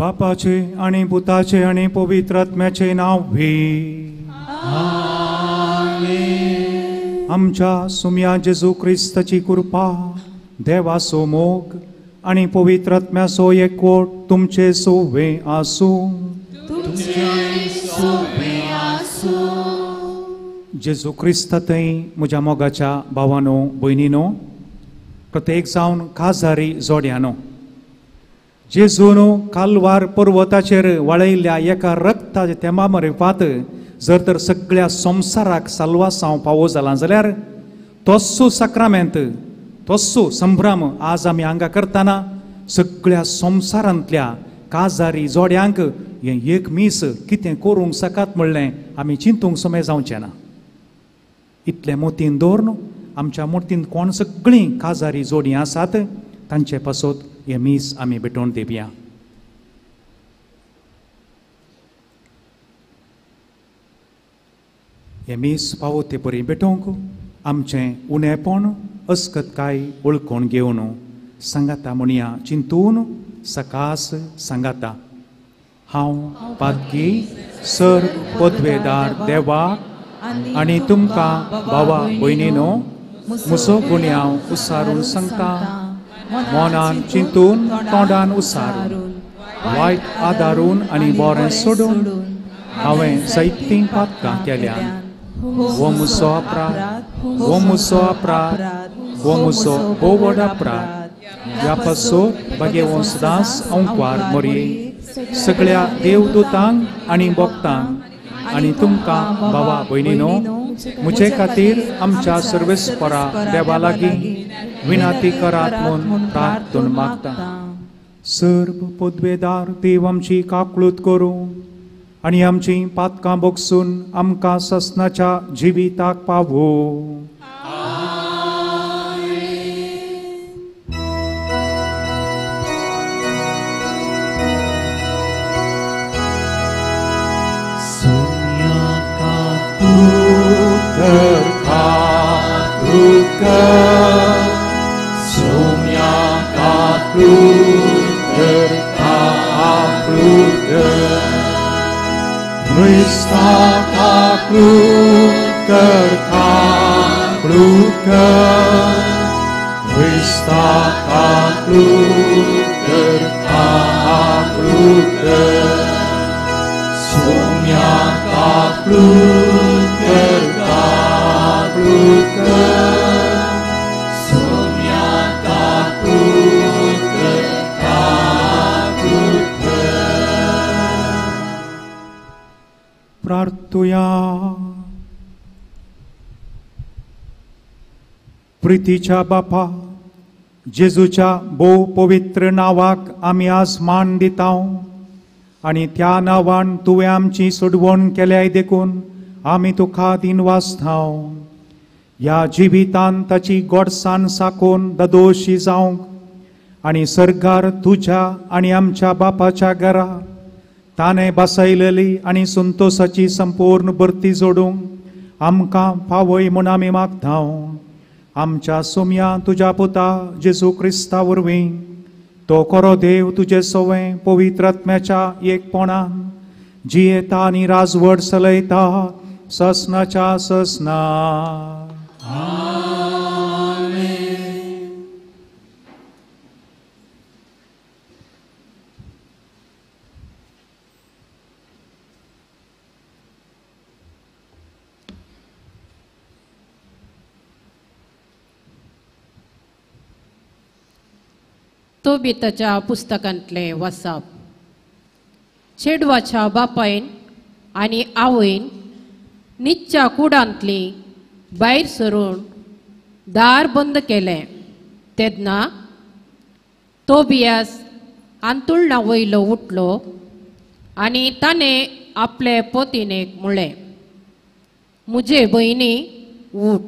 बापाचे आणि पुताचे आणि पवित्र आत्म्याचे नाव भी। आमच्या सुम्या जेजू क्रिस्ताची कृपा, देवाचो मोग आणि पवित्र आत्म्याचो एकवट तुमचे सोवे आसूं। जेजू क्रिस्ता थंय म्हज्या मोगाच्या भावानो भयणीनो, प्रत्येक जावन काजारी जोड्यानो, जेजून कालवार पर्वताचेर वळयल्ल्या एका रक्ताच्या तेंबा मरेपात जर तर सगळ्या संवसाराक साल्वासांव पावो जाला जाल्यार तोसो साक्रामेंत, तोसो संभ्रम आज आमी हांगा करतना सगळ्या संवसारांतल्या काजारी जोड्यांक हें एक मीस कितें करूंक सकात म्हणलें आमी चिंतूंक समय जावचें ना। इतलें मोतीन दवरून आमच्या मोतीन कोण सगळीं काजारी जोडी आसात तांचे पासत हें मीस आमी भेटोवन दिवया। हें मीस फावो ते परी भेटोवंक आमचें उणेपण अस्कतकाय वळखून घेवन सांगाता म्हणया चिंतून सकास सांगाता। हांव पातकी सर पदवेदार देवाक आनी तुमकां भावा भयणीनो मुसो गुन्यांव उसारून सांगता, मनान चिंतून तोंडान उसारून वायट आदारून आनी बरें सोडून हांवें जायतीं पातकां केल्यान। हो मुसो अपराध, हो मुसो अपराध, हो मुसो भोव व्हड अपराध। ह्या पासत भाग्यवंत सदांच अंकवार मोरये सगळ्या देवदूतांक आनी भक्तांक आनी तुमकां भावा भयणीनो म्हजे खातीर आमच्या सर्वेस्परा देवा लागीं विनंती करात म्हूण प्रार्थना मागता। सर्व पदवेदार देव आमची काकळूत करूं आनी आमची पातकां बोगसून आमकां ससनाच्या जिविताक पावो। प्रितीच्या बापा जेजूच्या भोव पवित्र नांवाक आमी आज मान दिता आनी त्या नांवान तुवें आमची सोडवण केल्याय देखून आमी तुका दिनवासता। ह्या जिवितान ताची गोडसाण साकून ददोशी जावंक आनी सर्गार तुज्या आनी आमच्या बापाच्या घरा ताणें बसयलेली आनी संतोसाची संपूर्ण भरती जोडूंक आमकां पावय म्हूण आमी मागता। आमच्या सोम्या तुज्या पुता जेजू क्रिस्ता वरवीं तो खरो देव तुजे सवें पवित्र आत्म्याच्या एकपणान जियेता आनी राजवट चलयता ससनाच्या ससना। तोबिताच्या पुस्तकांतले वाचप। चेडवाच्या बापायन आनी आवयन निच्च्या कुडांतली भायर सरून दार बंद केलें तेन्ना तोबियास आंतुळणा वयलो उठलो आनी ताणें आपले पोतिनेक म्हळें, म्हजे भयणी उठ,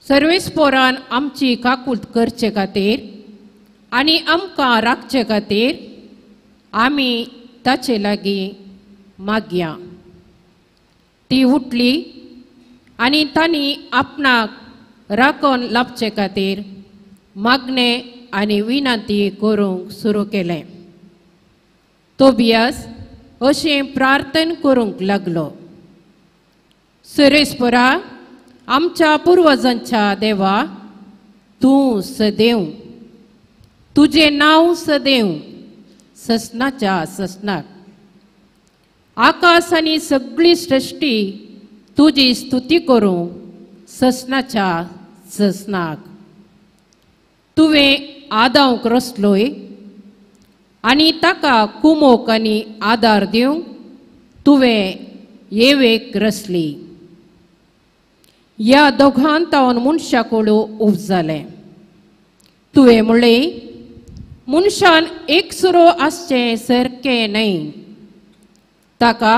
सर्वेस्पोरान आमची काकूत करचे खातीर आनी आमकां राखचे खातीर आमी ताचे लागीं मागया। ती उठली आनी तांणी आपणाक राखण लाभचे खातीर मागणें आनी विनंती करूंक सुरू केलें। तोबियास अशें प्रार्थन करूंक लागलो, सुरेशपुरा आमच्या पुर्वजांच्या देवा, तूं सदैव, तुजें नांव सदैव ससनाच्या ससनाक. आकाश आनी सगळी सृश्टी तुजी स्तुती करूं ससनाच्या ससनाक. तुवें आदांक रचलोय आनी ताका कुमोक आनी आदार दिवंक तुवें येवेक रचली. ह्या दोगांत तावन मनशाकडू उब जालें. तुवें म्हणलें, मनशान एकसुरो आसचें सारकें न्हय, ताका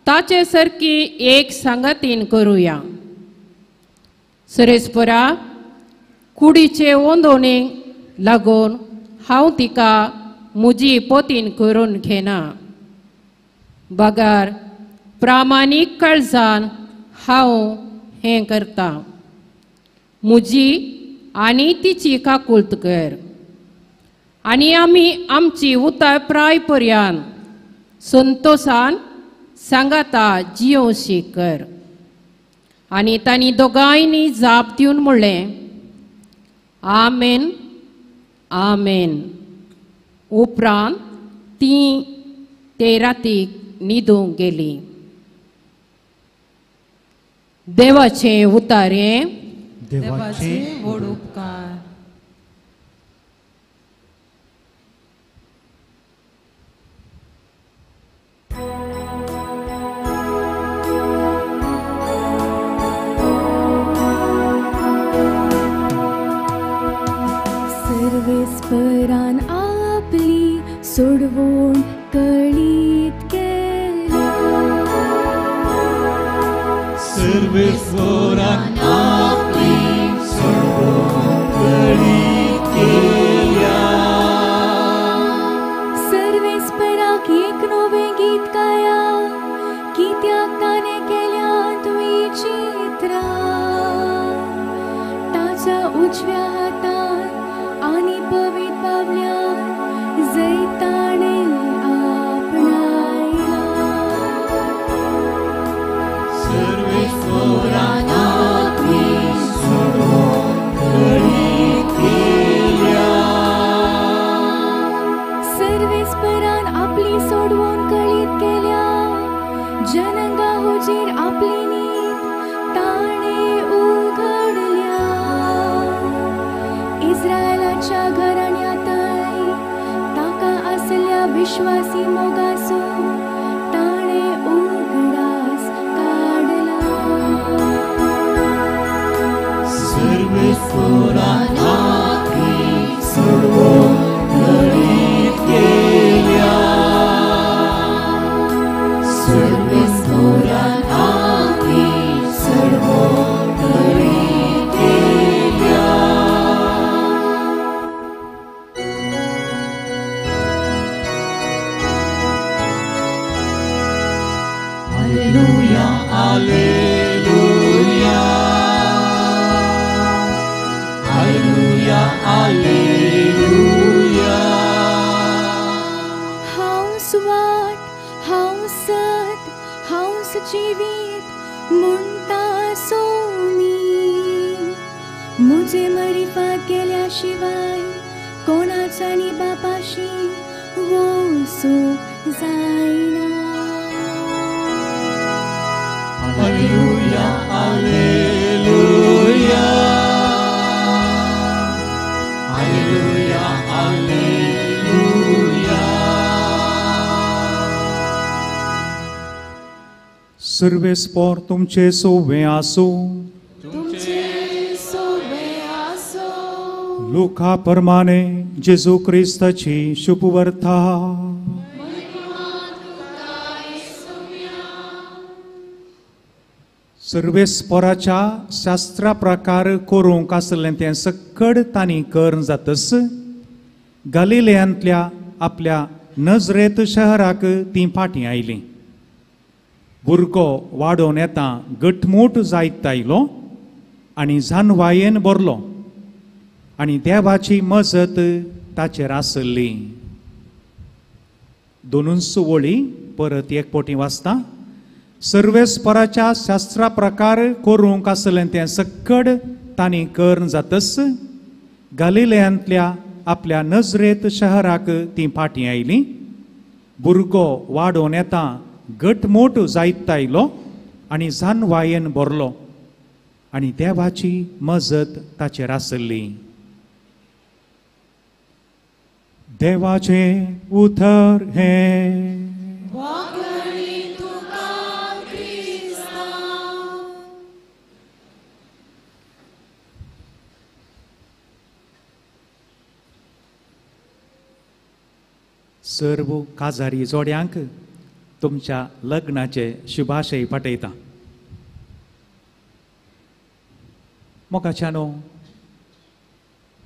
ताचे सारकी एक सांगातीन करुया. सुरेशपुरा कुडीचे ओंदोणेक लागून हांव तिका म्हजी पोतीन करून घेना, बगर प्रामाणीक काळजान हांव हें करता. म्हजी आनी तिची काकुळट कर आनी आमी आमची उतार प्राय पर्यान संतोसान सांगाता जियोशी कर. आनी तांणी दोगांयनी जाप दिवन म्हणलें, आमेन आमेन. उपरांत ती ते रातीक न्हिदूंक गेली. देवाचें उतारें. देवाचे व्हड उपकार. सर्वेस्परान आपली सोडवण कळीत केल्या. सर्वेस्परान आपली सोडवण कळीत केल्या. सर्वेस्पराक एक नवें गीत गाया, कित्याक ताणें केल्या विचित्रां. ताच्या उजव्या हातान आनी पवित्र बावल्यान जैताणें आपणायला. सर्वेस्परान आपली सोडवण कळीत केल्या. सर्वेस्परान आपली सोडवण कळीत केल्या, जनंगा हुजीर आपली नीत ताणें उघडल्या. इस्रायलाच्या घराण्यांतय ताका आसल्या विश्वासी मोगाचो ताणें उगडास काडला. सर्वेस्परान आपली सोडवण कळीत केल्या. सर्वेस्परान आपली सोडवण कळीत केल्या. Alleluia, Alleluia, Alleluia, Alleluia. हांव वाट, हांव सत, हांव जिवीत म्हणटा सोमी. म्हजे मरिफात गेल्या शिवाय कोणाच्या आनी बापाशी वचूंक जायना. Alleluia, Alleluia, Alleluia, Alleluia. सर्वेस्पोर तुमचे सोवे आसूं. तुमचे सोवे आसूं. लुका परमाने जेजू क्रिस्ताची शुभवर्ता. सर्वेस्पोराच्या शास्त्रा प्रकार करूंक आसलें तें सकड तांणी करून जातस गालिलेयांतल्या आपल्या नजरेत शहराक तीं फाटीं आयलीं. भुरगो वाडोवन येता गटमूट जायत आयलो आनी जानवायेन भरलो आनी देवाची मजत ताचेर आसली. दोनूच वळी परत एक पोटी वाचता. सर्वेस्पराच्या शास्त्रा प्रकार करूंक आसलें तें सक्कड तांणी करून जातच गालिलयांतल्या आपल्या नजरेत शहराक तीं फाटीं आयलीं. भुरगो वाडोवन येता घटमूट जायत आयलो आनी जानवायेन भरलो आनी देवाची मजत ताचेर आसली. देवाचें उतर हें. सर्व काजारी जोड्यांक तुमच्या लग्नाचे शुभाशय पाठयता. मोगाच्यानो,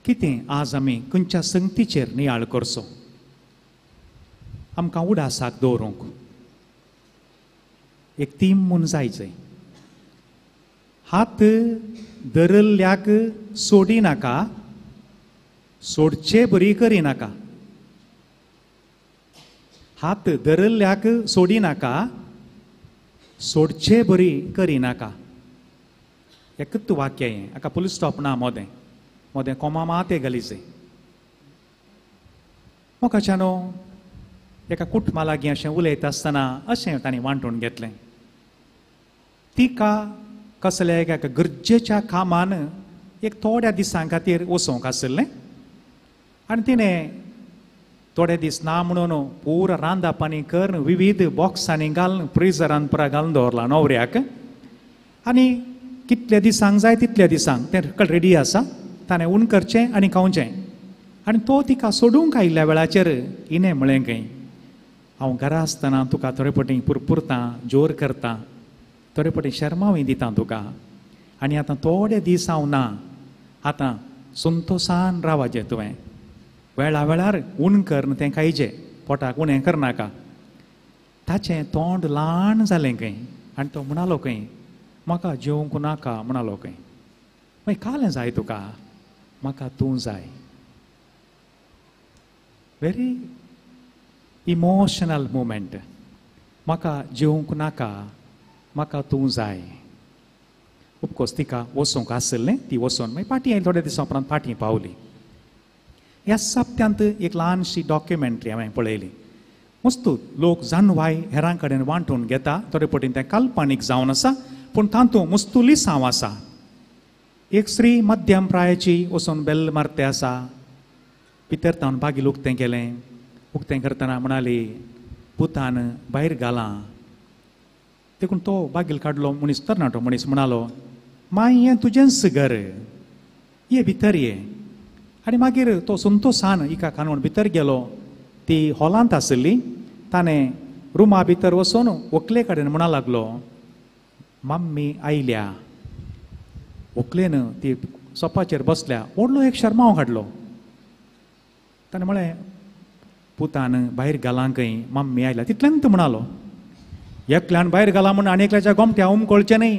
कितें आज आमी खंयच्या संगतीचेर नियाळ करचो आमकां उडासाक दवरूंक एक तीम म्हूण जायचें. हात धरल्ल्याक सोडी नाका, सोडचे बरी करी नाका. हात धरल्ल्याक सोडी नाका, सोडचे बरी करी नाका. एकूच वाक्य हें, हाका पुलीस स्टॉप ना, मोदें मोदें कोमा माते गलीचे. मोगाच्यानो, एका कुटुंबा लागीं अशें उलयता आसतना अशें तांणी वांटून घेतलें. तिका कसल्या एका गरजेच्या कामान एक थोड्या दिसां खातीर वचोंक आशिल्लें आनी तिणें थोडे दीस ना म्हणून पुरा रांदा पाणी करून विविध बॉक्सांनी घालून फ्रिजरान पुरा घालून दवरला न्हवऱ्याक. आनी कितल्या दिसांक जाय तितल्या दिसांक तें रेडी आसा, ताणें ऊन करचें आनी खावचें. आनी तो तिका सोडूंक आयिल्ल्या वेळाचेर हिणें म्हळें खंय, हांव घरा आसतना तुका थोडे पटी पुरपुरतां, जोर करतां, थोडे पटी शर्मावूय दितां तुका, आनी आतां थोडे दीस हांव ना, आतां संतोसान रावाचें तुवें, वेळा वेळार ऊन कर तें खायचें, पोटाक उणें करनाका. ताचें तोंड ल्हान जालें खंय आनी तो म्हणालो खंय, म्हाका जेवंक नाका म्हणालो खंय. मागीर कालें जाय तुका? म्हाका तूं जाय. Very emotional moment. म्हाका जेवंक नाका, म्हाका तूं जाय. ऑफकोर्स तिका वचूंक आशिल्लें, ती वचून मागीर फाटीं आयली, थोड्या दिसां उपरांत फाटीं पावली. ह्या सप्त्यांत एक ल्हानशी डॉक्युमेंट्री हांवें पळयली. वस्तू लोक जानवाय हेरां कडेन वांटून घेता, थोडे पटीन तें काल्पनीक जावन आसा, पूण तातूंत मुस्तू लिसांव आसा. एक स्त्री मध्यम प्रायेची वचून बेल मारते आसा, भितर तावन बागील उक्तें केलें. उक्तें करतना म्हणाली, पुतान भायर घालां. देखून तो बागील काडलो मनीस, तरणाटो मनीस म्हणालो, माय हें तुजेंच घर, ये भितर ये. आनी मागीर तो संतोसान हिका कानून भितर गेलो. ती हॉलांत आशिल्ली. ताणें रुमा भितर वचून व्हंकले कडेन म्हणा लागलो, मम्मी आयल्या. व्हंकलेन ती सोपाचेर बसल्या, व्हडलो एक शर्माव काडलो. ताणें म्हळें, पुतान भायर घालां खंय, मम्मी आयल्या. तितल्यान म्हणालो, एकल्यान भायर घाला म्हूण आनी एकल्याच्या गोमट्या उमकळचें न्हय,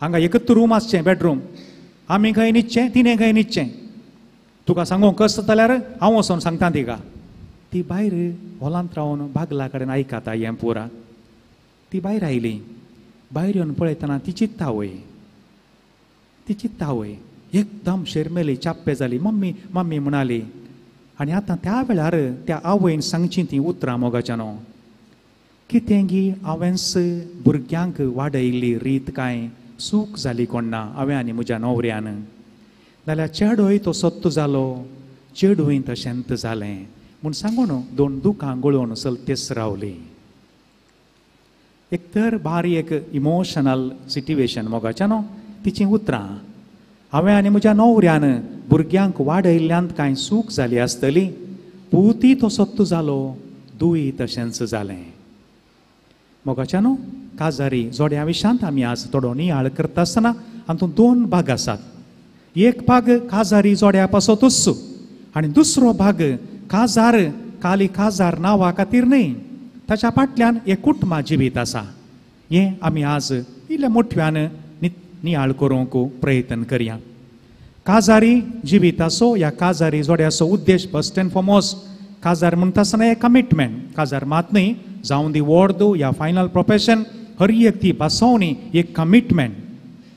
हांगा एकूच रूम आसचें, बेडरूम, आमी खंय न्हिदचें, तिणें खंय न्हिदचें, तुका सांगूंक कस जाल्यार हांव वचोन सांगता तिका. ती भायर हॉलांत रावन बागला कडेन आयकता हें पुरा. ती भायर आयली. भायर येवन पळयतना ती चित्ता वय, ती चित्ता वय, एकदम शेरमेली, चाप्पे जाली. मम्मी मम्मी म्हणाली. आनी आतां त्या वेळार त्या आवयन सांगची तीं उतरां मोगाच्यानो, कितें गी हांवेंच भुरग्यांक वाडयल्ली रीत कांय चूक जाली कोण ना हांवें आनी म्हज्या न्हवऱ्यान, जाल्यार चेडोय तो सत्त जालो, चेडूय तशेंच जालें म्हूण सांगून दोन दुकां गळोवन चलतेच रावली. एक तर भारी एक इमोशनल सिट्युएशन मोगाच्यानो. तिचीं उतरां, हांवें आनी म्हज्या न्हवऱ्यान भुरग्यांक वाडयल्ल्यान कांय चूक जाली आसतली, पूती तो सत्त जालो, दुयी तशेंच जालें. मोगाच्यानो, काजारी जोड्या विशांत आमी आज थोडो नियाळ करता आसतना हातूंत दोन भाग आसात. एक भाग काजारी जोड्या पासतूच आनी दुसरो भाग काजार काली काजार नांवा खातीर न्हय, ताच्या फाटल्यान एक कुटुंबा जिवीत आसा. हें आमी आज इल्ल्या मोठ्यान नियाळ करूंक प्रयत्न करया. काजारी जिविताचो ह्या काजारी जोड्याचो उद्देश फर्स्ट एंड फॉरमोस्ट काजार म्हणटा आसतना एक कमिटमेंट, काजार मात न्ही, जावं दी वॉर्द या फायनल प्रोफेशन, हर एक ती भासोवणी एक कमिटमेंट.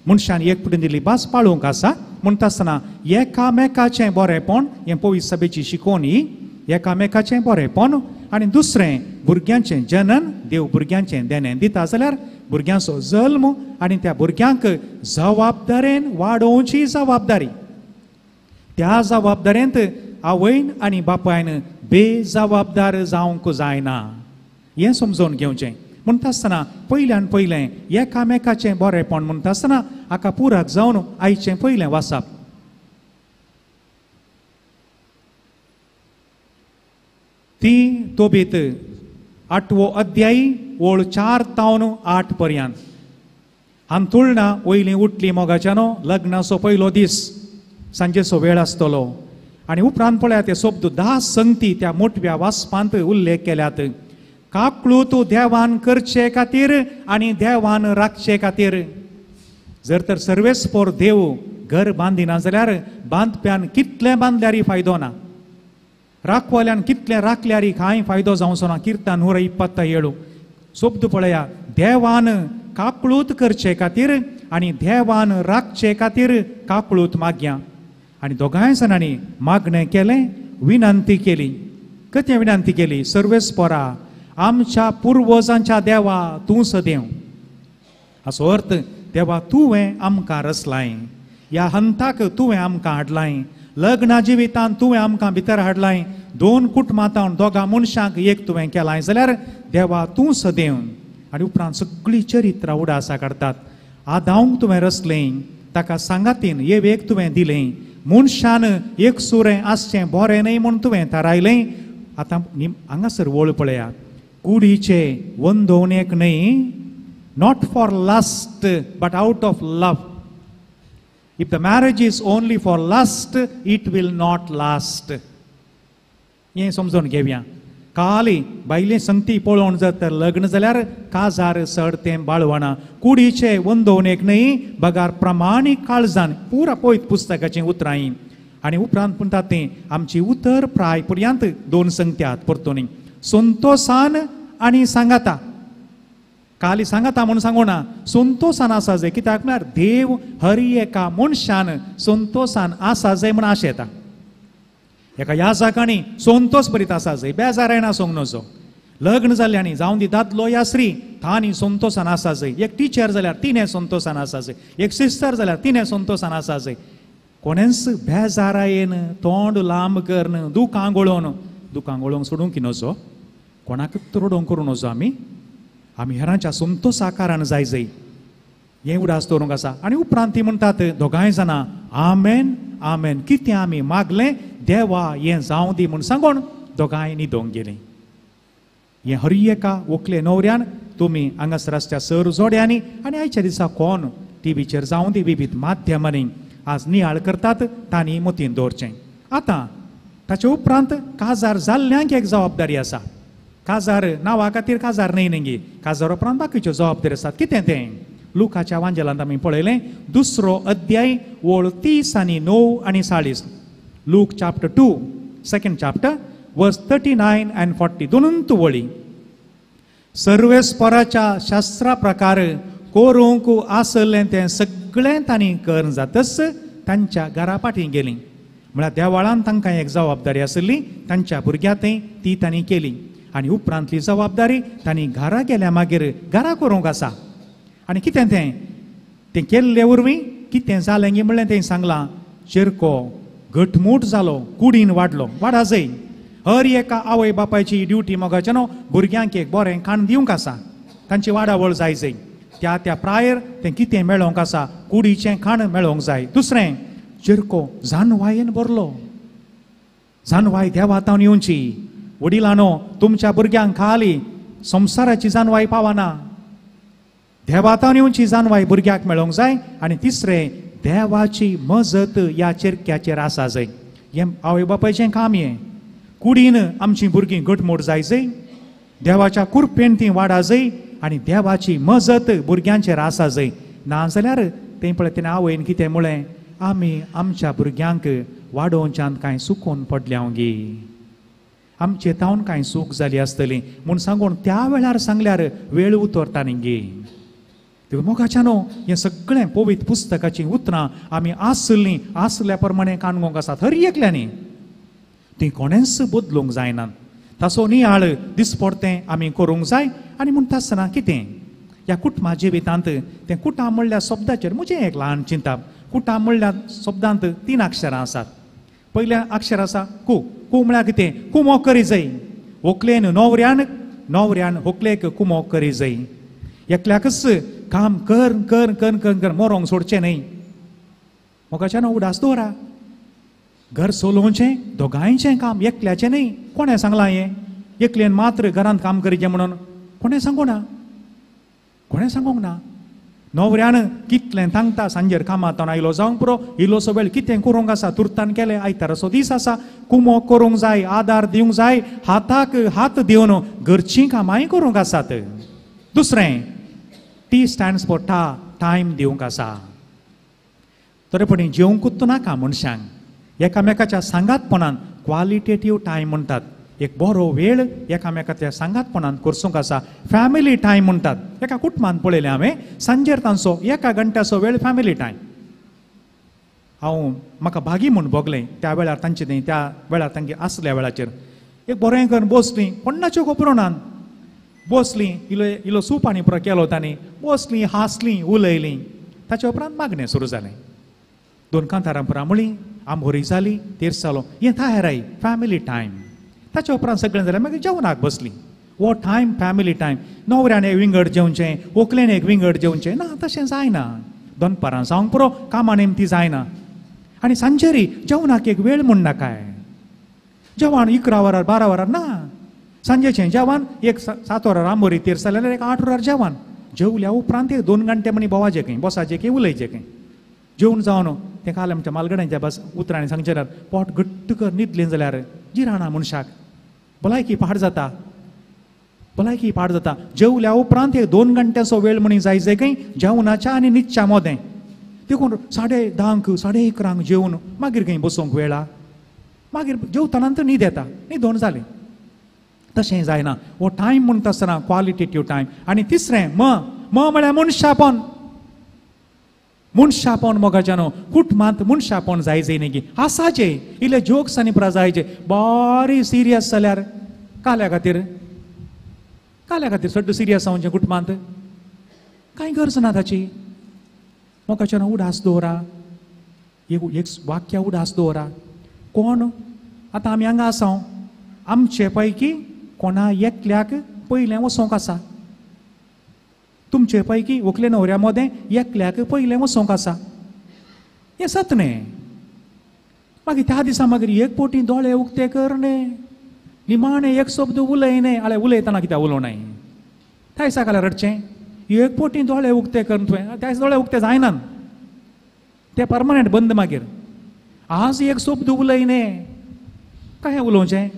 मनशान एक फुडें दिल्ली भास पाळूंक आसा. म्हणटा आसतना एकामेकाचें बरेंपण हें पवित्र सभेची शिकोवणी ही, एकामेकाचें बरेंपण. आनी दुसरें भुरग्यांचें जनन, देव भुरग्यांचें देणें दिता जाल्यार भुरग्यांचो जल्म आनी त्या भुरग्यांक जबाबदारेन वाडोवची जबाबदारी, त्या जबाबदारेंत आवयन आनी बापायन बेजबाबदार जावंक जायना हें समजून घेवचें. म्हणटा आसतना पयल्यान पयलें एकामेकाचें बरेंपण म्हणटा आसतना हाका पुरक जावन आयचें पयलें वाचप. ती तोबीत 8वो अध्याय ओळ 4 तावन 8 पर्यंत. हांतुळणा वयली उठली मोगाच्यानो, लग्नाचो पयलो दीस, सांजेचो वेळ आसतलो. आनी उपरांत पळया ते शब्द 10 संगती त्या मोटव्या वाचपांत उल्लेख केल्यात. काकळूत देवान करचे खातीर आनी देवान राखचे खातीर. जर तर सर्वेस्पोर देव घर बांदिना जाल्यार बांदप्यान कितलें बांदल्यारय फायदो ना, राखवाल्यान कितलें राखल्यारय कांय फायदो जावचो ना. किर्तन 127 शब्द पळया, देवान काकळूत करचे खातीर आनी देवान राखचे खातीर काकळूत मागया. आनी दोगांय जाणांनी मागणें केलें, विनंती केली. कितें विनंती केली? सर्वेस्पोरा आमच्या पुर्वजांच्या देवा तूं सदेव. हाचो अर्थ देवा तुवें आमकां रचलाय, ह्या हंताक तुवें आमकां हाडलाय, लग्ना जिवितान तुवें आमकां भितर हाडलाय, 2 कुटुंबां दोगां मनशांक एक तुवें केलाय जाल्यार देवा तूं सदेव. आनी उपरांत सगळीं चरित्रां उडासां काडटात. आदावंक तुवें रचलें, ताका सांगातीन एक तुवें दिलें, मनशान एक सुरें आसचें बरें न्हय म्हूण तुवें थारायलें. आतां हांगासर वळ पळया, कुडीचे वंदोवणेक न्हय, not for lust but out of love. If the marriage is only for lust it will not last. हें समजून घेवया. काली बायले संगती पळोवन जर तर लग्न जाल्यार काजार सड तें बाळवणा. कुडीचे वंदोवणेक न्हय बगार प्रमाणीक काळजान. पुरा पळयत पुस्तकाचीं उतरां. आनी उपरांत म्हणटा तें आमची उतर प्राय पर्यंत 2 संगत्यात परतून संतोसान आनी सांगाता. काली सांगाता म्हूण सांगू ना, संतोसान आसा जाय. कित्याक म्हळ्यार देव हर एका मनशान संतोसान आसा जाय म्हूण आशेता. एका याजाकांनी संतोस बरीत आसा जाय, बेजारायना आसूंक नजो. लग्न जाल्ल्यांनी जावं दी दादलो या स्त्री, तांणी संतोसान आसा जाय. एक टिचर जाल्यार तिणें संतोसान आसा जाय, एक सिस्टर जाल्यार तिणें संतोसान आसा जाय. कोणेंच बेजारायेन तोंड लांब करून दुकां गळोवन, दुकां गळोवंक सोडूंक नजो, कोणाकूच रडोवंक करूं नजो. आमी आमी हेरांच्या संतोसा कारण जाय जाय हें उडास दवरूंक आसा. आनी उपरांत ती म्हणटात दोगांय जाणां आमेन आमेन. कितें आमी मागलें देवा हें जावं दी म्हूण सांगून दोगांय न्हिदोंक गेलीं. हें हर एका व्हंकले न्हवऱ्यान तुमी हांगासर आसच्या सर जोड्यांनी आनी आयच्या दिसा कोण टिवीचेर जावं दी विविध माध्यमांनी आज नियाळ करतात तांणी मतीन दवरचें. आतां ताचे उपरांत काजार जाल्ल्यांक एक जबाबदारी आसा. काजार नांवा खातीर काजार न्हय न्ही, काजार उपरांत बाकीच्यो जबाबदारी आसात. कितें तें? लुकाच्या वांजेलांत आमी पळयलें 2 अध्याय ओळ 30 आनी 9 आनी 40. Luke chapter 2 second chapter verse 39 and 40 दोनूच वळी. सर्वेस्पराच्या शास्त्रा प्रकार करूंक आसलें तें सगळें तांणी करून जातच तांच्या घरा फाटीं गेलीं. म्हळ्यार देवाळान तांकां एक जबाबदारी आसली, तांच्या भुरग्यां थंय ती तांणी केली. आनी उपरांतली जबाबदारी तांणी घरा गेल्या मागीर घरा करूंक आसा. आनी कितें तें तें केल्ले वरवीं कितें जालें गी म्हणलें तें सांगलां. चेरको घटमूट जालो, कुडीन वाडलो, वाडा जाय. हर एका आवय बापायची ड्युटी मोगाचे न्हू भुरग्यांक एक बरें खाण दिवंक आसा, तांची वाडावळ जाय जाय. त्या त्या प्रायर तें कितें मेळोवंक आसा, कुडीचें खाण मेळोवंक जाय. दुसरें चेरको जानवायेन भरलो. जानवाय देवातावन येवची. वडिलांनो तुमच्या भुरग्यांक खाली संवसाराची जानवाय पावना, देवातावन येवची जानवाय भुरग्याक मेळोवंक जाय. आनी तिसरें देवाची मजत ह्या चेरक्याचेर आसा जाय. हें आवय बापायचें काम. हें कुडीन आमची भुरगीं घटमूट जाय जाय, देवाच्या कुरपेन तीं वाडा जाय आनी देवाची मजत भुरग्यांचेर आसा जाय. ना जाल्यार तें पळय तेणें आवयन कितें म्हळें, आमी आमच्या भुरग्यांक वाडोवच्यान कांय सुकून पडल्या गी, आमचे तावन कांय चूक जाली आसतली म्हूण सांगून त्या वेळार सांगल्यार वेळ उतरता न्ही. मोगाच्या न्हू हें सगळें पवित्र पुस्तकाचीं उतरां आमी आसलीं आसल्या प्रमाणे काणगोंक आसात हर एकल्यांनी, ती कोणेंच बदलूंक जायना. ताचो नियाळ दिसपडतें आमी करूंक जाय. आनी म्हणटा आसतना कितें ह्या कुटुंबा जिवितांत तें कुटां म्हणल्या शब्दाचेर म्हजें एक ल्हान चिंताप. कुटां म्हणल्या शब्दांत 3 अक्षरां आसात. पयलें अक्षर आसा कु. कु म्हळ्यार कितें? कुमोक करी जाय. व्हंकलेन न्हवऱ्यान, न्हवऱ्यान व्हंकलेक कुमोक करी जाय. एकल्याकच काम कर कर कर कर कर मरोंक सोडचें न्हय. मोगाच्यान उडास दवरा, घर चलोवचें दोगांयचें काम, एकल्याचें न्हय. कोणें सांगलां हें? एकल्यान मात्र घरांत काम करीचें म्हणून कोणें सांगूंक ना, कोणें सांगूंक ना. न्हवऱ्यान कितलें थांगता सांजेर कामांत आयलो जावंक पुरो, इल्लोसो वेळ कितें करूंक आसा तुर्तान केलें, आयताराचो दीस आसा, कुमोक करूंक जाय, आदार दिवंक जाय, हाताक हात दिवन घरचीं कामांय करूंक आसात. दुसरें टी स्टँड्स फॉर टा, टायम दिवंक आसा. तरेपणी जेवंकूच नाका मनशांक, एकामेकाच्या सांगातपणान क्वालिटेटीव टायम म्हणटात, एक बरो वेळ एकामेकाच्या सांगातपणान करसूंक आसा. फॅमिली टायम म्हणटात. एका कुटुंबान पळयलें हांवें, सांजेर तांचो 1 घंट्याचो वेळ फॅमिली टायम. हांव म्हाका भागी म्हूण भोगलें त्या वेळार तांचे न्ही, त्या वेळार तांगे आसल्या वेळाचेर एक बरें करून बसलीं, कोणाच्यो खबरो नात, बसलीं, इलो इलो सूप आनी पुरो केलो तांणी, बसलीं, हांसलीं, उलयलीं. ताच्या उपरांत मागणें सुरू जालें. 2 कांतारां पुरा म्हळीं, आंबोरी जाली, तेर्स जालो, हें तयाराय फॅमिली टायम. ताच्या उपरांत सगळें जालें, मागीर जेवणाक बसलीं. हो टायम फॅमिली टायम. न्हवऱ्यान एक विंगड जेवचें, व्हंकलेन एक विंगड जेवचें ना, तशें जायना. दनपारां जावंक पुरो, कामां निमती जायना. आनी सांजेरी जेवणाक एक वेळ म्हूण नाकाय, जेवण 11 वरार 12 वरार ना, सांजेचें जेवण एक 7 वरार आंबोरी तेर्स जाल्यार एक 8 वरार जेवण. जेवल्या उपरांत एक 2 घंटे म्हणी भोवाचें खंय, बसाचें खंय, उलयचें खंय. जेवन जावन तें काल आमच्या मालगड्यांच्या बस उतरांनी सांगचें जाल्यार पोट घट्ट कर न्हिदलें जाल्यार जिराणा मनशाक भलायकी पाड जाता, भलायकी पाड जाता. जेवल्या उपरांत एक 2 घंट्याचो वेळ म्हणी जाय जाय खंय जेवणाच्या आनी न्हिदच्या मोदें. देखून 10:30 11:30 जेवन मागीर खंय बसूंक वेळा, मागीर जेवतना तर न्हीद येता, न्हिदोन जालें. तशें जायना. हो टायम म्हणटा आसतना क्वालिटेटीव टायम. आनी तिसरें म, म म्हळ्यार मनशापण. मनशापण मोगाच्यान कुटुंबांत मनशापण जाय जाय न्ही, आसाचें इल्ले जोक्स आनी पुरा जायचे. बारी सिरियस जाल्यार काल्या खातीर, काल्या खातीर सड्ड सिरियस जावचें कुटुंबांत कांय गरज ना ताची. मोगाच्यान उडास दवरा, एक एक वाक्य उडास दवरा. कोण आतां आमी हांगा आसा, आमचे पैकी कोणा एकल्याक पयलें वचोंक आसा, तुमचे पैकी व्हंकले न्हवऱ्या मदें एकल्याक पयलें वचोंक आसा, हें सत न्ही. मागीर त्या दिसा मागीर एक पोटी दोळे उक्ते कर न्ही, निमाणें एक शब्द उलय न्ही. आळे उलयतना कित्याक उलोवं त्या दिसा काल्यार रडचें, एक पोटी दोळे उक्ते कर तुवें, त्या दिसा दोळे उक्ते जायनात, ते परमनंट बंद. मागीर आज एक शब्द उलय न्ही, कशें उलोवचें?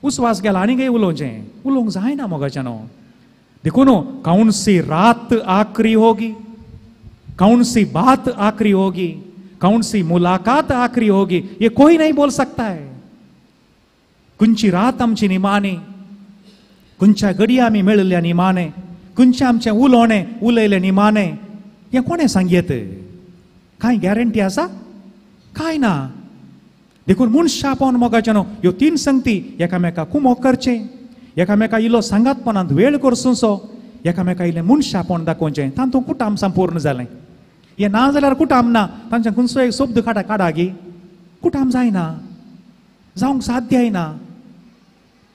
उस्वास गेला आनी खंय उलोवचें? उलोवंक जायना मोगाच्यान. देखून कौन सी रात आखरी होगी, कौन सी बात आखरी होगी, कौन सी मुलाकात आखरी होगी, ये कोई नहीं बोल सकता है. खंयची रात आमची निमाणे, खंयच्या घडये आमी मेळिल्ल्या निमाणे, खंयचें आमचें उलोवणें उलयलें निमाणे, हें कोणें सांगयेत? कांय गॅरंटी आसा? कांय ना. देखून मनशापण मोगाच्यान ह्यो 3 संगती एकामेका कुमोक करचें, एकामेका इल्लो सांगातपणांत वेळ करसो, एकामेका इल्लें मनशापण दाखोवचें, तातूंत कुटाम संपूर्ण जालें. हें ना जाल्यार कुटाम ना, तांच्या खंयचो एक शब्द काडा काडा गी कुटाम जायना, जावंक साध्य ना.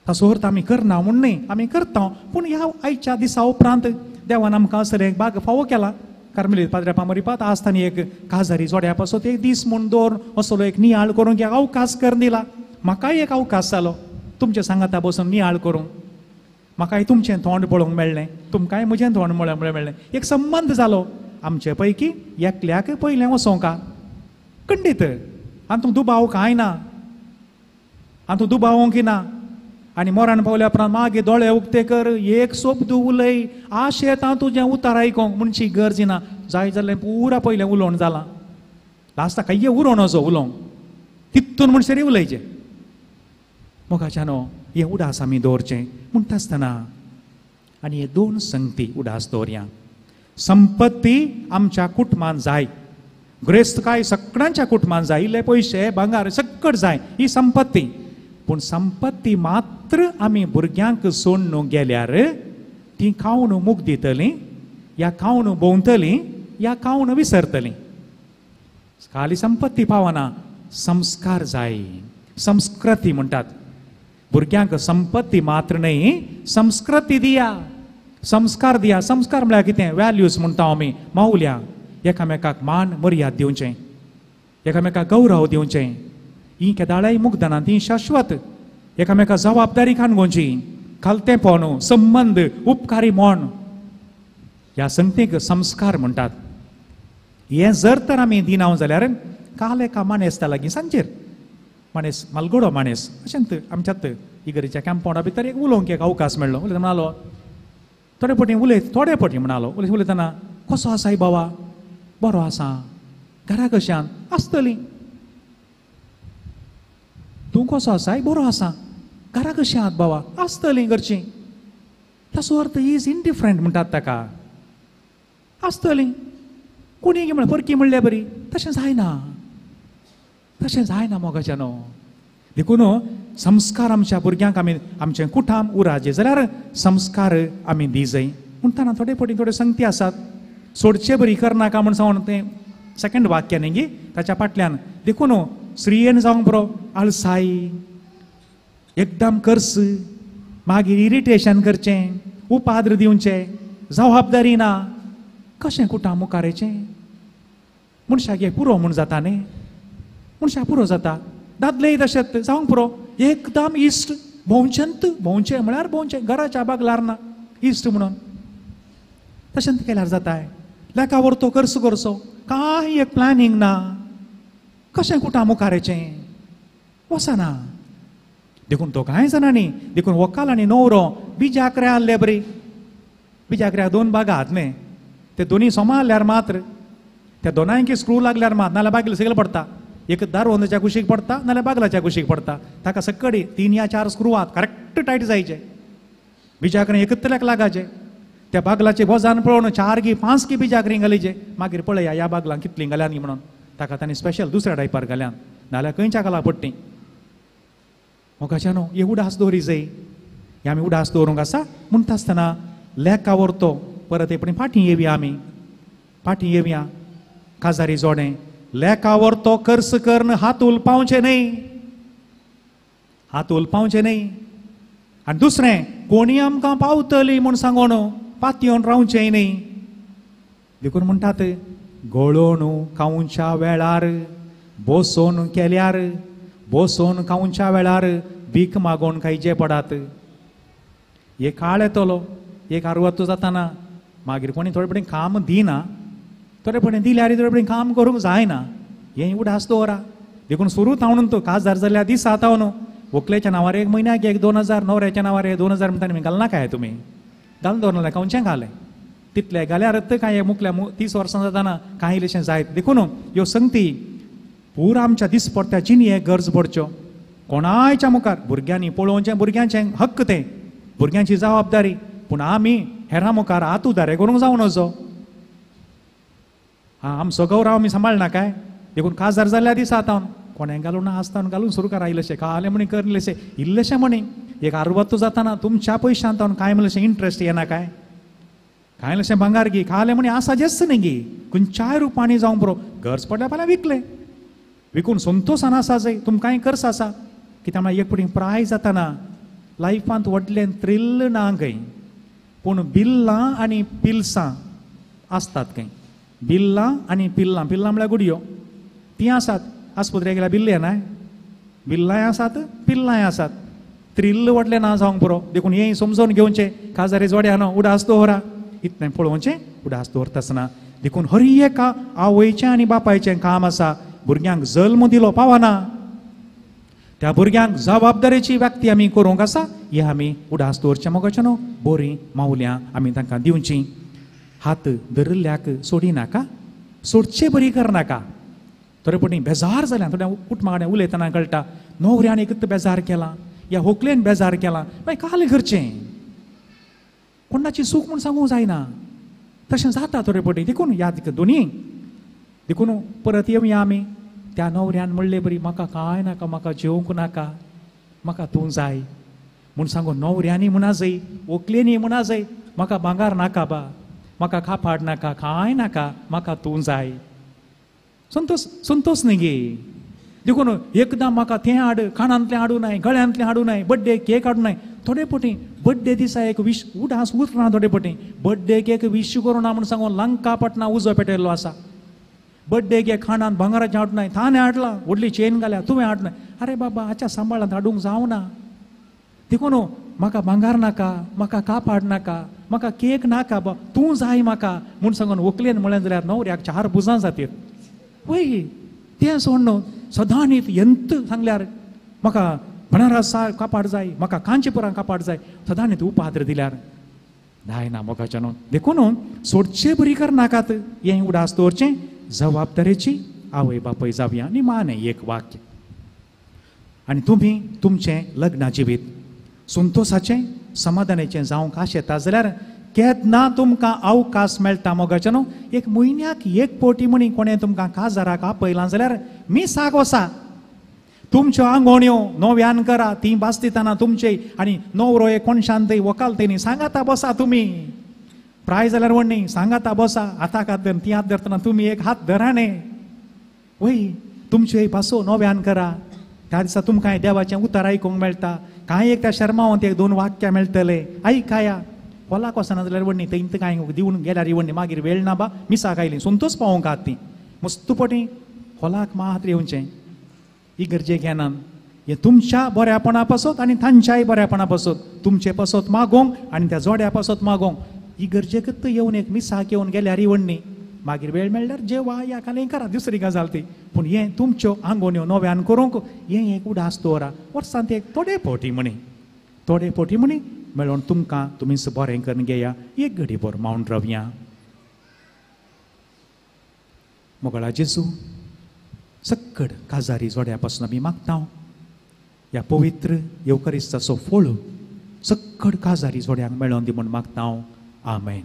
ताचो अर्थ आमी करना म्हूण न्ही, आमी करता, पूण ह्या आयच्या दिसा उपरांत देवान आमकां असलें एक भाग फावो केला. कार्मेलीत पाद्र्या पामोरीपात आज तांणी एक काजारी जोड्या पासत एक दीस म्हूण दवर असलो एक नियाळ करूंक एक अवकाश करून दिला. म्हाकाय एक अवकाश जालो तुमचे सांगाता बसून नियाळ करूंक, म्हाकाय तुमचें तोंड पळोवंक मेळ्ळें, तुमकांय म्हजें तोंड मेळ्ळें, एक संबंद जालो आमचे पैकी एकल्याक पयलें वचोंका खंडीत. आनी तूं दुबाव कांय ना, आनी तूं दुबावंक ना. आनी मरण पावल्या उपरांत मागीर दोळे उक्ते कर, एक शब्द उलय, आश येता तुजें उतार आयकोंक म्हणची गरज ना. जाय जाल्यार पुरा पयलें उलोवन जालां, लास्टाक कांय उरोवन वचो उलोवंक तितून म्हणसर उलयचें. मोगाच्यानो हे उडास आमी दवरचें म्हणटा आसतना आनी हे दोन संगती उडास दवरया. संपत्ती आमच्या कुटुंबान जाय, ग्रेस्तकाय सगळ्यांच्या कुटुंबान जाय, इल्ले पयशे भांगार सक्कट जाय, ही संपत्ती. पूण संपत्ती मात्र आमी भुरग्यांक सोडून गेल्यार ती खावन मुख दितलीं, या खावन भोंवतलीं, या खावन विसरतलीं. खाली संपत्ती पावना, संस्कार जाय. संस्कृती म्हणटात. भुरग्यांक संपत्ती मात्र न्हय, संस्कृती दिया, संस्कार दिया. संस्कार म्हळ्यार कितें? व्हॅल्यूज म्हणटा आमी, मावल्या. एकामेकाक मान मर्याद दिवचें, एकामेकाक गौरव दिवचें. ही केदाळाय मुग्दना, ती शाश्वत. एकामेका जबाबदारी खानगोवची, खालतेंपण, संबंद, उपकारी म्हण, ह्या संगतीक संस्कार म्हणटात. हें जर तर आमी दिना जाल्यार काल एका मानेस्ता लागीं सांजेर मानेस मालगोडो मानेस अशेंच आमच्यात इगर्जेच्या कॅम्पावंडा भितर एक उलोवंक एक अवकाश मेळ्ळो. उलयता म्हणालो थोडे पटी उलयत, थोडे पटी म्हणालो उलयत उलयतना, कसो आसाय बाबा? बरो आसा. घरा कश्यान आसतली? तूं कसो आसाय? बरो आसा. घरा कशी आहात बाबा? आसतली घरची. ताचो अर्थ is indifferent म्हणटात ताका. आसतली कोणी म्हळ्यार परकी म्हणल्या बरी. तशें जायना, तशें जायना मोगाच्यानो. देखून संस्कार आमच्या भुरग्यांक आमी आमचें कुटाम उराजे जाल्यार संस्कार आमी दी जाय. म्हणटना थोडे पटी थोड्यो संगती आसात सोडचे बरी करनाका म्हूण सांगून तें सेकंड वाक्य न्ही गी ताच्या फाटल्यान. देखून स्त्रियेन जावंक बरो आळसाय, एकदम कर्स, मागीर इरिटेशन करचें, उपाद्र दिवचें, जबाबदारी ना, कशें कुटाम मुखार येचें? मनशाक हें पुरो म्हूण जाता न्ही, मनशाक पुरो जाता. दादलेय तशेंच जावंक पुरो, एकदम इश्ट भोंवचेंत, भोंवचें म्हळ्यार भोंवचें, घराच्या बागलार ना इश्ट म्हणून तशेंच केल्यार जाताय. लेखा व्हरतो कर्स करचो, कांय एक प्लॅनिंग ना, कशें कुटाम मुखार येचें? वचना. देखून तो कांय जाणा न्ही. देखून व्हंकल आनी न्हवरो बिजाकऱ्या आहले बरी, बिजाकऱ्या दोन भागां आहात न्ही, ते दोनी सोमा आहल्यार मात्र, त्या दोनांयकी स्क्रू लागल्यार मात, नाल्यार बागले सगळे पडटा. एक दारवंदाच्या कुशीक पडटा, नाल्यार बागलाच्या कुशीक पडटा. ताका सकडी 3 या 4 स्क्रू आहात, करेक्ट टायट जायचे. बिजाकरें एकतल्याक लागाचे, त्या बागलाचे वजन पळोवन 4 की 5 की बिजाकरीं घालीचे. मागीर पळया ह्या बागलां कितलीं घाल्यान म्हणून ताका तांणी स्पेशल दुसऱ्या टायपार घाल्यान, नाल्यार खंयच्या घाला पडटी. मोगाच्यानो हे उडास दवरी जाय, हे आमी उडास दवरूंक आसा. म्हणटा आसतना लेखा व्हरतो परत एकपणी फाटीं येवया, आमी फाटीं येवया. काजारी जोडें लेखा व्हरतो कर्स करून हात उलपावचें न्हय, हात उलपावचें न्हय. आनी दुसरें कोणी आमकां पावतली म्हूण सांगून पातयेवन रावचें न्हय. देखून म्हणटात गळोवन खावच्या वेळार बसोवन केल्यार, बसोवन खावच्या वेळार भीक मागोवन खायचे पडात. एक काळ येतलो, एक आरवत जाताना मागीर कोणी थोडे पडे काम दिना, थोडे पडे दिल्यार थोडे पडे काम करूंक जायना. हें उडास दवरा. देखून सुरू तावन तो काजार जाल्या दिसा तावन व्हंकलेच्या नांवार 1 म्हयन्याक 1 2,000, न्हवऱ्याच्या नांवार 2,000 म्हणटा न्ही, घालना काय तुमी? घालून दवरना, खंयचें घालें तितलें घाल्यार कांय मुखल्या 30 वर्सां जाताना कांय इल्लेशें जायत. देखून ह्यो संगती पुरा आमच्या दिसपडट्या जिणेक गरज पडच्यो. कोणायच्या मुखार भुरग्यांनी पळोवचें, भुरग्यांचें हक्क तें, भुरग्यांची जबाबदारी. पूण आमी हेरां मुखार हात उदारे करूंक जावं नजो. आं, आमचो गौरव आमी सांबाळना काय? देखून काजार जाल्ल्या दिसा आतां कोणें घालूं ना आसता घालून सुरू करा इल्लेशें, खालें म्हणी कर इल्लेशें, इल्लेशें म्हणी एक आरवत्तो जाताना तुमच्या पयशांत तावन कांय म्हणलेशें इंट्रस्ट येना काय? कांय इल्लेशें भांगार गी खालें म्हणी आसाचेंच न्ही गी, खंयच्याय रुपांनी जावं पुरो. गरज पडल्यार फाल्यां विकलें, विकून संतोशान आसा जाय, तुमकांय कर्स आसा. कित्याक म्हळ्यार एक पटी प्राय जाताना लायफांत व्हडलें थ्रिल्ल ना खंय, पूण बिल्लां आनी पिल्सां आसतात खंय. बिल्लां आनी पिल्लां, पिल्लां म्हळ्यार गुडयो, तीं आसात. आस्पत्रे गेल्यार बिल्ले येनाय, बिल्लांय आसात, पिल्लांय आसात. थ्रिल्ल व्हडलें ना जावंक पुरो. देखून हें समजून घेवचें, काजारी जोड्या न्हू उडास दवरा, इतलें पळोवचें, उडास दवरता आसतना. देखून हर एका आवयचें आनी बापायचें काम आसा भुरग्यांक जल्म दिलो पावना, त्या भुरग्यांक जबाबदारेची व्यक्ती आमी करूंक आसा. हे आमी उडास दवरचें मोगाचें न्हू, बरीं मावल्यां आमी तांकां दिवचीं. हात धरिल्ल्याक सोडी नाका, सोडचे बरी करनाका. थोडे पटी बेजार जाल्या, थोड्या कुटुंबा कडेन उलयतना कळटा न्हवऱ्यान एक बेजार केला, या होकलेन बेजार केला, मागीर काल करचें, कोणाची चूक म्हूण सांगूंक जायना, तशें जाता थोडे पटी. देखून याद दोनी देखून परत येवया आमी. त्या न्हवऱ्यान म्हणले बरी म्हाका कांय नाका, म्हाका जेवंक नाका, म्हाका तूं जाय म्हूण सांगून न्हवऱ्यांनी म्हणा जाय, व्हंकलेनी म्हणा जाय, म्हाका भांगार नाका बा, म्हाका खापाड नाका, कांय नाका, म्हाका तूं जाय. संतोष संतोष न्ही गे. देखून एकदां म्हाका तें हाड, खाणांतलें हाडूं नाय, गळ्यांतलें हाडूं नाय, बड्डे केक हाडूं नाय. थोडे पटी बड्डे दिसा एक विश उडास उरना, थोडे पटी बड्डे केक विश करूं ना म्हूण सांगून लंका पटना उजो पेटयल्लो आसा. बड्डे केक खाणांत भांगराचें हाडूं नाय, थाने हाडलां, व्हडली चेन घाल्या, तुवें हाडूं नाय. अरे बाबा हाच्या सांबाळांत हाडूंक जावना. देखून म्हाका भांगार नाका, म्हाका कापाड नाका, म्हाका केक नाका बा, तूं जाय म्हाका म्हूण सांगून व्हंकलेन म्हळें जाल्यार न्हवऱ्याक चार भुजां जातीत. वय तें सोडून सदांच यंत सांगल्यार म्हाका बनारस कापाड जाय, म्हाका कांचीपुरां कापाड जाय, सदांच उपाद्र दिल्यार जायना मोगाच्यान. देखून सोडचे बरी करनाकात, हें उडास दवरचें जबाबदारेची आवय बापूय जावया. आनी माने एक वाक्य, आनी तुमी तुमचें लग्न जिवीत संतोशाचें समाधानाचें जावंक आशेता जाल्यार केन्ना तुमकां अवकाश मेळटा मोगाच्यान, एक म्हयन्याक एक पोटी म्हणी कोणें तुमकां काजाराक आपयलां जाल्यार मिसाक वसा, तुमच्यो आंगोण्यो नव्यान करा, ती भास दितना तुमचे आनी नवरो एक कोणशान थंय वकाल तेणी सांगाता बसा, तुमी प्राय जाल्यार व्हडली सांगाता बसा, हाताक हात धर, ती हात धरतना तुमी एक हात धरा न्ही. वय तुमच्यो भासो नव्यान करा, त्या दिसा तुमकां देवाचें उतर आयकूंक मेळटा. कांय एक त्या शर्मावंत एक दोन वाक्यां मेळटले आयकाया. कोलाक वचना जाल्यार व्हडली थंय कांय दिवन गेल्यार व्हडली मागीर वेळ ना बा, मिसाक आयली संतोष पावोवंक आहात ती मस्त पटी खोलाक मात्र येवचें इगर्जेक येनान. हें तुमच्या बऱ्यापणा पासत आनी तांच्याय बऱ्यापणा पासत, तुमचे पासत मागोवंक आनी त्या जोड्या पासत मागोवंक. इगर्जेकच येवन एक मिसाक येवन गेल्यार व्हडली मागीर वेळ मेळ्ळ्यार जेवा या कालें करा, दुसरी गजाल ती. पूण हें तुमच्यो आंगोण्यो नव्यान करूंक हें एक उडास दवरा. वर्सांत एक थोडे पोटी म्हणी, थोडे पोटी म्हणी मेळोन तुमकां तुमीच बरें करून घेया. एक घडी भर मावन रावया. मोगळा जेजू, सक्कड काजारी जोड्या पासून आमी मागता ह्या पवित्र येवकरिस्ताचो फळ सक्कड काजारी जोड्यांक मेळोन दी म्हूण मागता. आमेन.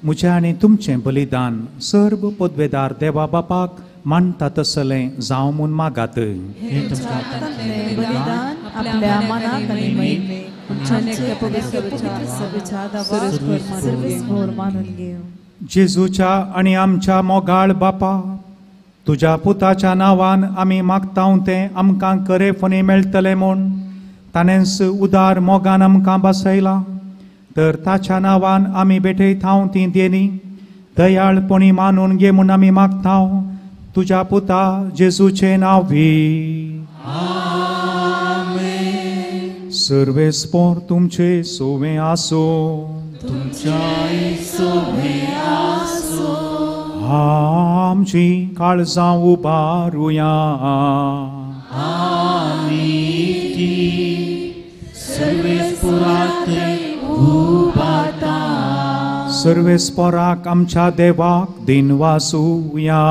म्हज्या आनी तुमचें बलिदान सर्व पदवेदार देवा बापाक मानता तसलें जावं म्हूण मागात. जेजूच्या आनी आमच्या मोगाळ बापा, तुज्या पुताच्या नांवान आमी मागता तें आमकां खरेपणी मेळटलें म्हूण ताणेंच उदार मोगान आमकां बसयलां. तर ताच्या नांवान आमी भेटयता ती देणी दयाळपणी मानून घे म्हूण आमी मागता तुज्या पुता जेजूचें नांव भी. सर्वेस्पोर तुमचे सोवे आसो. तुमच्याय सोवे आसो. आमची काळजां उबारुया. आमी ती सर्वेस्पोराक उबारता. सर्वेस्पोराक आमच्या देवाक दिनवासुया.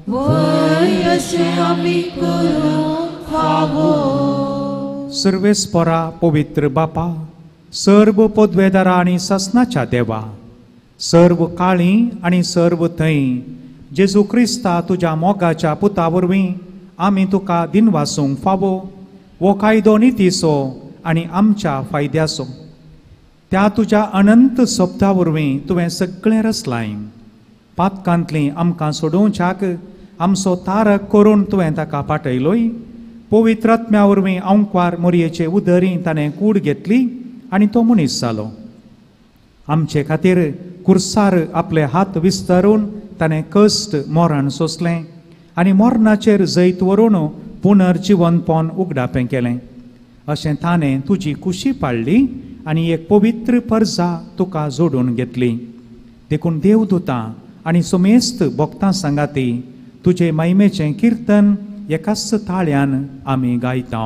वय अशें आमी करूंक फावो. सर्वेस्पोरा पवित्र बापा, सर्व पदवेदारा आनी सासनाच्या देवा, सर्व काळी आनी सर्व थंय जेजू क्रिस्ता तुज्या मोगाच्या पुता वरवीं आमी तुका दिनवासूंक फावो वो कायदो नितीचो आनी आमच्या फायद्याचो. त्या तुज्या अनंत सोबता वरवीं तुवें सगळें रचलाय. पातकांतली आमकां सोडोवच्याक आमचो तारक करून तुवें ताका पाटयलोय. पवित्र आत्म्या वरवीं आंकवार मोरयेचे उदरी ताणें कूड घेतली आनी तो मनीस जालो. आमचे खातीर कुर्सार आपले हात विस्तारून ताणें कश्ट मरण सोंसलें आनी मरणाचेर जैत व्हरून पुनर्जिवनपण उगडापें केलें. अशें ताणें तुजी कुशी पाडली आनी एक पवित्र परजा तुका जोडून घेतली. देखून देवदूतां आनी सुमेस्त भक्तां सांगाती तुजे महिमेचें किर्तन एकाच ताळ्यान आमी गायता.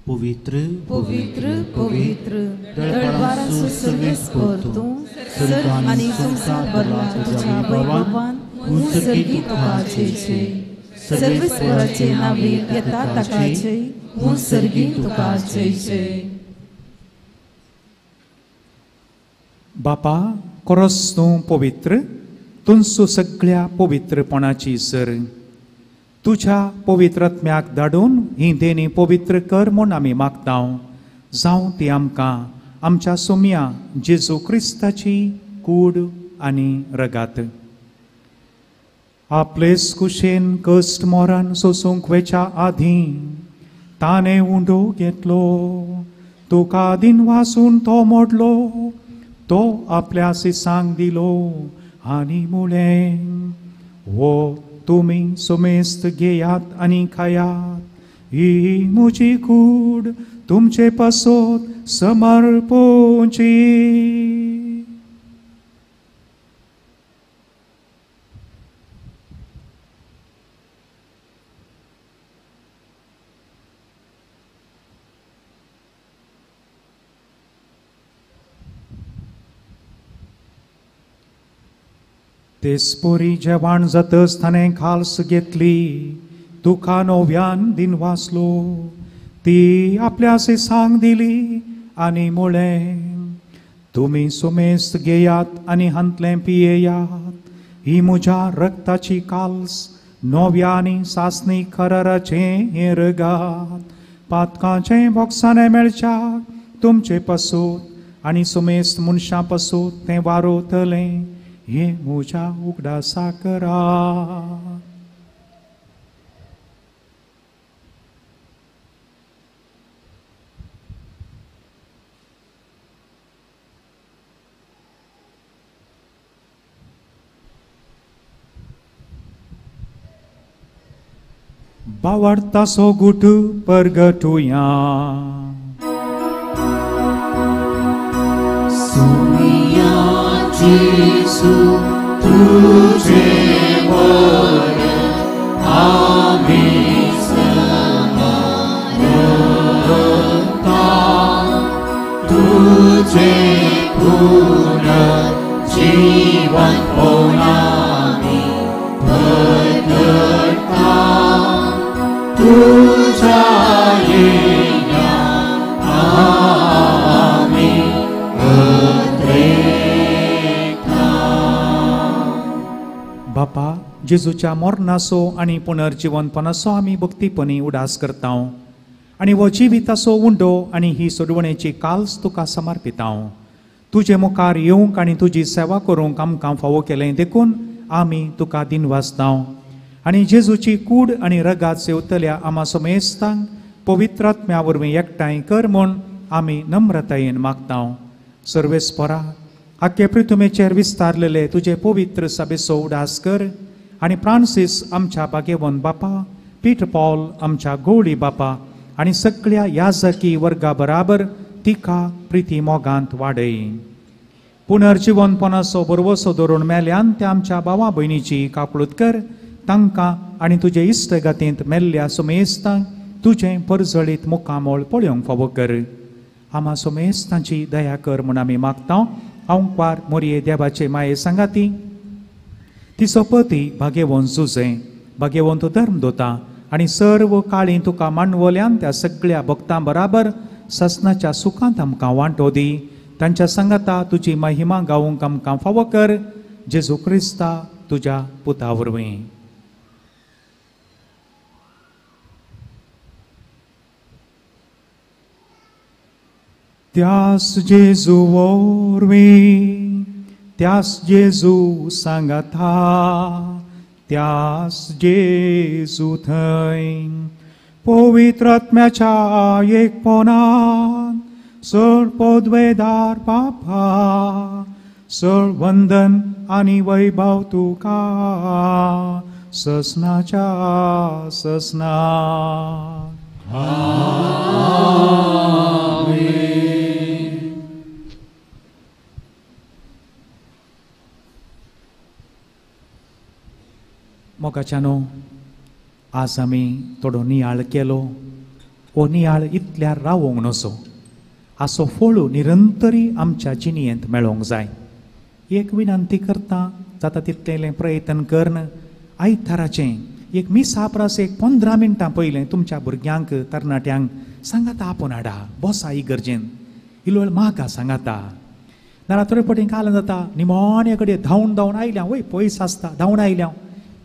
पवित्र पवित्र पवित्र दळबाराचो सर्वेस्पोर तूं, सर्ग आनी संवसार भरला तुज्या वैभवान. सर्गी तुका जय जय. सर्वेस्पोराचे नांवे येता ताका जय. सर्गी तुका जय जय. बापा, खरोच तूं पवित्र, तुमचो सगळ्या पवित्रपणाची सर. तुज्या पवित्र आत्म्याक धाडून ही देणी पवित्र कर म्हूण आमी मागता. जावं ती आमकां आमच्या सोम्या जेजू क्रिस्ताची कूड आनी रगात. आपलेच कुशेन कश्ट मरण सोसूंक वेच्या आदीं ताणें उंडो घेतलो, तुका दिनवासून तो मोडलो, तो आपल्या सिसांक दिलो आनी मुळें, हो तुमी सुमेस्त घेयात आनी खायात, ही म्हजी कूड तुमचे पासत समर्पोची. तेसपोरी जेवण जातच ताणें खाल्स घेतली, तुका नव्यान दिनवासलो, ती आपल्या सिसांक दिली आनी म्हळें, तुमी सुमेस्त घेयात आनी हांतलें पियेयात, ही म्हज्या रक्ताची काल्स, नव्या आनी सासणी कराराचें हें रगात, पातकांचें बोगसाणें मेळच्याक तुमचे पासत आनी सुमेस्त मनशां पासत तें वारोतलें, हें म्हज्या उगडासा करात. बावडतासो गुट परगटुया. सुमिया जेजू तुझे वर आमी समर्पता, तुझे पुनर्जीवन आमी परगटता, तुझ्या येण्या आमी उद्रेकता. बापा, जेजूच्या मरणाचो आनी पुनर्जिवनपणाचो आमी भक्तीपणी उडास करता आनी हो जिविताचो उंडो आनी ही सोडवणेची काल्स तुका समर्पिता. तुजे मुखार येवंक आनी तुजी सेवा करूंक आमकां फावो केलें देखून आमी तुका दिनवासता. आनी जेजूची कूड आनी रगात सेवतल्या आमा समेस्तांक पवित्र आत्म्या वरवीं एकठांय कर म्हूण आमी नम्रतायेन मागता. सर्वेस्परा आख्खे पृथ्वीचेर विस्तारलेले तुजे पवित्र सभेचो उडास कर आनी फ्रांसीस आमच्या भाग्यवंत बापा, पीटर पॉल आमच्या गौळी बापा आनी सगळ्या याजकी वर्गा बराबर तिका प्रिती मोगांत वाडय. पुनर्जिवनपणाचो बरवसो धरून मेल्यान त्या आमच्या भावा भयणीची काकळूत कर. तांकां आनी तुजे इश्टगतींत मेल्ल्या सुमेस्तांक तुजें परजळीत मुखामोळ पळोवंक फावो कर. आमा सुमेस्तांची दया कर म्हूण आमी मागता. आंकवार मोरये देवाचे माये सांगाती तिचो पती भाग्यवंत जुजे, भाग्यवंत धर्मदोता आनी सर्व काळी तुका मांडवल्यान त्या सगळ्या भक्तां बराबर ससनाच्या सुखांत आमकां वांटो दी. तांच्या सांगाता तुजी महिमा गावूंक आमकां फावो कर. जेजू क्रिस्ता तुज्या पुता वरवीं. त्यास जेजू वरवीं, त्यास जेजू सांगाता, त्यास जेजू थंय पवित्र आत्म्याच्या एकपणान सळ पदवेदार बापा, सळ वंदन आनी वैभव तुका ससनाच्या ससना. मोगाच्यानो, आज आमी थोडो नियाळ केलो. हो नियाळ इतल्यार रावोंक नसो. हाचो फळू निरंतरी आमच्या जिणेंत मेळोंक जाय. एक विनंती करता, जाता तितलें प्रयत्न करून आयताराचें एक मिसा परस एक 15 मिनटां पयलें तुमच्या भुरग्यांक तरणाट्यांक सांगाता आपोवन हाडा, बसा इगर्जेन, इल्लो वेळ मागा सांगाता. नाल्यार थोडे फावटी काल जाता निमाणे कडेन धांवन धांवन आयल्या, वय पयस आसता, धांवन आयल्या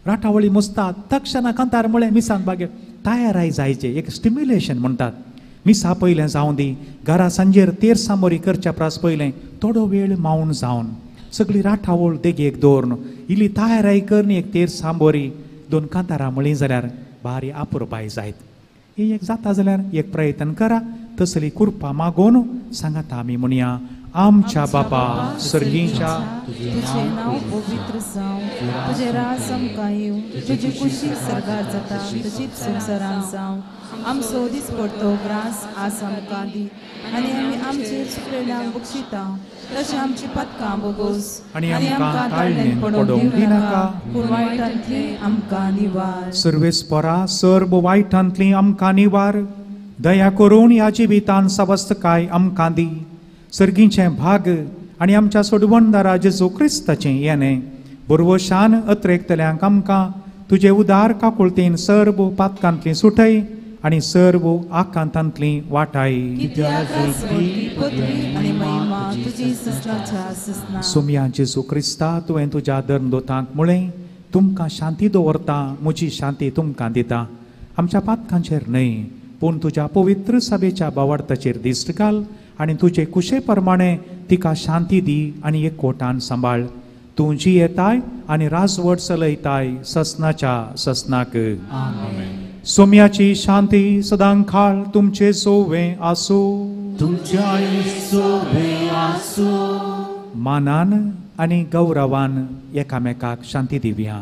राटावळी मुसतात तक्षणा कांतार म्हळें मिसान बागेर तयाराय जायचे. एक स्टिम्युलेशन म्हणटात. मिसा पयलें जावं दी, घरा सांजेर तेरसां मोरी करच्या परस पयलें थोडो वेळ मावन जावन सगळी राटावळ देगेक दवरून इल्ली तयाराय करून एक तेरसां बोरी 2 कांतारां म्हळीं जाल्यार भारी आपुरबाय जायत. ही एक जाता जाल्यार एक प्रयत्न करा. तसली कृपा मागोवन सांगाता आमी म्हणया. आमच्या बापा सर्गीच्या, तुझें नांव पवित्र जावं, तुजें राज आमकां येवं, तुजी खुशी सर्गार जाता तशीच संवसारांत जावं. आमचो दिसपडतो ग्रास आज आमकां दी आनी आमी आमचेर चुकलेल्यांक बक्षिता तशें आमची पातकां बोगोस आनी आमकां ताळणेन पडोवंक दिनाका, पूण वायटांतली आमकां निवार. सर्वेस्परा सर्व वायटांतली आमकां निवार. दया करून ह्या जिवितान सवस्तकाय आमकां दी. सर्गीचें भाग आनी आमच्या सोडवणदारा जेजू क्रिस्ताचें येणें बरवशान अत्रेकतल्यांक आमकां तुजे उदार काकुळतेन सर्व पातकांतली सुटय आनी सर्व आकांतांतली वाटाय. सोमया जेजू क्रिस्ता, तुवें तुज्या धर्मदोतांक म्हळें, तुमकां शांती दवरता, म्हजी शांती तुमकां दिता. आमच्या पातकांचेर न्हय पूण तुज्या पवित्र सभेच्या बावार्थाचेर दिश्ट घाल आनी तुजे कुशे प्रमाणे तिका शांती दी आनी एकवटान सांबाळ. तूं जियेताय आनी राजवट चलयताय ससनाच्या ससनाक. सोम्याची शांती सदां काळ तुमचे सोवे आसूं, तुमच्याय सोवे आसूं. मानान आनी गौरवान एकामेकाक शांती दिवया.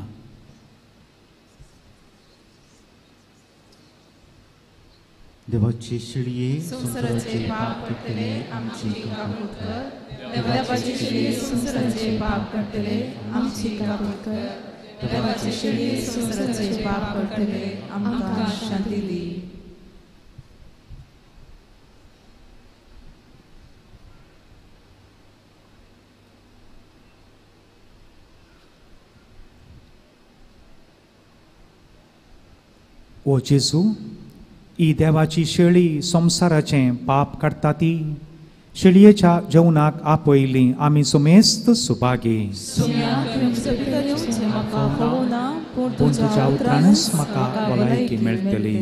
देवाची शिळये संवसाराचे पाप काडटले आमची काकूट कर. देवाची शिळये संवसाराचे पाप काडटले आमची काकूट कर. देवाची शिळये संवसाराचे पाप काडटले आमकां शांती दी. ओ जेजू, ही देवाची शेळी संवसाराचें पाप काडटा ती शेळयेच्या जेवणाक आपयली आमी सुमेस्त सुभागी. पूण तुज्या उतरानच म्हाका भलायकी मेळटली.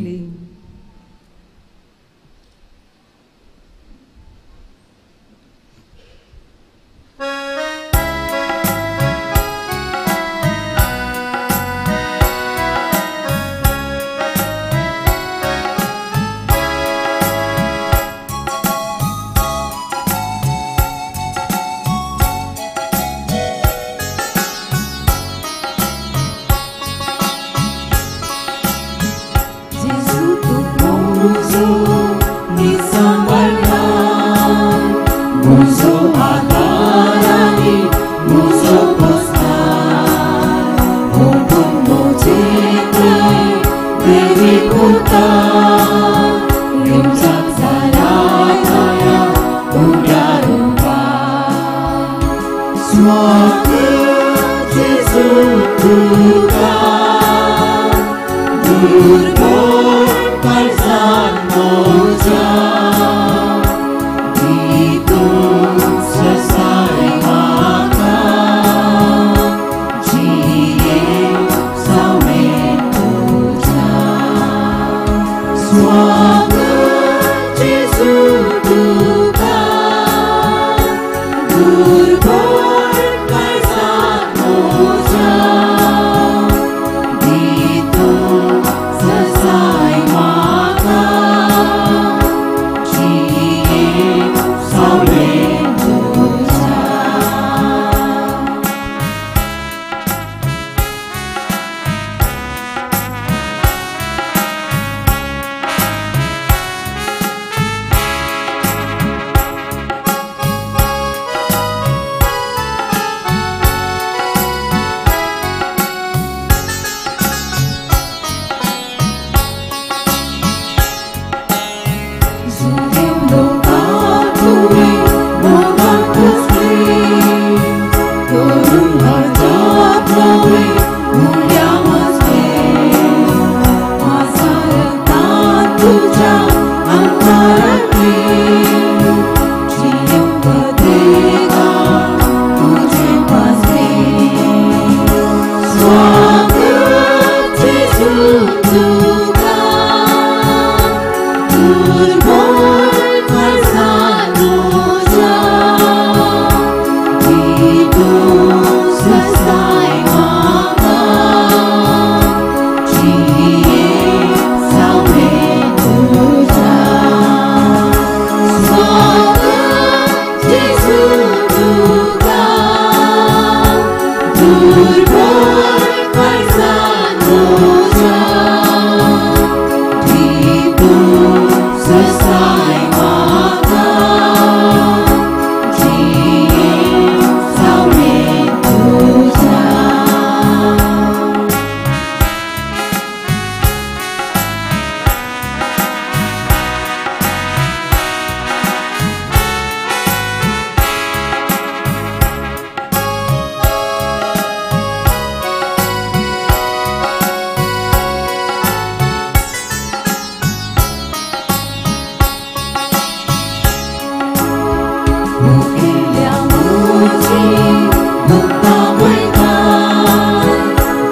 स्वागत जेजू तुका दुर्बळ काळजान म्हज्या दी तूं ससाय म्हाका जिये सावळेन तुज्या स्वागत जेजू तुका दुर्बळ काळजान म्हज्या दी तूं ससाय म्हाका जिये सावळेन तुज्या. स्वागत जेजू तुका दुर्बळ काळजान म्हज्या दी तूं ससाय म्हाका जिये सावळेन तुज्या. स्वागत जेजू तुका दुर्बळ काळजान म्हज्या दी तूं ससाय म्हाका जिये सावळेन तुज्या. मुकिल्या म्हजी दुख्खां वयता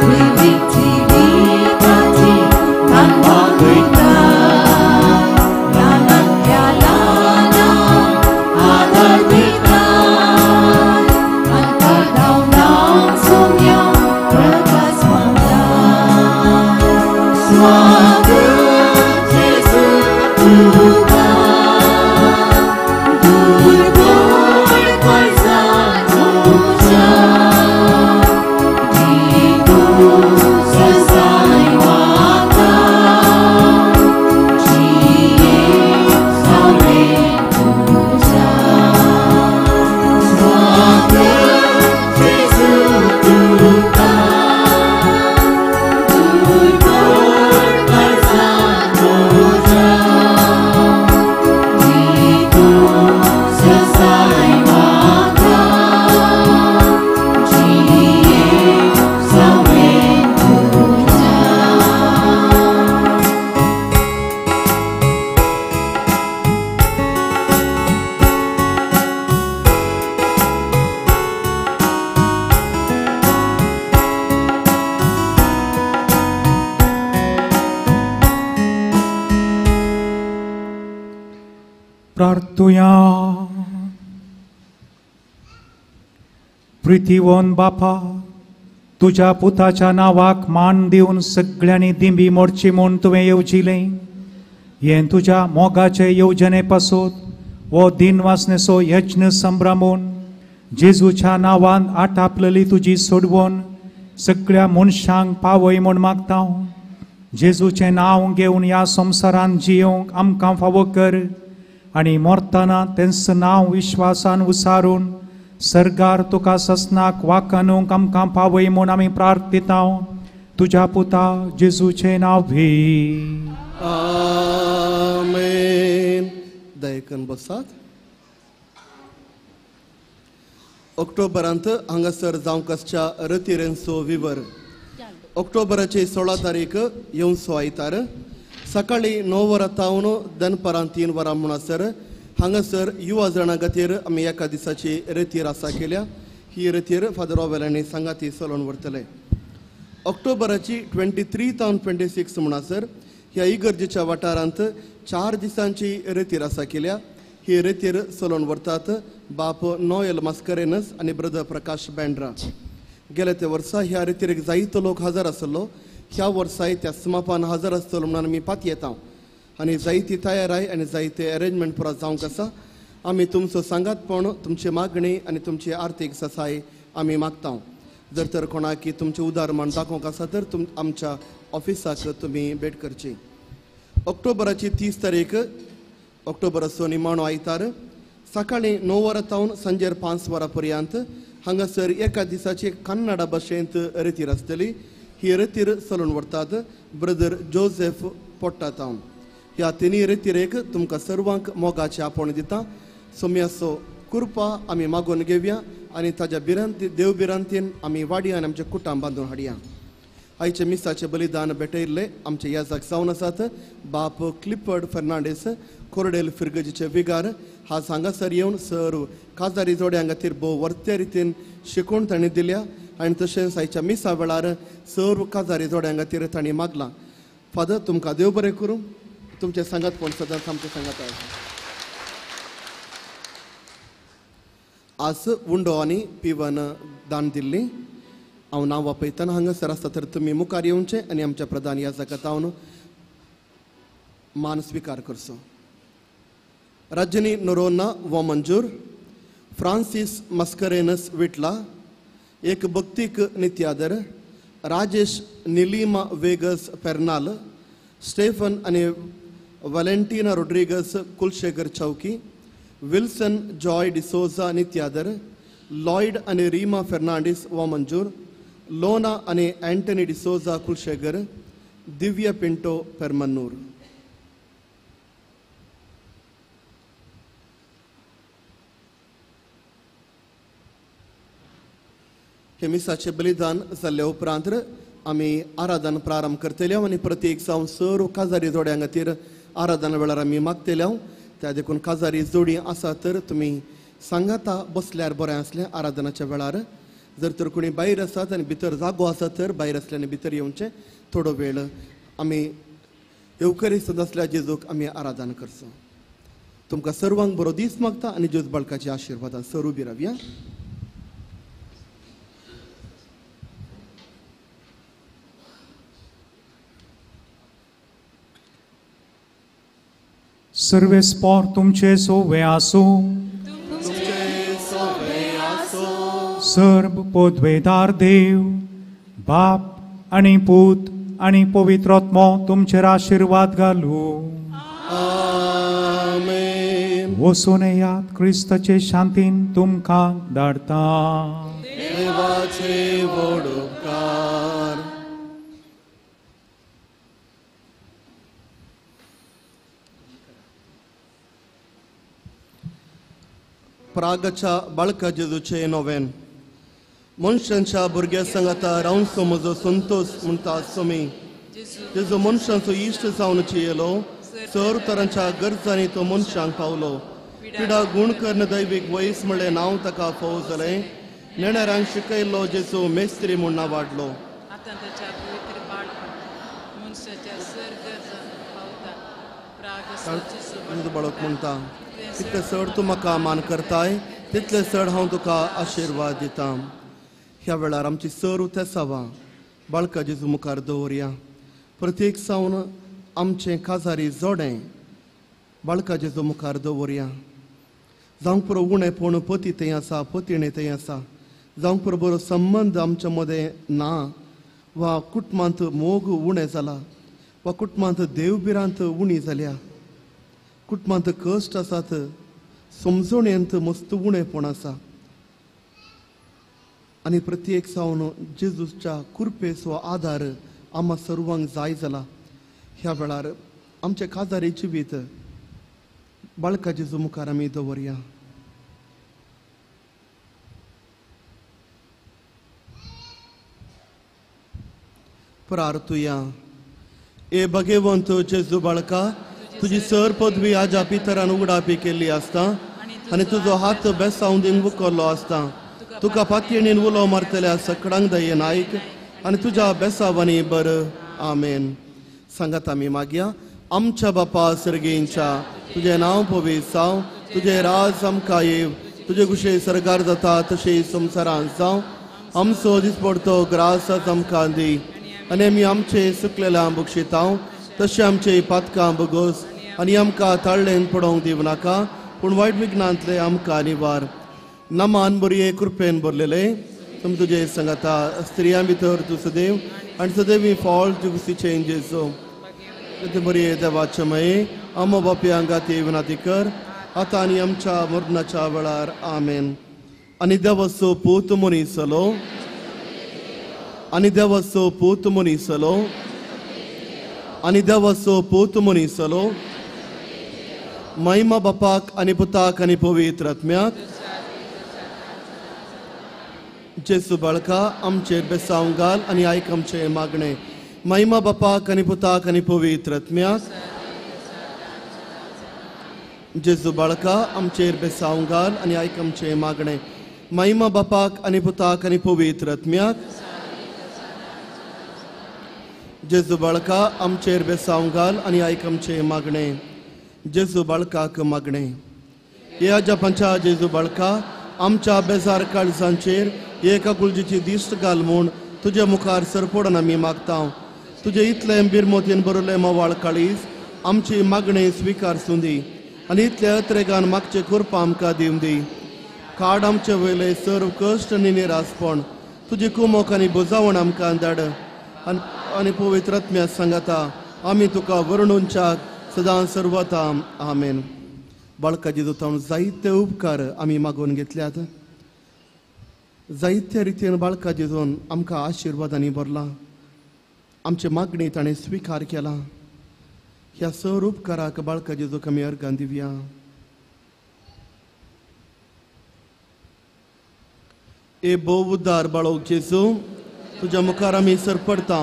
दैवीक जिविताची तान वागयता ल्हानांतल्या ल्हानाक आदार दिता अंतर धांवडावन सोम्या प्रकाश पावता. स्वागत जेजू तुका दुर्बळ काळजान म्हज्या दी तूं ससाय म्हाका जिये सावळेन तुज्या. स्वागत जेजू तुका दुर्बळ काळजान म्हज्या दी तूं ससाय म्हाका जिये सावळेन तुज्या. प्रार्थुया. प्रितीवन बापा, तुज्या पुताच्या नांवाक मान दिवन सगळ्यांनी दिंबी मोडची म्हूण तुवें येवजिलें. हें तुज्या मोगाचे येवजणे पासत हो दिनवासनेचो यज्ञ संभ्रमून जेजूच्या नांवान आटापलेली तुजी सोडवण सगळ्या मनशांक पावय म्हूण मागता. जेजूचें नांव घेवन ह्या संवसारान जियोवंक आमकां फावो कर आनी मरतना तेंच नांव विश्वासान उसारून सर्गार तुका ससनाक वाकानूंक आमकां पावय म्हूण आमी प्रार्थिता. तुज्या पुता जेजूचें नांव भी. आमेन. दयेकन बसात. ऑक्टोबरांत हांगासर जावंक आसच्या रतिरेंचो विवर. ऑक्टोबराची 16 तारीख येवचो आयतार सकाळीं 9 वरां तावन दनपारां 3 वरां म्हणसर हांगासर युवा जाणां खातीर आमी एका दिसाची रेतीर आसा केल्या. ही रेतीर फादर ओवेल आनी सांगाती चलोवन व्हरतले. ऑक्टोबराची 23 तावन 26 म्हणसर ह्या इगर्जेच्या वाठारांत 4 दिसांची रेतीर आसा केल्या. ही रेतीर चलोवन व्हरतात बाप नोयल मास्करेनस आनी ब्रदर प्रकाश बँड्रा. गेल्या त्या वर्सा ह्या रेतीरेक जायतो लोक हजर आसलो. ह्या वर्साय त्या समापान हजर आसतलो म्हणून आमी पातयेता आनी जायती तयाराय आनी जायते अरेंजमेंट पुरा जावंक आसा. आमी तुमचो सांगातपण, तुमची मागणी आनी तुमची आर्थीक ससाय आमी मागता. जर तर कोणाक तुमचें उदार म्हण दाखोवंक आसा तर आमच्या ऑफिसाक तुमी भेट करची. ऑक्टोबराची 30 तारीख ऑक्टोबराचो निमाणो आयतार सकाळीं 9 वरां तावन सांजेर 5 वरां पर्यंत हांगासर एका दिसाची कन्नडा भाशेंत रेतीर आसतली. ही रेतीर चलोवन व्हरतात ब्रदर जोसेफ पोट्टा तावन. ह्या तिनूय रेतिरेक तुमकां सर्वांक मोगाचें आपोवणें दिता. सोम्याचो कृपा आमी मागून घेवया आनी ताज्या भिरांती देव भिरांतीन आमी वाडया आनी आमचें कुटां बांदून हाडया. आयचे मिसाचें बलिदान भेटयल्ले आमचे याजक जावन आसात बाप क्लिफर्ड फेर्नांडीस कोरडेल फिरगजीचे विगार. हाज हांगासर येवन सर्व काजारी जोड्यां खातीर भोव वर्ते रितीन शिकवण तांणी दिल्या आनी तशेंच आयच्या मिसा वेळार सर्व काजारी जोड्यां खातीर तांणी मागलां. फादर तुमकां देव बरें करूं. तुमचें सांगातपण सदांच आमचें सांगात आसा. आज उंडो आनी पिवन दान दिल्ली हांव नांव वापयतना हांगासर आसता तर तुमी मुखार येवचें आनी आमच्या प्रधान याजका तावन मान स्विकार करचो. राजनी नोरोना वोमंजूर, फ्रांसीस मस्करेनस विटला, एक भक्तीक नित्यादर, राजेश निलिमा वेगस फेर्नाल, स्टेफन आनी Valentina Rodrigues Kulshekhar Chowki, Wilson Joy D'Souza नित्यादर, Lloyd आनी रीमा फेर्नांडीस वोमंजूर, लोना आनी अँटनी डिसोजा कुलशेखर, दिव्या पिंटो पेरमन्नूर. हे मिसाचें बलिदान जाल्ल्या उपरांत आमी आराधन प्रारंभ करतले आनी प्रत्येक जावं सर्व काजारी जोड्यां खातीर आराधना वेळार आमी मागतले. त्या देखून काजारी जोडी आसा तर तुमी सांगाता बसल्यार बरें आसलें आराधनाच्या वेळार. जर तर कोणी भायर आसात आनी भितर जागो आसा तर भायर आसल्यानी भितर येवचें. थोडो वेळ आमी येवकरी आसल्या जेजूक आमी आराधन करचो. तुमकां सर्वांक बरो दीस मागता आनी जेजू बाळकाच्या आशिर्वादान सर उबी रावया. सर्वेस्पोर तुमचे सोवे आसूं. सर्व पदवेदार देव बाप आनी पूत आनी पवित्र आत्मो तुमचेर आशिर्वाद घालूं. आमेन. वचून येयात क्रिस्ताचे शांतीन तुमकां धाडटा. देवाचे व्हड उपकार. प्रागच्या बाळका जेजूचे नोवेन. मनशांच्या भुरग्या सांगाता रावचो म्हजो संतोष म्हणटा सोमी. जेजू मनशांचो इश्ट जावन येयलो, सर तरांच्या गरजांनी तो मनशांक पावलो. पिडा गूण कर्ण दैवीक वयस म्हणलें नांव ताका फावो जालें. नेणारांक शिकयल्लो जेजू मेस्त्री म्हूण नांव वाडलो. बाळक म्हणटा तितले चड तूं म्हाका मान करताय तितले चड हांव तुका आशिर्वाद दिता. ह्या वेळार आमची सर्व तेसावां बाळका जेजू मुखार दवरया. प्रत्येक सावन आमचें काजारी जोडें बाळका जेजू मुखार दवरया. जावंक पुरो उणेपण पती थंय आसा, पतिणें थंय आसा, जावंक पुरो बरो संबंद आमच्या मदें ना, वा कुटुंबांत मोग उणें जाला, वा कुटुंबांत देवभिरांत उणी जाल्या, कुटुंबांत कश्ट आसात, समजणेंत मस्त उणेपण आसा. आनी प्रत्येक सावन जेजूच्या कृपेचो आदार आमकां सर्वांक जाय जाला. ह्या वेळार आमचें काजारी जिवीत बाळका जेजू मुखार आमी दवरया. प्रार्थुया. ए भगेवंत जेजू बाळका, तुजी सर पदवी आजा पितरान उगडापी केल्ली आसता आनी तुजो हात बेसावन दिवन उखल्लो आसता. तुका पातयेणीन उलो मारतल्या सकडांक दयेन आयक आनी तुज्या बेसावांनी बर. आमेन. सांगात आमी मागया. आमच्या बापा सर्गेंच्या, तुजें नांव पवित्र जावं, तुजें राज आमकां येव, तुजे कुशे सरकार जाता तशें संवसारांत जावं. आमचो दिसपडतो ग्रास आमकां दी आनी आमी आमचे सुकलेल्या बक्षितांव तशें आमचे पातकां बगोस आनी आमकां ताळ्ळेन पडोवंक दिवं नाका, पूण वायट विघ्नांतले आमकां निवार. नमान बरये कृपेन भरलेले तुम तुजे सांगाता, स्त्रियां भितर तूं सदैव आनी सदैवी फॉल तुगसीचें जेजू. बरये देवाचे मये आमो बापया गाती विनाती कर आतां आनी आमच्या मरणाच्या वेळार. आमेन. आनी देवाचो पूत मनीसलो, आनी देवाचो पूत मनीसलो, आनी देवाचो पूत मनीसलो. महिमा बापाक आनी पुताक आनी पवित्र आत्म्याक. जेजू बाळका आमचेर बेसांव घाल आनी आयक आमचें मागणें. महिमा बापाक आनी पुताक आनी पवित्र आत्म्याक. जेजू बाळका आमचेर बेसांव घाल आनी आयक आमचें मागणें. महिमा बापाक आनी पुताक आनी पवित्र आत्म्याक. जेजू बाळका आमचेर बेसांव घाल आनी आयक आमचें मागणें. जेजू बाळकाक मागणें. हे आजा जेजू बाळका आमच्या बेजार काळजांचेर एका कुलजीची दिश्ट घाल म्हूण तुजे मुखार सरपडून आमी मागता. तुजे इतलें बिरमोतीन बरयल्लें मोवाळ काळीज आमची मागणी स्विकार सुंदी आनी इतल्या अत्रेगान मागचे कृपा आमकां दिवं दी. काड आमचे वयले सर्व कश्ट आनी निरासपण, तुजी कुमोक आनी बुजावण आमकां धाड आनी पवित्र आत्म्या सांगाता आमी तुका वर्णुनच्याक सदां सर्वता. आमेन. बाळकाचे दुतावन जायते उपकार आमी मागून घेतल्यात. जायत्या रितीन बाळका जेजून आमकां आशिर्वादांनी भरला. आमचे मागणी ताणें स्विकार केला. ह्या सर उपकाराक बाळका जेजूक आमी अर्गां दिवया. ए भोव उद्दार बाळोक जेजू, तुज्या मुखार आमी सरपडता.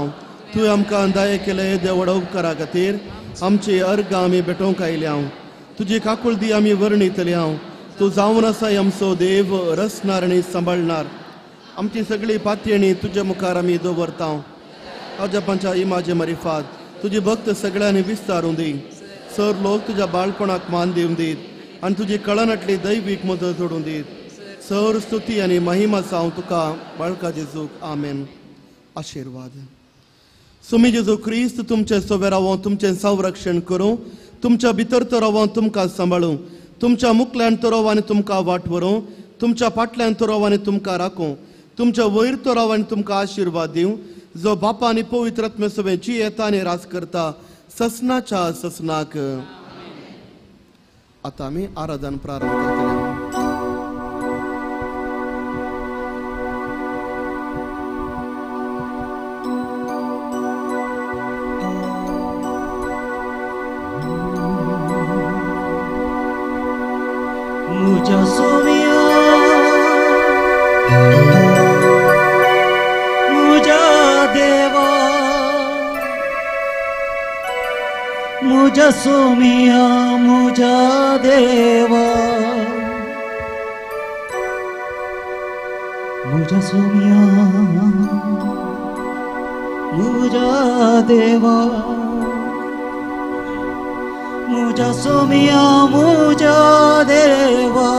तुवें आमकां दाये केले देवडा उपकारा खातीर आमची अर्गां आमी भेटोवंक आयल्या. तुजी काकुळदी आमी वर्णितली. हांव तूं जावन आसाय आमचो देव, रसणार आनी सांबाळणार. आमची सगळी पातयेणी तुज्या मुखार आमी दवरता. आजपांच्या इमाजे मारिफात तुजी भक्त सगळ्यांनी विस्तारून दी. सर लोक तुज्या बाळपणाक मान दिवन दीत आनी तुजी कळनाटली दैवीक मदत जोडून दीत. सर स्तुती आनी महिमा जावं तुका बाळका जेजूक. आमेन. आशिर्वाद. सुमी जेजू क्रिस्त तुमचे सोबे रावों, तुमचें संरक्षण करूं, तुमच्या भितर तो रावों, तुमकां सांबाळूं, तुमच्या मुखल्यान तो राव आनी तुमकां वाट व्हरूं, तुमच्या फाटल्यान तो राव आनी तुमकां राखूं, तुमच्या वयर तो राव आनी तुमकां आशिर्वाद दिवं, जो बापा आनी पवित्र आत्म्या सोबे जी येता आनी राज करता ससनाच्या ससनाक. आतां आमी आराधन प्रारंभ करतले. मुझा सोमिया मुझा देवा, मुझा सोमिया मुझा देवा, मुझा सोमिया मुझा देवा, मुझा सोमिया मुझा देवा.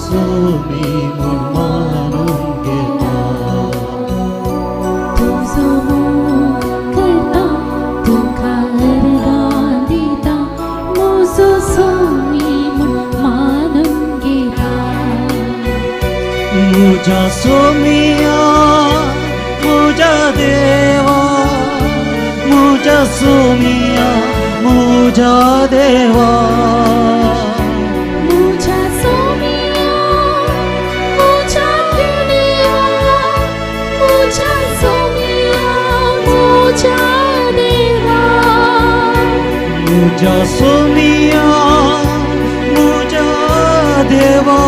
सोमी म्हूण मानून घेता. मुझा सोमिया मुझा देवा मुझा सोमिया मुझा देवा मुझा सोमिया मुझा देवा मुझा सोमिया मुझा देवा मुझा सोमिया मुझा देवा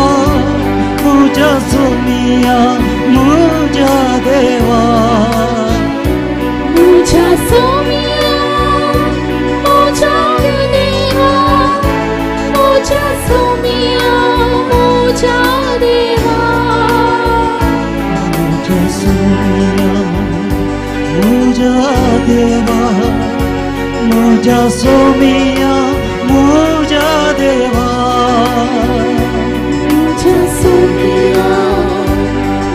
मुझा सोमिया मुझा देवा मुझा सोमिया मुझा देवा मुझा सोमिया मुझा देवा मुझा सोमिया मुझा देवा मुझा सोमिया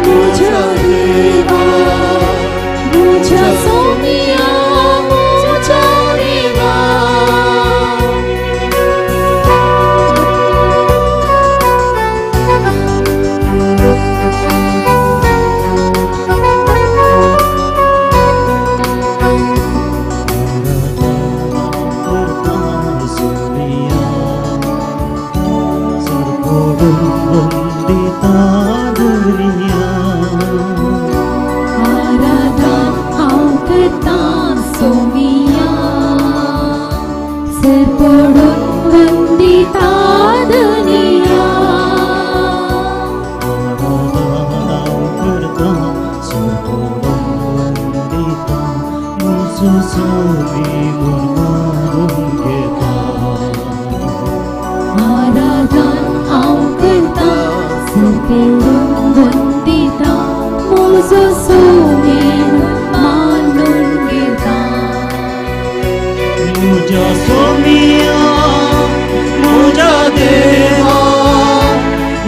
मुझा देवा मुझा सोमिया मुझा देवा मुझा सोमिया मुझा देवा। आराधा हांव करता सोमिया सर पडून वंदिता धनिया आराधा हांव करता सर पडून वंदिता म्हजो सोमी मानून घेता मुझा सोमिया मुझा देवा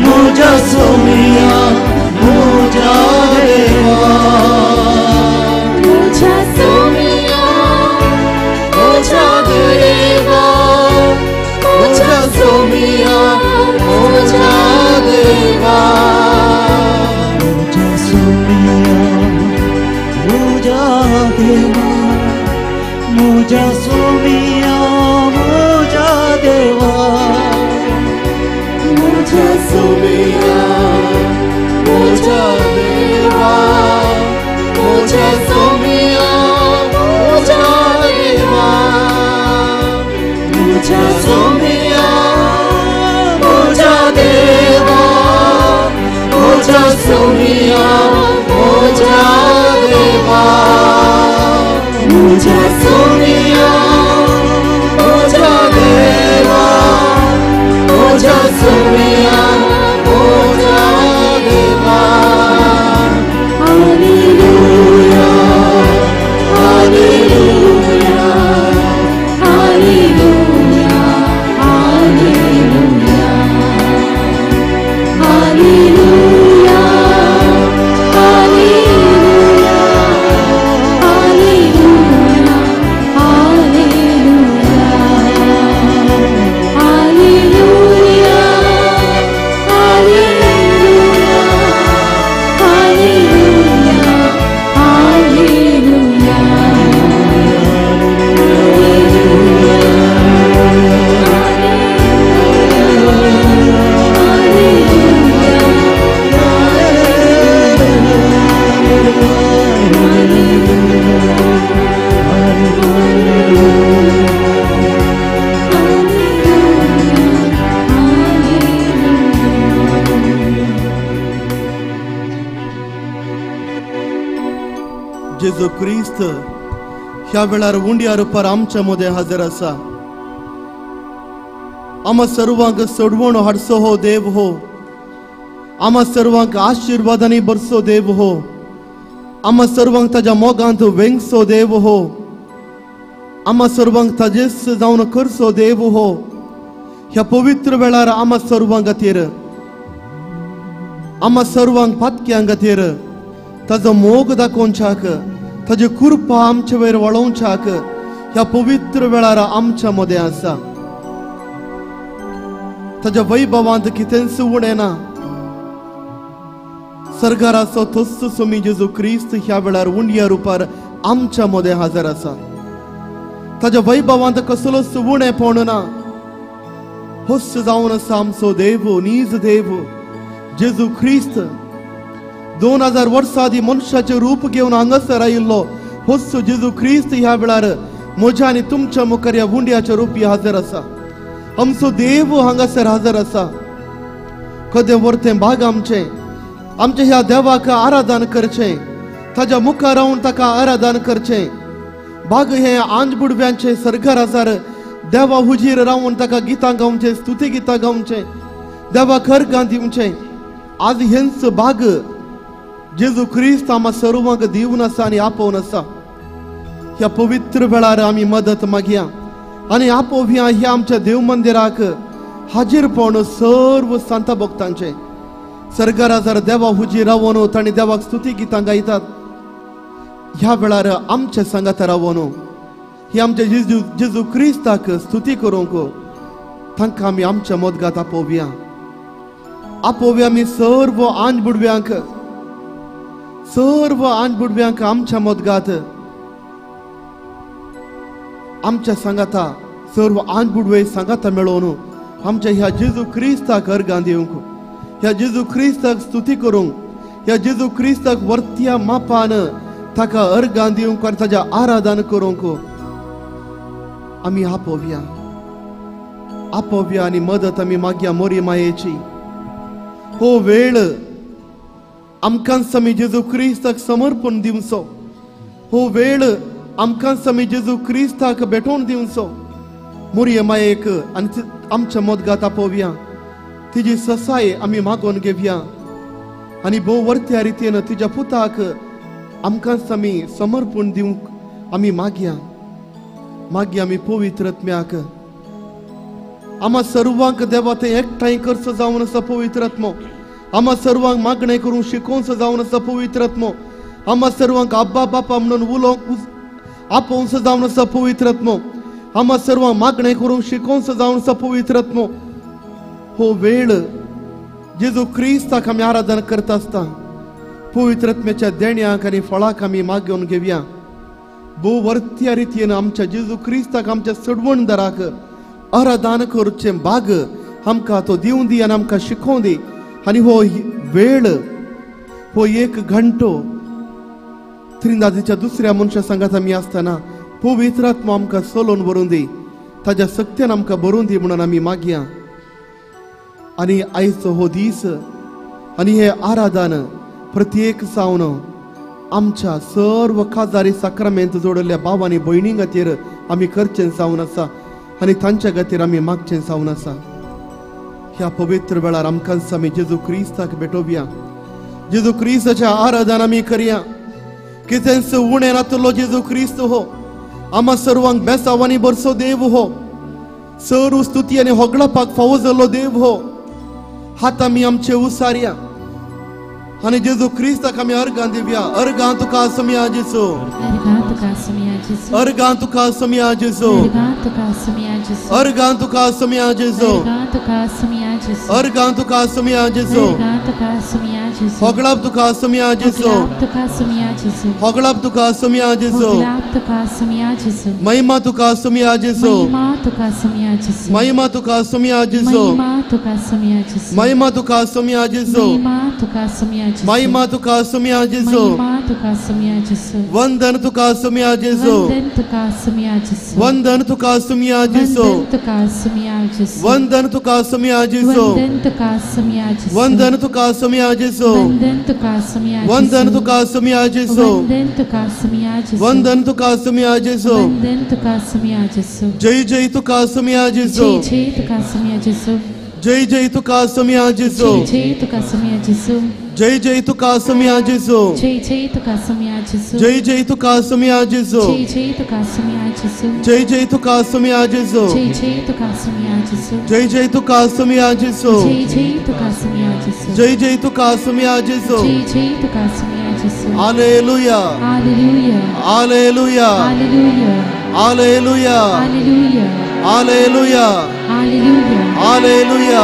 मुझा सोमिया मुझा देवा मुझा सोमिया मुझा देवा मुझा सोमिया मुझा देवा मुझा सोमिया मुझा देवा मुझा सोमिया मुझा देवा मुझा सोमिया मुझा देवा मुझा सोमिया मुझा देवा मुझा सोमिया मुझा देवा मुझा सोमिया मुझा देवा मुझा सोमिया मुझा देवा मुझा सोमिया मुझा देवा। हालेलुया हालेलुया हालेलुया हालेलुया हालेलुया हालेलुया हालेलुया हालेलुया हालेलुया हालेलुया हालेलुया हालेलुया। जेजू क्रिस्त ह्या वेळार उंड्या रुपार आमच्या मदें हजर आसा. आमा सर्वांक सोडवण हाडसो हो देव हो, आमा सर्वांक आशिर्वादांनी भरसो देव हो, आमा सर्वांक ताज्या मोगांत वेंगसो देव हो, आमा सर्वांक ताजेस जावन करसो देव हो. ह्या पवित्र वेळार आमा सर्वांक खातीर, आमा सर्वांक पातक्यां खातीर ताजो मोग दाखोवच्याक, ताजी कृपा आमचे वयर वळोवच्याक ह्या पवित्र वेळार आमच्या मदें आसा. ताज्या वैभवांत कितेंच उणें ना. सरकाराचो थोस सोमी जेजू क्रिस्त ह्या वेळार उंडया रुपार आमच्या मदें हजर आसा. ताज्या वैभवांत कसलोच उणेपण ना. होस जावन आसा आमचो देव, नीज देव जेजू क्रिस्त. 2000 वर्सां आदीं मनशाचें रूप घेवन हांगासर आयिल्लो होस जेजू क्रिस्त ह्या वेळार म्हज्या आनी तुमच्या मुखार ह्या उंड्याच्या रुपी हजर आसा. आमचो देव हांगासर हजर आसा. कदें वर्तें भाग आमचें, आमच्या ह्या देवाक आराधन करचें, ताज्या मुखार रावन ताका आराधन करचें. भाग हें आंज बुडव्यांचें सरकार आसार देवा हुजीर रावन ताका गितां गावचें, स्तुती गितां गावचें, देवाक अर्गां दिवचें. आज हेंच भाग जेजू क्रिस्त आमा सर्वांक दिवन आसा आनी आपोवन आसा. ह्या पवित्र वेळार आमी मदत मागया आनी आपोवया ह्या आमच्या देव मंदिराक हाजीरपण सर्व सांता भक्तांचें. सरकारा जर देवा हुजीर रावन तांणी देवाक स्तुती गितां गायतात. ह्या वेळार आमच्या सांगाता रावन ही आमच्या जेजू जेजू क्रिस्ताक स्तुती करूंक तांकां आमी आमच्या मदगात आपोवया. आपोवया आमी सर्व आंज बुडव्यांक, सर्व आंज बुडव्यांक आमच्या मदगात, आमच्या सांगाता सर्व आंज बुडवे सांगाता मेळोवन आमच्या ह्या जेजू क्रिस्ताक अर्गां दिवंक, ह्या जेजू क्रिस्ताक स्तुती करूंक, ह्या जेजू क्रिस्ताक वर्त्या मापान ताका अर्गां दिवंक आनी ताज्या आराधन करूंक आमी आपोवया. आपोवया आनी मदत आमी मागया मोरी मायेची. हो वेळ आमकांच आमी जेजू क्रिस्ताक समर्पण दिवचो. हो वेळ आमकांच आमी जेजू क्रिस्ताक भेटोवन दिवचो. मोरये मायेक आनी आमच्या मदगात आपोवया. तिजी ससाय आमी मागोवन घेवया आनी भोव वर्त्या रितीन तिज्या पुताक आमकांच आमी समर्पण दिवंक आमी मागया. मागया आमी पवित्र आत्म्याक. आमा सर्वांक देवा तें एकठांय करचो जावन आसा पवित्र आत्मो. आमा सर्वांक मागणें करूंक शिकोवचो जावन आसा पवित्र आत्मो. आमा सर्वांक आब्बा बापा म्हणून उलोवंक आपोवचो जावन आसा पवित्र आत्मो. आमा सर्वांक मागणें करूंक शिकोवचो जावन आसा पवित्र आत्मो. हो वेळ जेजू क्रिस्ताक आमी आराधन करता आसता पवित्र आत्म्याच्या देण्याक आनी फळाक आमी मागोवन घेवया. भोव वर्त्या रितीन आमच्या जेजू क्रिस्ताक आमच्या सडवणदाराक आराधन करचें भाग आमकां तो दिवं दी आनी आमकां शिकोवं दी. आनी हो वेळ, हो एक घंटो त्रिंदादीच्या दुसऱ्या मनशा सांगात आमी आसतना पवित्र आत्मो आमकां चलोवन व्हरूं दी, ताज्या सक्त्यान आमकां भरून दी म्हणून आमी मागया. आनी आयचो हो दीस आनी हे आराधन प्रत्येक सावन आमच्या सर्व काजारी साक्रामेंत जोडिल्ल्या भाव आनी भयणी खातीर आमी करचें जावन आसा आनी तांच्या खातीर आमी मागचें जावन आसा. ह्या पवित्र वेळार आमकां आमी जेजू क्रिस्ताक भेटोवया. जेजू क्रिस्ताचें आराधन आमी करया. कितेंच उणें नातलो जेजू क्रिस्त हो आमा सर्वांक बेसाव आनी बरसो देव हो, सर्व स्तुती आनी होगळापाक फावो जाल्लो देव हो. हात आमी आमचे उसारया आनी जेजू क्रिस्ताक आमी अर्गां दिवया. अर्गां तुका सोमया जेजू, अर्गां तुका सोमया जेजू, अर्गां तुका सोमया जेजू, अर्गां तुका सोमया जेजू, होगळाप तुका सोमया जेजू, होगळाप तुका सोमया जेजू, महिमा तुका सोमया जेजू, महिमा तुका सोमया जेजू, महिमा तुका सोमया जेजू, महिमा तुका सोमया जेजू, वंदन तुका सोमया जेजू, वंदन तुका सोमया जेजू, वंदन तुका सोमया जेजू, वंदन तुका सोमया जेजू, वंदन तुका सोमया जेजू, वंदन तुका सोमया जेजू, जय जय तुका सोमया जेजू, जय जय तुका सोमया जेजू, जय जय तुका सोमया जेजू, जय जय तुका सोमया जेजू, जय जय तुका सोमया जेजू, जय जय तुका सोमया जेजू, जय जय तुका सोमया जेजू। हालेलुया, हालेलुया, हालेलुया, हालेलुया, हालेलुया,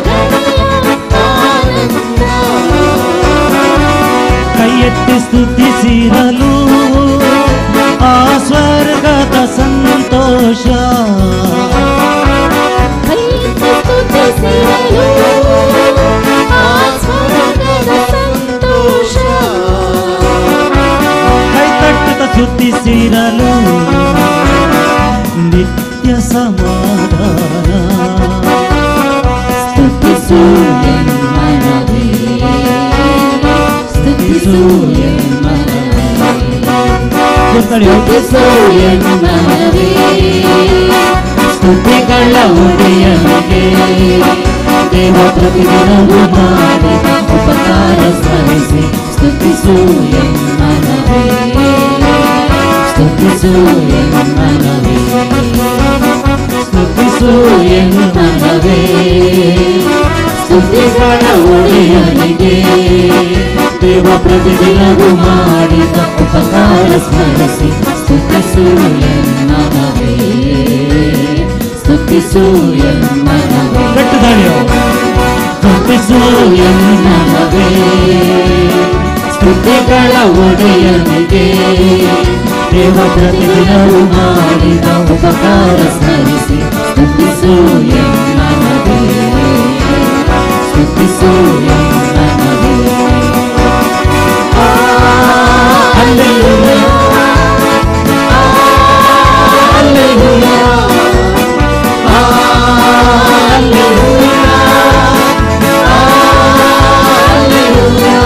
ಸ್ತುತಿಸು ಎನ್ಮನವೇ, ಸ್ತುತಿಸು ಎನ್ಮನವೇ, ಸ್ತುತಿಸು ಎನ್ಮನವೇ, ಸ್ತುತಿಗಳ ಒಡೆಯನಿಗೆ. ದೇವ ಪ್ರತಿದಿನವೂ ಮಾಡಿದ ಉಪಕಾರ ಸ್ಮರಿಸಿ ಸ್ತುತಿಸು ಎನ್ಮನವೇ, ಸ್ತುತಿಸು ಎನ್ಮನವೇ, ಸ್ತುತಿಸು ಎನ್ಮನವೇ, ಸ್ತುತಿಗಳ ಒಡೆಯನಿಗೆ. ದೇವ ಪ್ರತಿದಿನವೂ ಮಾಡಿದ ಉಪಕಾರ ಸ್ಮರಿಸಿ ಸ್ತುತಿಸು ಎನ್ಮನವೇ, ಸ್ತುತಿಸು ಎನ್ಮನವೇ, ಸ್ತುತಿಸು ಎನ್ಮನವೇ, ಸ್ತುತಿಗಳ ಒಡೆಯನಿಗೆ. ದೇವ ಪ್ರತಿದಿನವೂ ಮಾಡಿದ ಉಪಕಾರ ಸ್ಮರಿಸಿ ಸ್ತುತಿಸು ಎನ್ಮನವೇ, ಸ್ತುತಿಸು ಎನ್ಮನವೇ. Hallelujah, hallelujah, hallelujah, hallelujah,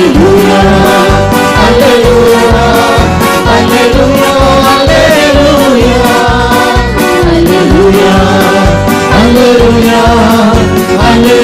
hallelujah, hallelujah, hallelujah, hallelujah, hallelujah,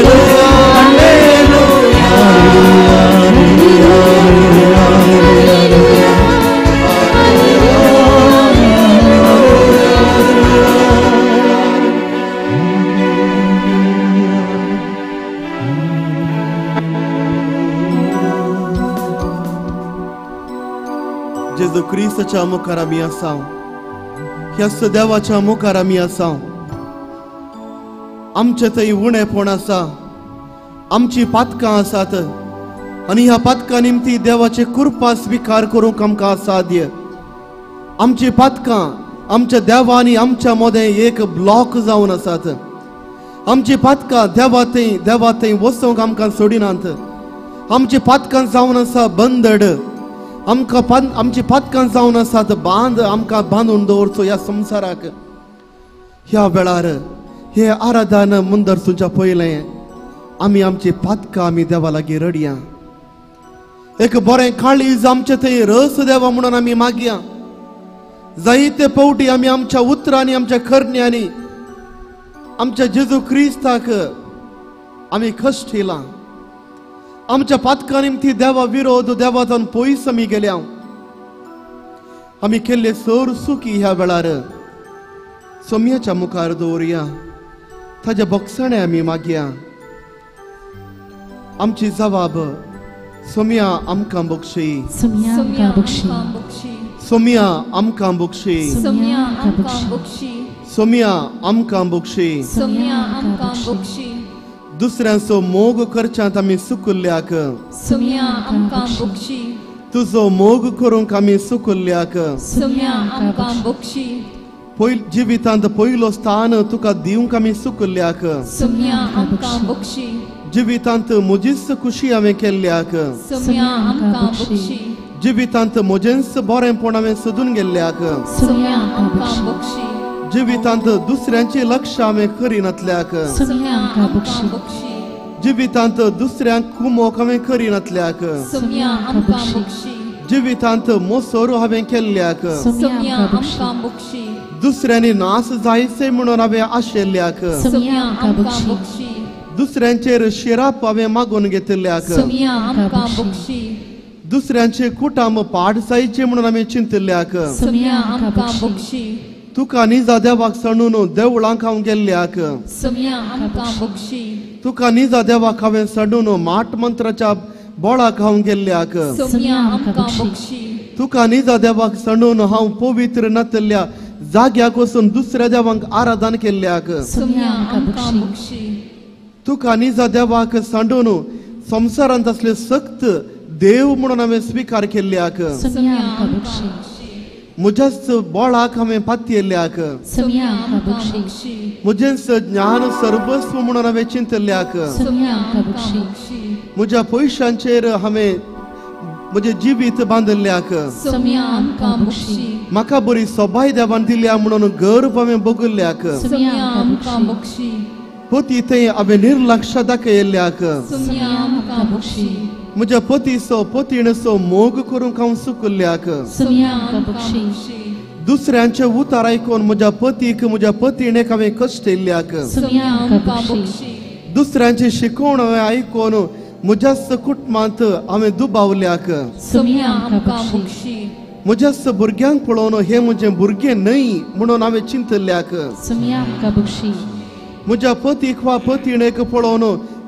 जेजू क्रिस्ताच्या मुखार आमी आसा, ह्या देवाच्या मुखार आमी आसा. आमचे थंय उणेपण आसा, आमची पातकां आसात आनी ह्या पातकां निमती देवाचे कृपा स्विकार करूंक आमकां साध्य. आमची पातकां आमच्या देवा आनी आमच्या मदें एक ब्लॉक जावन आसात. आमची पातकां देवा थंय वचूंक आमकां सोडिनात. आमची पातकां जावन आसा बंदड, आमकां आमची पातकां जावन आसात बांद, आमकां बांदून दवरचो ह्या संवसाराक. ह्या वेळार हे आराधन मुंदरसूच्या पयलें आमी आमची पातकां आमी देवा लागीं रडया. एक बरें काळीज आमचें थंय रस देवा म्हणून आमी मागया. जायते पावटी आमी आमच्या उतरांनी, आमच्या करण्यांनी आमच्या जेजू क्रिस्ताक आमी कश्ट येयला. आमच्या पातकां निमती देवा विरोध देवाच्यान पयस आमी गेल्या. आमी केल्ले सर सुकी ह्या वेळार सोम्याच्या मुखार दवरुया, ताज्या बोगसणे आमी मागया. आमची जबाब सोम्या आमकां बक्षी, सोम्या सोम्या आमकां बक्षी, सोम्या आमकां बक्षी. दुसऱ्यांचो मोग करच्यांत आमी सुकुल्ल्याक, तुजो मोग करूंक आमी सुकुल्ल्याक. जिवितांत पयलो स्थान तुका दिवंक आमी सुकुल्ल्याक. जिवितांत म्हजीच खुशी हांवें केल्ल्याक, जिवितांत म्हजेंच बरेंपण हांवें सोदून गेल्ल्याक, जिवितांत दुसऱ्यांचे लक्ष हांवें करिनातल्याक, जिवितांत दुसऱ्यांक कुमोक हांवें करिनातल्याक, जिवितांत मोसोरो हांवें केल्ल्याक, दुसऱ्यांनी नास जायचे म्हणून हांवें आशिल्ल्याक, दुसऱ्यांचेर शिराप हांवें मागून घेतिल्ल्याक, दुसऱ्यांचे कुटाम पाड जायचे म्हणून हांवें चिंतिल्ल्याक, तुका निजा देवाक सणून देवळांक हांव गेल्ल्याक, तुका निजा देवाक हांवें सणून माट मंत्राच्या बोळाक हांव गेल्ल्याक, तुका निजा देवाक सणून हांव पवित्र नातल्या जाग्याक वचून दुसऱ्या देवांक आराधन केल्ल्याक, तुका निजा देवाक सांडून संवसारांत असले सक्त देव म्हणून हांवें स्विकार केल्ल्याक, म्हज्याच बोळाक हांवें पातयेल्ल्याक, म्हजेंच ज्ञान सर्वस्व म्हणून हांवें चिंतल्याक, म्हज्या पयशांचेर हांवें म्हजें जिवीत बांदिल्ल्याक, म्हाका बरी सोबाय देवान दिल्या म्हणून गर्व हांवें भोगल्ल्याक, पती थंय हांवें निर्लक्ष दाखयल्ल्याक म्हज्या पतीचो पतीणचो मोग करूंक हांव चुकल्ल्याक दुसऱ्यांचे उतार आयकून म्हज्या पतीक म्हज्या पतीणेक हांवें कश्ट येयल्ल्याक दुसऱ्यांची शिकवण हांवें आयकून म्हज्याच कुटुंबांत हांवें दुबावल्याक म्हज्याच भुरग्यांक पळोवन हें म्हजें भुरगें न्हय म्हणून हांवें चिंतल्याक म्हज्या पतीक वा पतीणेक पळोवन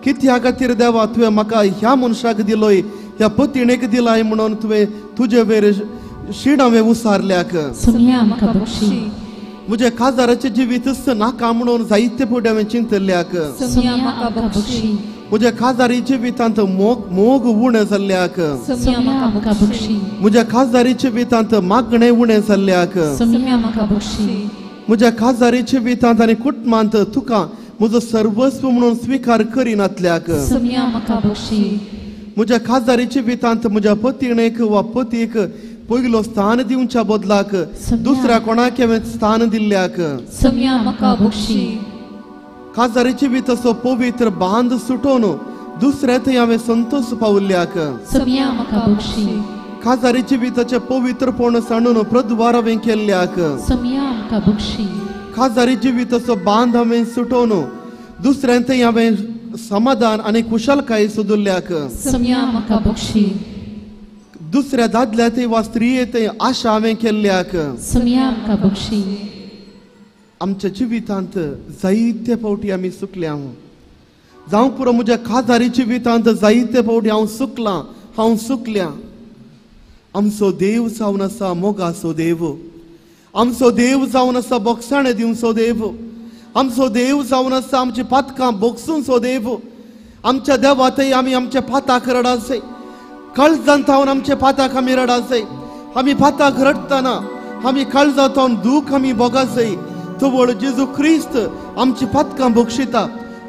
कित्या खातीर देवा तुवें म्हाका ह्या मनशाक दिलोय ह्या पतीणेक दिलाय म्हणून तुवें तुजे वयर शीण हांवें उसारल्याक म्हज्या काजाराचें जिवीतच नाका म्हणून जायते फुडें हांवें चिंतल्याक म्हज्या काजारी जिवितांत मोग उणें जाल्ल्याक म्हज्या काजारी जिवितांत मागणें उणें जाल्ल्याक म्हज्या काजारी जिवितांत आनी कुटुंबांत तुका म्हजो सर्वस्व म्हणून स्विकार करिनातल्याक म्हज्या काजारी जिवितांत म्हज्या पतीणेक वा पतीक पयलो स्थान दिवच्या बदलाक दुसऱ्या कोणाक हांवें स्थान दिल्ल्याक काजारी जिविताचो पवित्र बांद सुटोवन दुसऱ्या थंय हांवें संतोश पावल्ल्याक काजारी जिविताचें पवित्रपण सांडून प्रद्वार हांवें केल्ल्याक काजारी जिविताचो बांद हांवें सुटोवन दुसऱ्या थंय हांवें समाधान आनी कुशलकाय सोदुल्ल्याक दुसऱ्या दादल्या थंय वा स्त्रिये थंय आशा हांवें केल्ल्याक आमच्या जिवितांत जायते फावटी आमी चुकल्या. जावं पुरो म्हज्या काजारी जिवितांत जायते फावटी हांव चुकलां, हांव चुकल्या. आमचो देव जावन आसा मोगाचो देव, आमचो देव जावन आसा बोगसाणें दिवचो देव, आमचो देव जावन आसा आमची पातकां बोगसूंचो देव. आमच्या देवातय आमी आमच्या पाताक रडासय, काळजांत थावन आमच्या पाताक आमी रडासय. आमी पाताक रडटना आमी काळजांत थावन दूख आमी भोगासय. तवळ जेजू क्रिस्त आमची पातकां बक्षिता,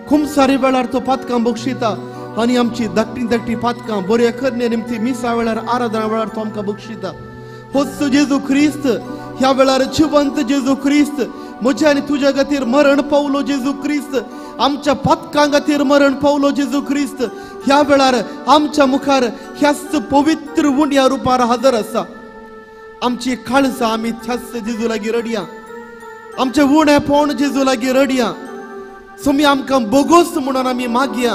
खुमसारी वेळार तो पातकां बक्षिता आनी आमची धाकटी धाकटी पातकां बऱ्या करणे निमती मिसा वेळार आराधना वेळार तो आमकां बक्षिता. होच जेजू क्रिस्त ह्या वेळार जिवंत जेजू क्रिस्त म्हज्या आनी तुज्या खातीर मरण पावलो. जेजू क्रिस्त आमच्या पातकां खातीर मरण पावलो. जेजू क्रिस्त ह्या वेळार आमच्या मुखार ह्याच पवित्र उंड्या रुपार हजर आसा. आमची काळजां आमी त्याच जेजू लागीं रडया, आमचे उणेपण जेजू लागीं रडया. सुमी आमकां बोगोस म्हणून आमी मागया.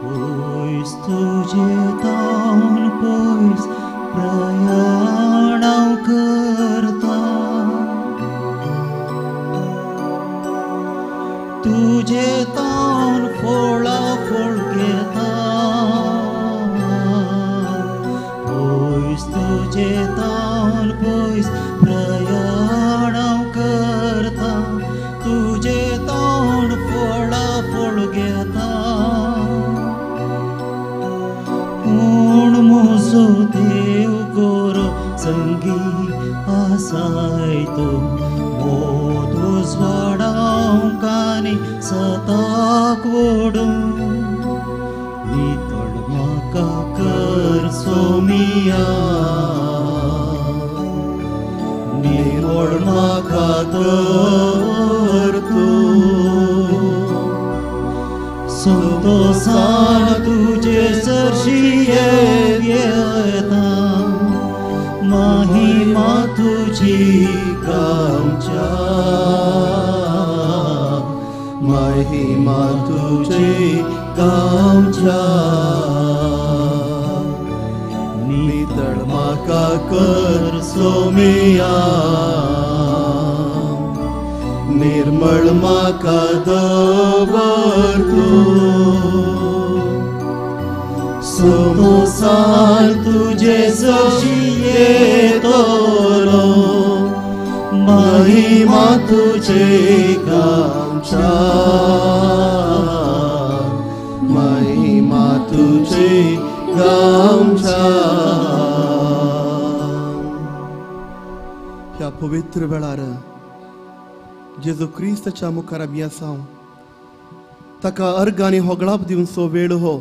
पयस तुजे तावन पयस प्रयाण हांव करता, तुजे तावन फोळा फोळ घेता. पयस तुजे तावन पयस प्रयाण हांव करता, तुजे तावन फोळा फोळ घेता. पूण म्हजो देव गोरो संगी आसाय तूं, मोद उजवाडावंक आनी सताक वोडूं. नितळ म्हाका कर सोमिया, निर्मळ म्हाका दवर तूं. संतोसान तुजे सरशी येता, महिमा तुजी गावच्या, महिमा तुजी गावच्या. नितळ म्हाका कर सोमिया, निर्मळ म्हाका दवर तूं. संतोसान तुजे सरशी येतलो, महिमा तुजे गावच्या, महिमा तुजे गावच्या. ह्या पवित्र वेळार जेजू क्रिस्ताच्या मुखार आमी आसा. ताका अर्गांनी होगळाप दिवचो वेळ हो.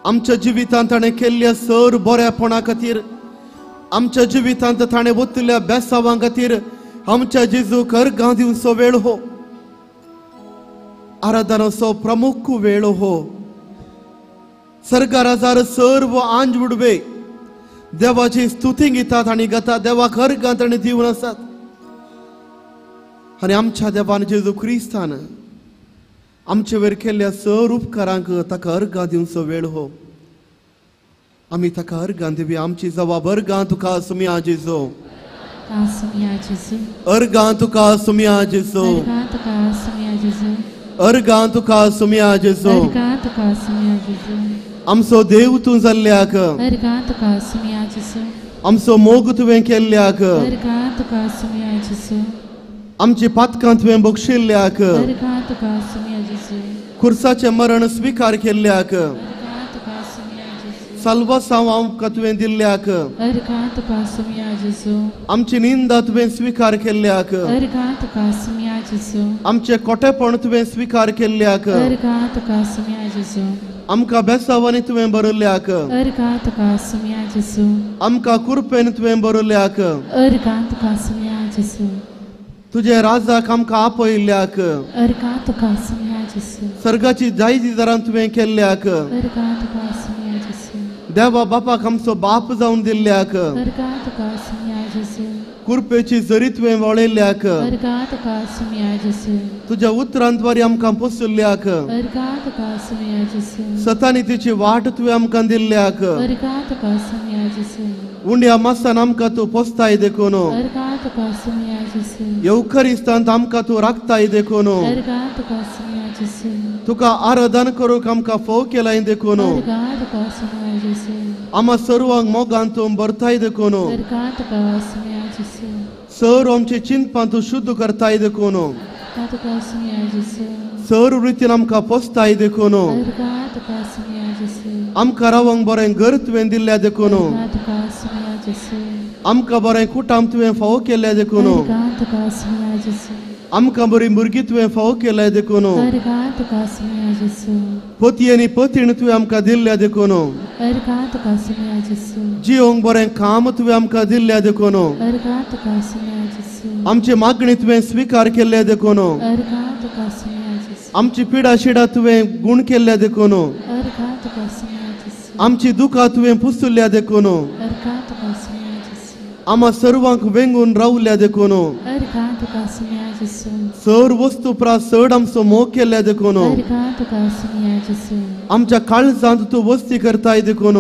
आमच्या जिवितांत ताणें केल्ल्या सर बऱ्यापणा खातीर, आमच्या जिवितांत ताणें वतिल्ल्या बेसावां खातीर आमच्या जेजूक अर्गां दिवचो वेळ हो, आराधनाचो प्रमुख वेळ हो. सरकाराजार सर्व आंज उडवे देवाची स्तुती घेतात आनी गातात, देवाक अर्गां ताणें दिवन आसात. आनी आमच्या देवान जेजू क्रिस्तान आमचे वयर केल्ल्या सर उपकारांक ताका अर्गां दिवचो वेळ हो. आमी ताका अर्गां दिवया. आमची जबाब अर्गां तुका सुमया जेजू, अर्गां तुका सुमया जेजू, अर्गां तुका सुमया जेजू. आमचो देव तूं जाल्ल्याक, आमचो मोग तुवें केल्ल्याक, आमची पातकां तुवें बक्षिल्ल्याक, खुर्साचें मरण स्विकार केल्ल्याक, साल्वासांव आमकां तुवें दिल्ल्याक, आमची निंदा तुवें स्विकार केल्ल्याक, आमचें कोटेपण तुवें स्विकार केल्ल्याक, आमकां बेसावांनी तुवें बरयल्ल्याक, आमकां कुरपेन तुवें बरयल्ल्याक, तुजे राजाक आमकां आपयल्ल्याक, सर्गाची जायजी दारां तुवें केल्ल्याक, देवा बापाक आमचो बाप जावन दिल्ल्याक, कुरपेची जरी तुवें वळयल्ल्याक, तुज्या उतरांद्वारे आमकां पोसुल्ल्याक, सतानी तिची वाट तुवें आमकां दिल्ल्याक, उंड्या मासान आमकां तूं पोसताय देखून, येवखरिस्तांत आमकां तूं राखताय देखून, तुका आराधन करूंक आमकां फोव केलाय देखून, आमा सर्वांक मोगान तूं भरताय देखून, सर आमचे चिंतपां तूं शुद्ध करताय देखून, सर रितीन आमकां पोसताय देखून, आमकां रावंक बरें घर तुवें दिल्ल्या देखून, आमकां बरें कुटाम तुवें फावो केल्ल्या देखून, आमकां बरी भुरगीं तुवें फावो केल्या देखून, पती आनी पतीण तुवें आमकां दिल्ल्या देखून, जिवंक बरें काम तुवें आमकां दिल्ल्या देखून, आमची मागणी तुवें स्विकार केल्ल्या देखून, आमची पिडा शिडा तुवें गुण केल्ल्या देखून, आमची दुखां तुवें पुसुल्ल्या देखून, आमा सर्वांक वेंगून रावल्या देखून, सर वस्तू प्रास चड आमचो मोग केल्ल्या देखून, आमच्या काळजांत तूं वस्ती करताय देखून,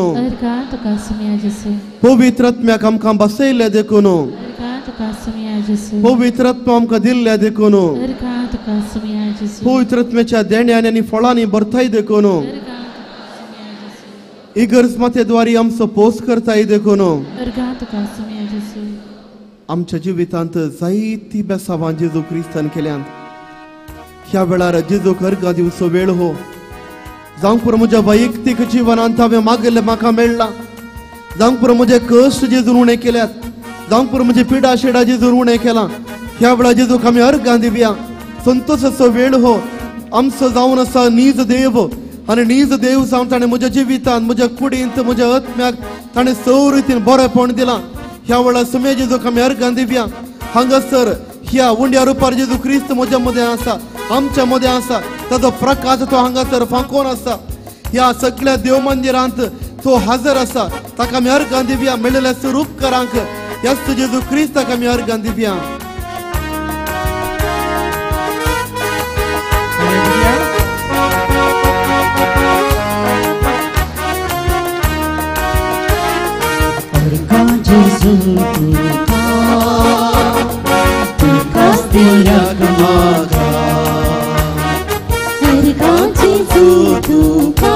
पवित्र आत्म्याक आमकां बसयल्ल्या देखून, पवित्र आत्मा आमकां दिल्ल्या देखून, पवित्र आत्म्याच्या देण्यानी आनी फळांनी भरताय देखून, इगर्ज मातेद्वारी आमचो पोस करताय देखून, आमच्या जिवितांत जायती बेसावां जेजू क्रिस्तान केल्यांत. ह्या वेळार जेजूक अर्गां दिवचो वेळ हो. जावंक पुरो म्हज्या वैयक्तीक जिवनांत हांवें मागिल्लें म्हाका मेळ्ळां, जावंक पुरो म्हजे कश्ट जेजून उणें केल्यात, जावंक पुरो म्हजी पिडा शिडा जेजून उणें केलां. ह्या वेळार जेजूक आमी अर्गां दिवया. संतोशाचो वेळ हो. आमचो जावन आसा नीज देव, आनी नीज देव जावन ताणें म्हज्या जिवितांत, म्हज्या कुडींत, म्हज्या आत्म्याक ताणें सौ रितीन बरेपण दिलां. ह्या वेळार सुमे जेजूक आमी अर्गां दिवया. हांगासर ह्या उंड्या रुपार जेजू क्रिस्त म्हज्या मदें आसा, आमच्या मदें आसा, ताजो प्रकाश तो हांगासर फांकोन आसा. ह्या सगळ्या देव मंदिरांत तो हजर आसा. ताका आमी अर्गां दिवया. मेळिल्ल्या स्वरूपकारांक ह्याच जेजू क्रिस्ताक आमी अर्गां दिवया. तुकाच दिल्याक म्हाका, अर्गां जेजू तुका,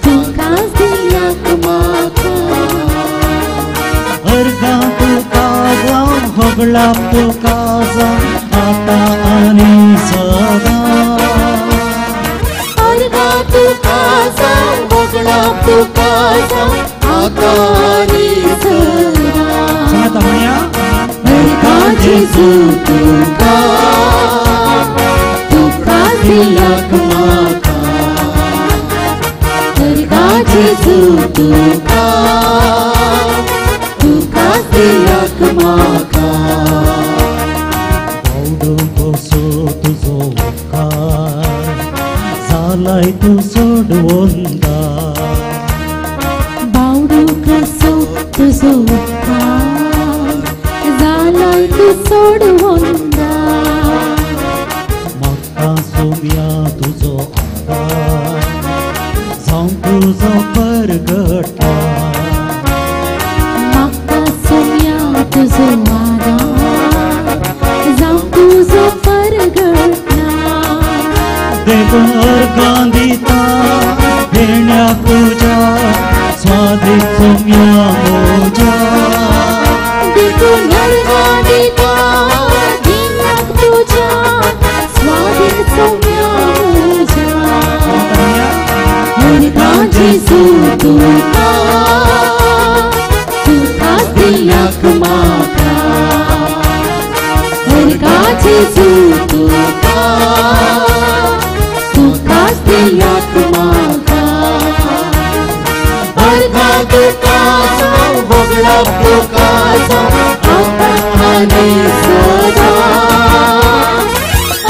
तुकाच दिल्याक म्हाका, अर्गां तुका जावं होगळाप तुका जावं आतां आनी सदां, अर्गां तुका जावं होगळाप तुका जावं आतां आनी सदां, अर्गां जेजू तुका, तुकाच दिल्याक म्हाका, अर्गां जेजू तुका, तुकाच दियाक म्हाका. बावडो कसो तुजो उपकार जालाय तूं सोडवंदा. बावडो कसो तुजो उपकार जालाय तूं सोडवंदा. म्हाका सोम्या तुजो आदार जावं तुजो परगटा. म्हाका सोम्या तुजो आदार जावं तुजो परगटा. देखून अर्गां दिता देण्याक तुज्या स्वादीक सोम्या म्हज्या. देखून अर्गां दिता देण्याक तुज्या स्वादीक सोम्या म्हज्या. अर्गां जेजू तुका तूं खास दियाक म्हाका. अर्गां जेजू तुका तूं खास दियाक म्हाका. अर्गां तुका जावं होगडाप तुका जावं आतां आनी सदां.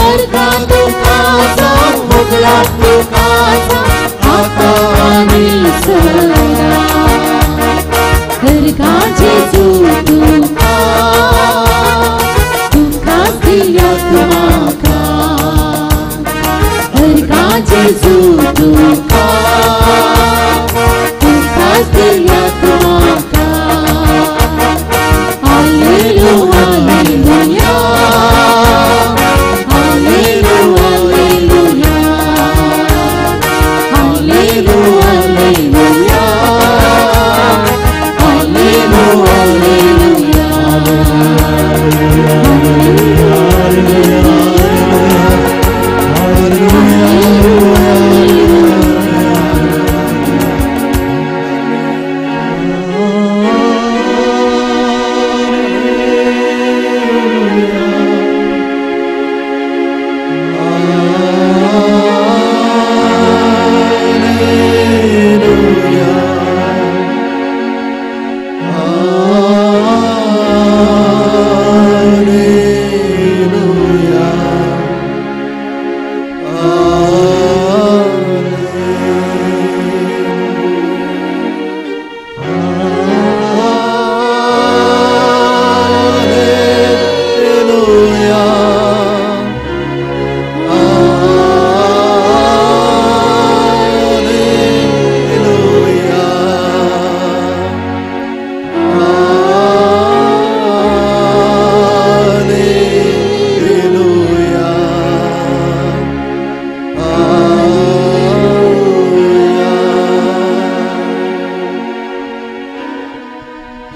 अर्गां तुका जावं होगडाप तुका जावं आतां आनी सदां. अर्गां जेजू तुका तूं खास दियाक म्हाका. अर्गां जेजू तुका तूं खास दियाक म्हाका. Alleluia, alleluia, alleluia, alleluia, alleluia, alleluia, alleluia, alleluia.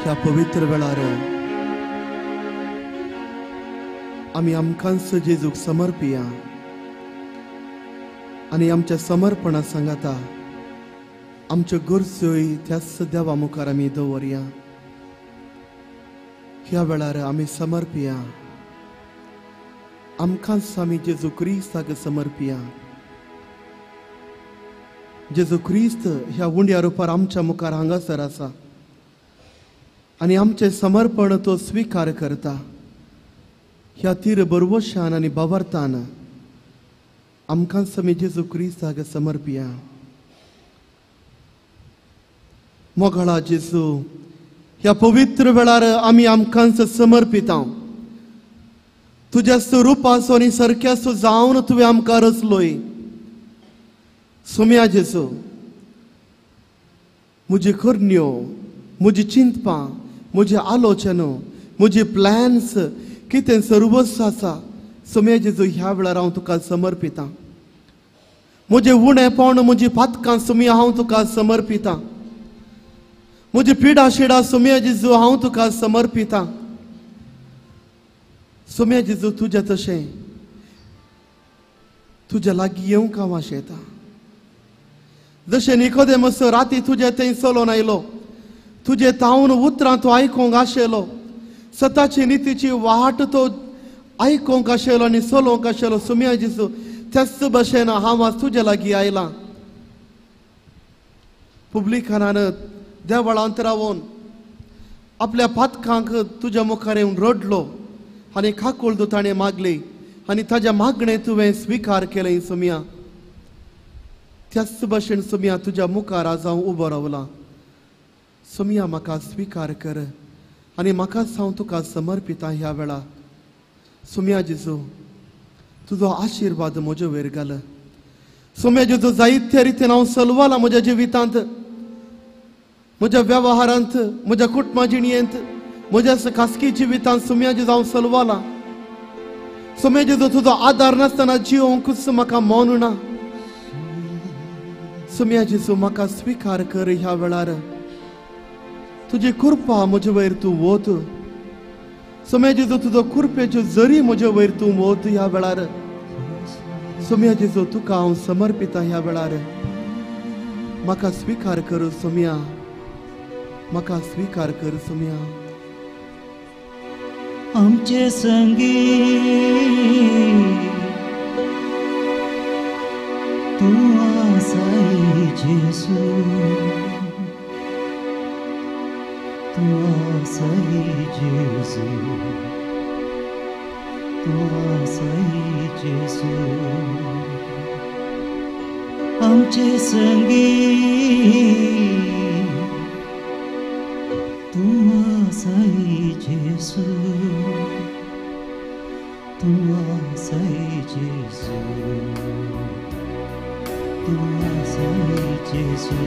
ह्या पवित्र वेळार आमी आमकांच जेजूक समर्पिया आनी आमच्या समर्पणा सांगाता आमच्यो गरजोय त्याच देवा मुखार आमी दवरया. ह्या वेळार आमी समर्पिया आमकांच आमी जेजू क्रिस्ताक समर्पिया. जेजू क्रिस्त ह्या उंड्या रुपार आमच्या मुखार हांगासर आसा आनी आमचें समर्पण तो स्विकार करता. ह्या तीर बरवशान आनी बावरतान आमकां आमी जेजू क्रिस्ताक समर्पिया. मोगाळा जेजू, ह्या पवित्र वेळार आमी आमकांच समर्पिता. तुज्या स्वरुपाचो आनी सारक्याचो जावन तुवें आमकां रचलोय. सोम्या जेजू, म्हजी करण्यो, म्हजी चिंतपां, म्हजी आलोचना, म्हजी प्लॅन्स कितें सर्वस्व आसा सोम्या जेजू ह्या वेळार हांव तुका समर्पिता. म्हजें उणेपण, म्हजी पातकां सोम्या हांव तुका समर्पिता. म्हजी पिडा शिडा सोम्या जेजू हांव तुका समर्पिता. सोम्या जेजू, तुज्या तशें तुज्या लागीं येवंक हांव आशेता. जशें निकोदेमस राती तुजे थंय चलोन आयलो, तुजे तावन उतरां तो आयकूंक आशेलो, सताची नितीची वाट तो आयकूंक आशेलो आनी चलोवंक आशेलो. सोम्या जेजू, त्याच भशेन हांव आज तुजे लागीं आयलां. पुब्लिकानान देवळांत रावून आपल्या पातकांक तुज्या मुखार येवन रडलो आनी काकुळद ताणें मागली आनी ताज्या मागणें तुवें स्विकार केलें सोम्या. त्याच भशेन सोम्या तुज्या मुखार आज हांव उबो रावलां. सोम्या म्हाका स्विकार कर आनी म्हाकाच हांव तुका समर्पिता ह्या वेळा. सोम्या जेजू तुजो आशिर्वाद म्हज्या वयर घाल. सोम्या जेजू जायत्या रितीन हांव सलवालां म्हज्या जिवितांत, म्हज्या वेव्हारांत, म्हज्या कुटुंबा जिणयेंत, म्हज्या खासगी जिवितांत सोम्या जेजू हांव सलवालां. सोम्या जेजू तुजो आदार नासतना जिवंकूच म्हाका मन ना. सोम्या जेजू म्हाका स्विकार कर ह्या वेळार. तुजी कृपा म्हजे वयर तूं वत. सोम्या जेजू तुजो कृपेच्यो जरी म्हजे वयर तूं वत ह्या वेळार. सोम्या जेजू तुका हांव समर्पिता ह्या वेळार. म्हाका स्विकार कर सोम्या, म्हाका स्विकार कर सोम्या. आमचे संगी तूं आसाय जेजू, तूं आसाय जेजू, तूं आसाय जेजू. आमचे संगी तूं आसाय जेजू, तूं आसाय जेजू, तूं आसाय जेजू.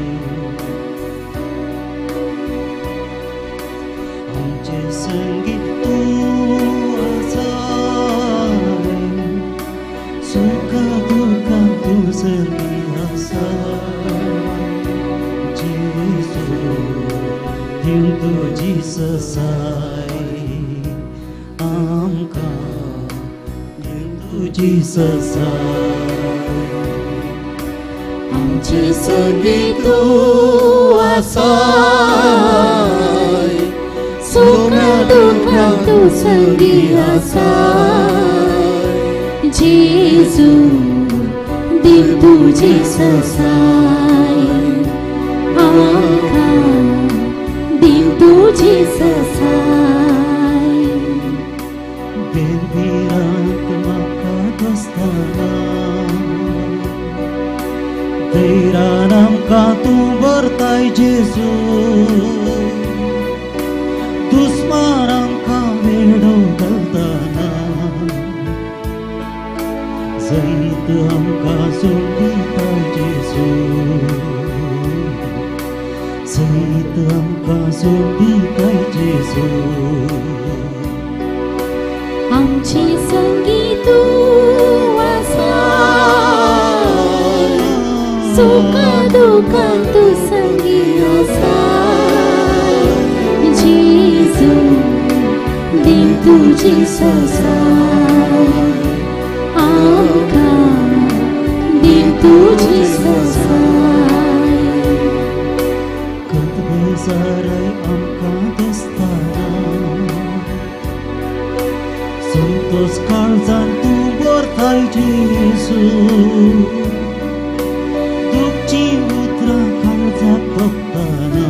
आमचे संगी तूं आसाय, सुखा दुःखां तूं संगी आसाय जेजू. दिवन तुजी ससाय आमकां, दिवन तुजी ससाय. आमचे संगी तूं आसाय, सुखा दुःखां तूं संगी आसाय जेजू. दिवन तुजी ससाय आमकां, दिवन तुजी ससाय. देवीरांत म्हाका दोस्ताना, धैरान आमकां तूं भरताय जेजू. दुस्मान आमकां वेडो घालताना, जैत आमकां सोडिताय जेजू, जैत आमकां सोडिताय जेजू. आमचे संगी तूं आसाय, सुखा दुःखां तूं संगी आसाय जेजू. दिवन तुजी ससाय आमकां, दिवन तुजी ससाय. कत बेजाराय आमकां दिसताना, संतोष काळजान तूं भरताय जेजू. दुखचीं उतरां काळजाक तोपताना,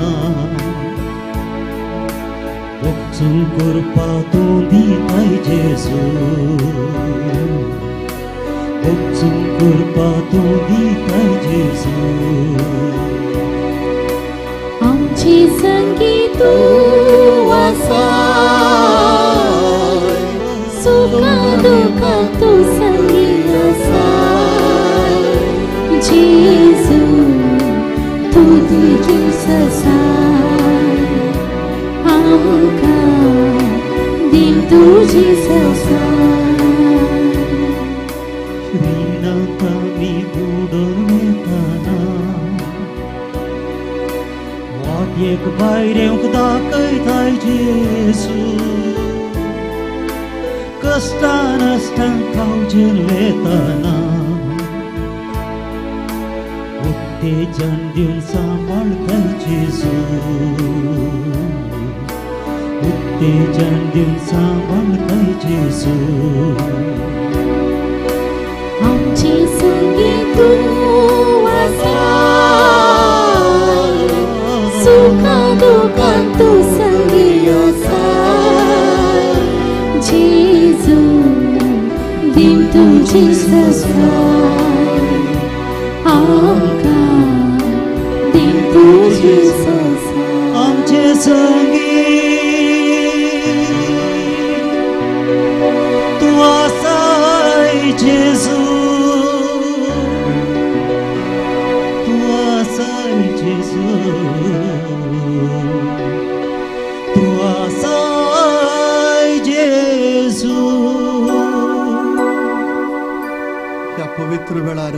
वचूंक करपा तूं दिताय जेजू, वचूंक करपा तूं दिताय जेजू. आमचे संगी तूं आसाय, सुखा दुःखां तूं संगी आसाय जेजू. तूं तुजी ससाय आमकां, दिवन तुजी ससाय. रिणांत आमी बुडून वेताना, वाटयेक भायर येवंक दाखयताय जेजू. कश्टां नश्टां खावजेन वेताना, उत्तेजन दिवन सांबाळताय जेजू, उत्तेजन दिवन सांबाळताय जेजू. आमचे संगी तूं आसाय, सुखा दुःखां तूं संगी तुजी ससाय, आमकां दी तुजी ससाय. आमचे संगी तूं आसाय जेजू, तूं आसाय जेजू, तूं आसाय जेजू. ह्या पवित्र वेळार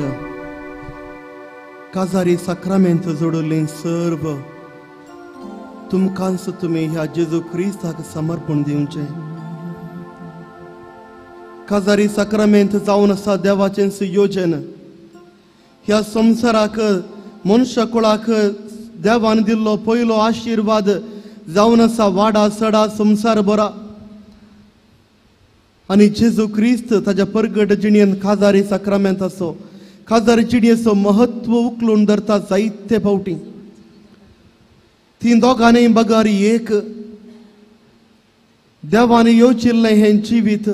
काजारी साक्रामेंत जोडिल्लें सर्व तुमकांच तुमी ह्या जेजू क्रिस्ताक समर्पण दिवचें. काजारी साक्रामेंत जावन आसा देवाचें योजन. ह्या संवसाराक मनशा कुळाक देवान दिल्लो पयलो आशिर्वाद जावन आसा वाडा सडा संवसार बरा. आनी जेजू क्रिस्त ताज्या परगट जिणेन काजारी साक्रामेंताचो काजारी जिणेचो महत्व उखलून धरता जायते फावटी. ती दोगांनी बगर एक देवान येवचिल्लें हें जिवीत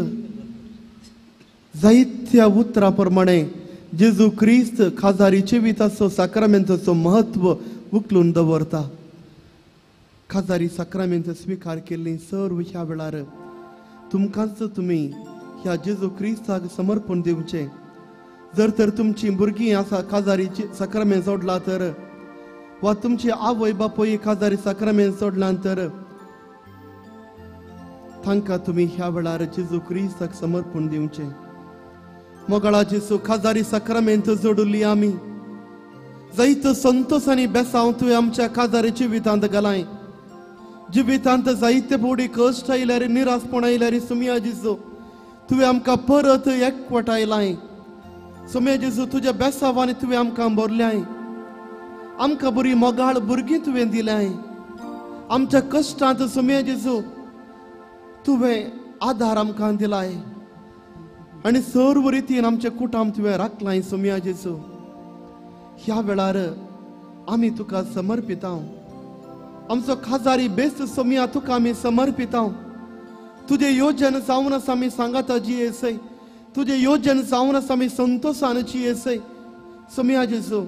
जायत्या उतरां प्रमाणे जेजू क्रिस्त काजारी जिविताचो साक्रामेंताचो महत्व उखलून दवरता. काजारी साक्रामेंत स्विकार केल्ली सर्व ह्या वेळार तुमकांच तुमी ह्या जेजू क्रिस्ताक समर्पण दिवचें. जर तर तुमची भुरगीं आसा काजारी साक्रामेंत सोडला तर, वा तुमची आवय बापूय काजारी साक्रामेंत सोडला तर, तांकां तुमी ह्या वेळार जेजू क्रिस्ताक समर्पण दिवचें. मोगाळा जेजू, काजारी साक्रामेंत जोडिल्ली आमी जायतो संतोस आनी बेसांव तुवें आमच्या काजारी जिवितांत घालाय. जिवितांत जायते फावटी कश्ट आयल्यार, निरासपण आयल्यार सुमया जेजू तुवें आमकां परत एकवटायलाय. सुमया जेजू, तुज्या बेसांवांनी तुवें आमकां भरल्याय. आमकां बरी मोगाळ भुरगीं तुवें दिल्याय. आमच्या कश्टांत सुमया जेजू तुवें आदार आमकां दिलाय आनी सर्व रितीन आमचें कुटाम तुवें राखलाय. सुमया जेजू, ह्या वेळार आमी तुका समर्पितां. आमचो खाजारी बेस्त सोमया तुका आमी समर्पितां. तुजें योजन जावन आसा आमी सांगाता जियेसय, तुजें योजन जावन आसा आमी संतोशान जियेसय. सोमया जेजू,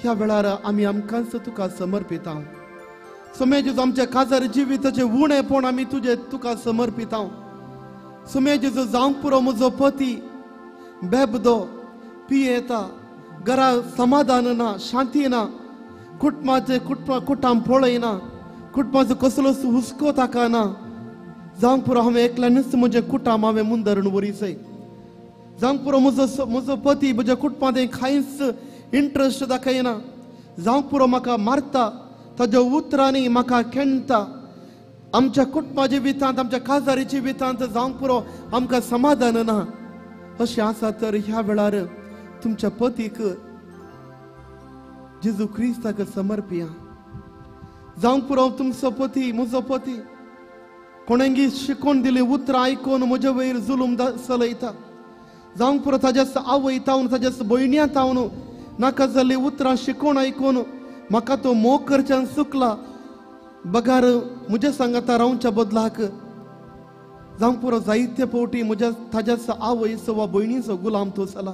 ह्या वेळार आमी आमकांच तुका समर्पितां. सोमया जेजू, आमच्या काजार जिविताचें उणेपण आमी तुजें तुका समर्पितां. सोमया जेजू, जावंक पुरो म्हजो पती बेबदो पियेता, घरा समाधान ना, शांती ना, कुटुंबाचें कुटाम पळयना, कुटुंबाचो कसलोच हुस्को ताका ना. जावंक पुरो हांवें एकल्यानूच म्हजें कुटाम हांवें मुंदरून व्हरीसय. जावंक पुरो म्हजो पती म्हज्या कुटुंबांत कांयच इंट्रस्ट दाखयना. जावंक पुरो म्हाका मारता, ताज्या उतरांनी म्हाका खेणटा. आमच्या कुटुंबाच्या जिवितांत, आमच्या काजारीच्या जिवितांत जावंक पुरो आमकां समाधान ना. अशें आसा तर ह्या वेळार तुमच्या पतीक जेजू क्रिस्ताक समर्पिया. जावंक पुरो तुमचो पती म्हजो पती कोणेंगी शिकोवन दिली उतरां आयकून म्हजे वयर जुलूम चलयता. जावंक पुरो ताज्या आवय तावन ताज्या भयण्या तावन नाका जाल्ली उतरां शिकोवन आयकून म्हाका तो मोग करच्यान चुकला बगार म्हज्या सांगाता रावच्या बदलाक. जावंक पुरो जायते फावटी म्हज्या ताज्या आवयचो वा भयणीचो गुलाम तो जाला.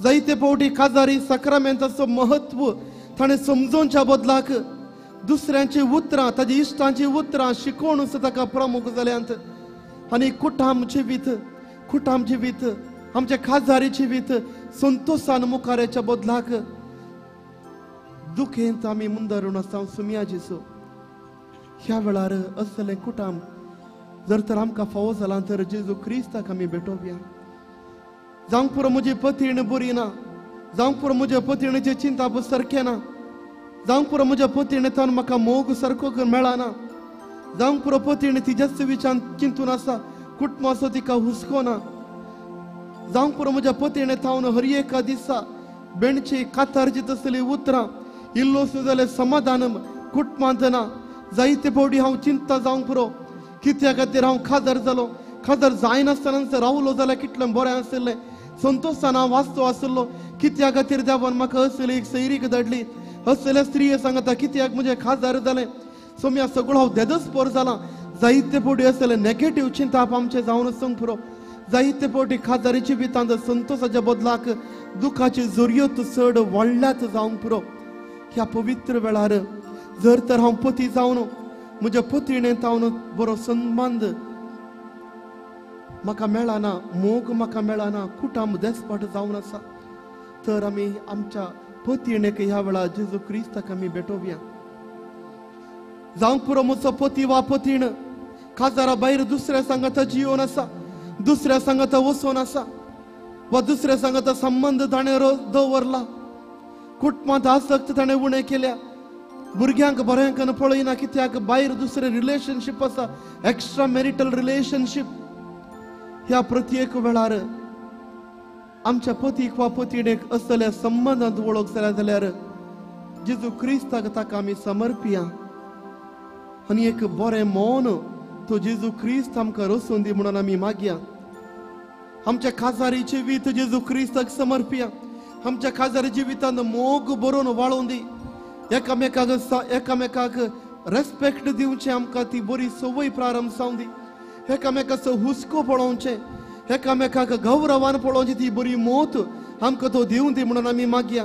जायते फावटी काजारी साक्रामेंताचो महत्व ताणें समजोवच्या बदलाक दुसऱ्यांची उतरां ताजी इश्टांची उतरां शिकोवन ताका प्रमुख जाल्यांत. आनी कुटाम जिवीत आमच्या खाजारी जिवीत संतोशान मुखाराच्या बदलाक दुखेंत आमी मुंदरून आसता. सुमया जेजू, ह्या वेळार असलें कुटाम जर तर आमकां फावो जालां तर जेजू क्रिस्ताक आमी भेटोवया. जावंक पुरो म्हजी पतीण बरी ना, जावंक पुरो म्हज्या पतीणेचें चिंताप सारकें ना, जावंक पुरो म्हज्या पतीणे तावन म्हाका मोग सारको मेळना, जावंक पुरो पतीण तिज्याच विचार चिंतून आसा, कुटुंबाचो तिका हुस्को ना. जावंक पुरो म्हज्या पतीणे तावन हर एका दिसा बेणची कातारची तसली उतरां इल्लोसो जाल्यार समाधान कुटुंबांत ना. जायते फावटी हांव चिंता जावंक पुरो कित्या खातीर हांव खाजर जालो, खाजर जायनासतना रावलो जाल्यार कितलें बरें आशिल्लें, संतोशान हांव वाचतो आशिल्लो. कित्या खातीर देवान म्हाका असली एक सैरीक धाडली, असल्या स्त्रिये सांगता कित्याक म्हजें खाजार जालें. सोम्या सगळो हांव देदस्पोर जाला. जायते फावटी असले नेगेटीव चिंताप आमचें जावन वचूंक पुरो. जायते फावटी खाजारी जिवितांत संतोसाच्या बदलाक दुखाची जोरयोत चड वाडल्यात जावंक पुरो. ह्या पवित्र वेळार जर तर हांव पती जावन म्हज्या पतीणेंत हांव बरो संबंद म्हाका मेळना, मोग म्हाका मेळना, कुटाम देसपाट जावन आसा, तर आमी आमच्या पतीणेक ह्या वेळार जेजू क्रिस्ताक आमी भेटोवया. जावंक पुरो म्हजो पती वा पतीण काजारा भायर दुसऱ्या सांगाता जियोन आसा, दुसऱ्या सांगाता वचोन आसा वा दुसऱ्या सांगाता संबंद ताणें दवरला, कुटुंबांत आसक्त ताणें उणें केल्या, भुरग्यांक बऱ्यांकान पळयना कित्याक भायर दुसरें रिलेशनशीप आसा, एक्स्ट्रा मॅरिटल रिलेशनशीप. ह्या प्रत्येक वेळार आमच्या पतीक वा पतीणेक असल्या संबंदांत वळख जाल्या जाल्यार जेजू क्रिस्ताक ताका आमी समर्पिया आनी एक बरें मौन तो जेजू क्रिस्त आमकां रसून दी म्हणून आमी मागया. आमच्या खाजारी जिवीत जेजू क्रिस्ताक समर्पिया. आमच्या खाजारी जिवितान मोग बरोवन वाळोवन दी, एकामेकाक रेस्पेक्ट दिवचें, आमकां ती बरी संवय प्रारंभ जावं दी, एकामेकाचो हुस्को पळोवचें, एकामेकाक गौरवान पळोवची ती बरी मोत आमकां तो दिवं दी म्हणून आमी मागया.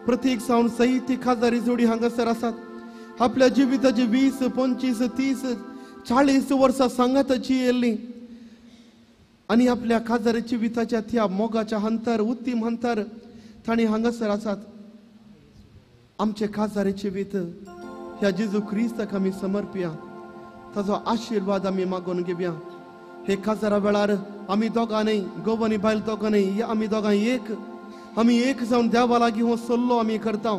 प्रत्येक जावन सहित खाजारी जोडी हांगासर आसात, आपल्या जिविताची 20, 25, 30, 40 वर्सां सांगाताची येयल्ली आनी आपल्या खाजारी जिविताच्या त्या मोगाच्या हंतर उत्तीम हंतर तांणी हांगासर आसात. आमचे खाजारी जिवीत ह्या जेजू क्रिस्ताक आमी समर्पिया, ताजो आशिर्वाद आमी मागून घेवया. हे काजारा वेळार आमी दोगां न्हय, घोव आनी बायल दोगां न्हय, आमी दोगां एक, आमी एक जावन देवा लागीं हो सल्लो आमी करता.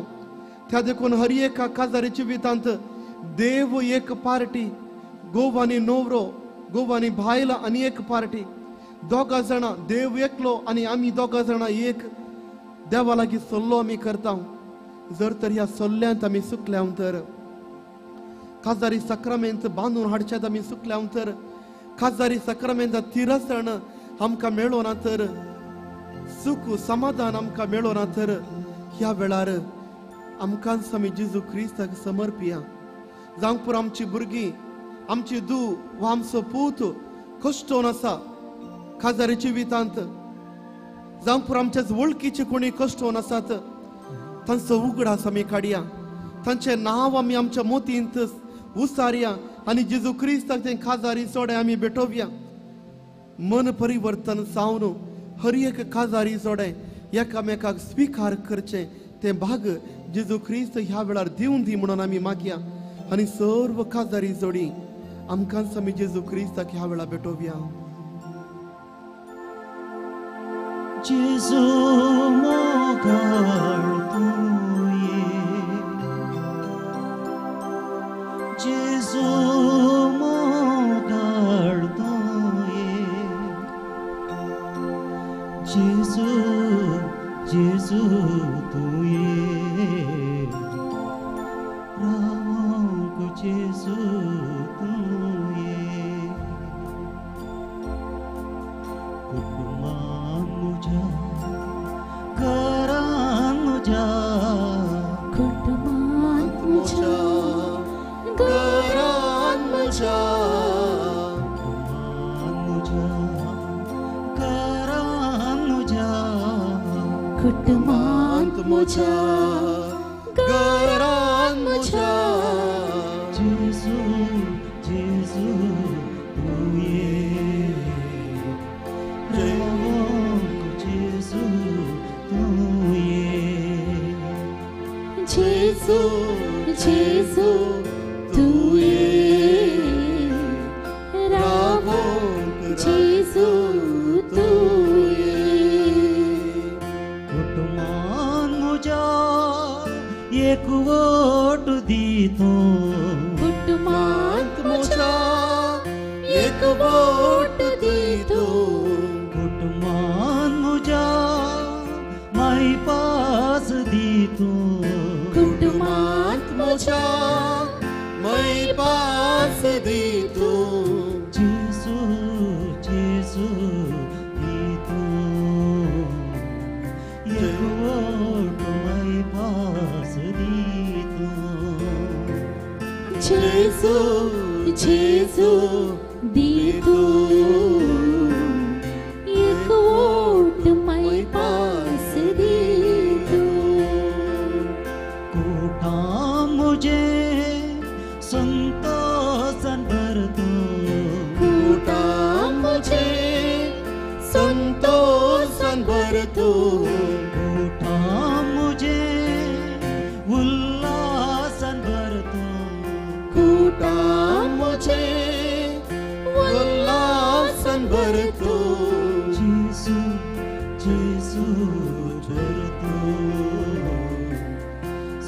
त्या देखून हर एका काजारी जिवितांत देव एक पार्टी, घोव आनी न्हवरो, घोव आनी बायल आनी एक पार्टी, दोगां जाणां देव एकलो आनी आमी दोगां जाणां एक, देवा लागीं सल्लो आमी करता. जर तर ह्या सल्ल्यांत आमी चुकल्या तर, काजारी साक्रामेंत बांदून हाडच्यात आमी चुकल्या तर, काजारी साक्रामेंत तिरसण आमकां मेळना तर, सुख समाधान आमकां मेळना तर, ह्या वेळार आमकांच आमी जेजू क्रिस्ताक समर्पिया. जावंक पुरो आमची भुरगीं, आमची धूव वा आमचो पूत कश्टोन आसा काजारी जिवितांत, जावंक पुरो आमच्याच वळखीचे कोणी कश्टोन आसात, तांचो उगडास आमी काडया, तांचें नांव आमी आमच्या मोतींत उसारया आनी जेजू क्रिस्ताक तें काजारी जोडे आमी भेटोवया. मन परिवर्तन जावन हर एक काजारी जोडे एकामेकाक स्विकार करचें तें भाग जेजू क्रिस्त ह्या वेळार दिवन दी म्हणून आमी मागया आनी सर्व काजारी जोडी आमकांच आमी जेजू क्रिस्ताक ह्या वेळार भेटोवया. जेजू मोगाळ तुये, जेजू मोगाळ तुये, जेजू जेजू तुये, रावंक जेजू तुये. कुटुंबान म्हज्या, घरान म्हज्या, कुटुंबान म्हज्या, घरान म्हज्या, कुटुंबान म्हज्या, घरान म्हज्या, कुटुंबान म्हज्या, घरान म्हज्या, जेजू जेजू तुये, रावंक जेजू तुये, जेजू जेजू तुये, रावंक जेजू तुये. कुटुंबान म्हज्या एकवट दी तूं, कुटुंबांत म्हज्या एकवट दी तूं, कुटुंबान म्हज्या मायपास दी तूं, कुटुंबांत म्हज्या मायपास दी तूं, जेजू जेजू दी तूं, एकवट मायपास दी तूं, जेजू जेजू दी तूं, भरतू कुटा मुझे उल्लासन भरतू कुटा मुझे उल्लासन भरतू जेसू जेसू भरतू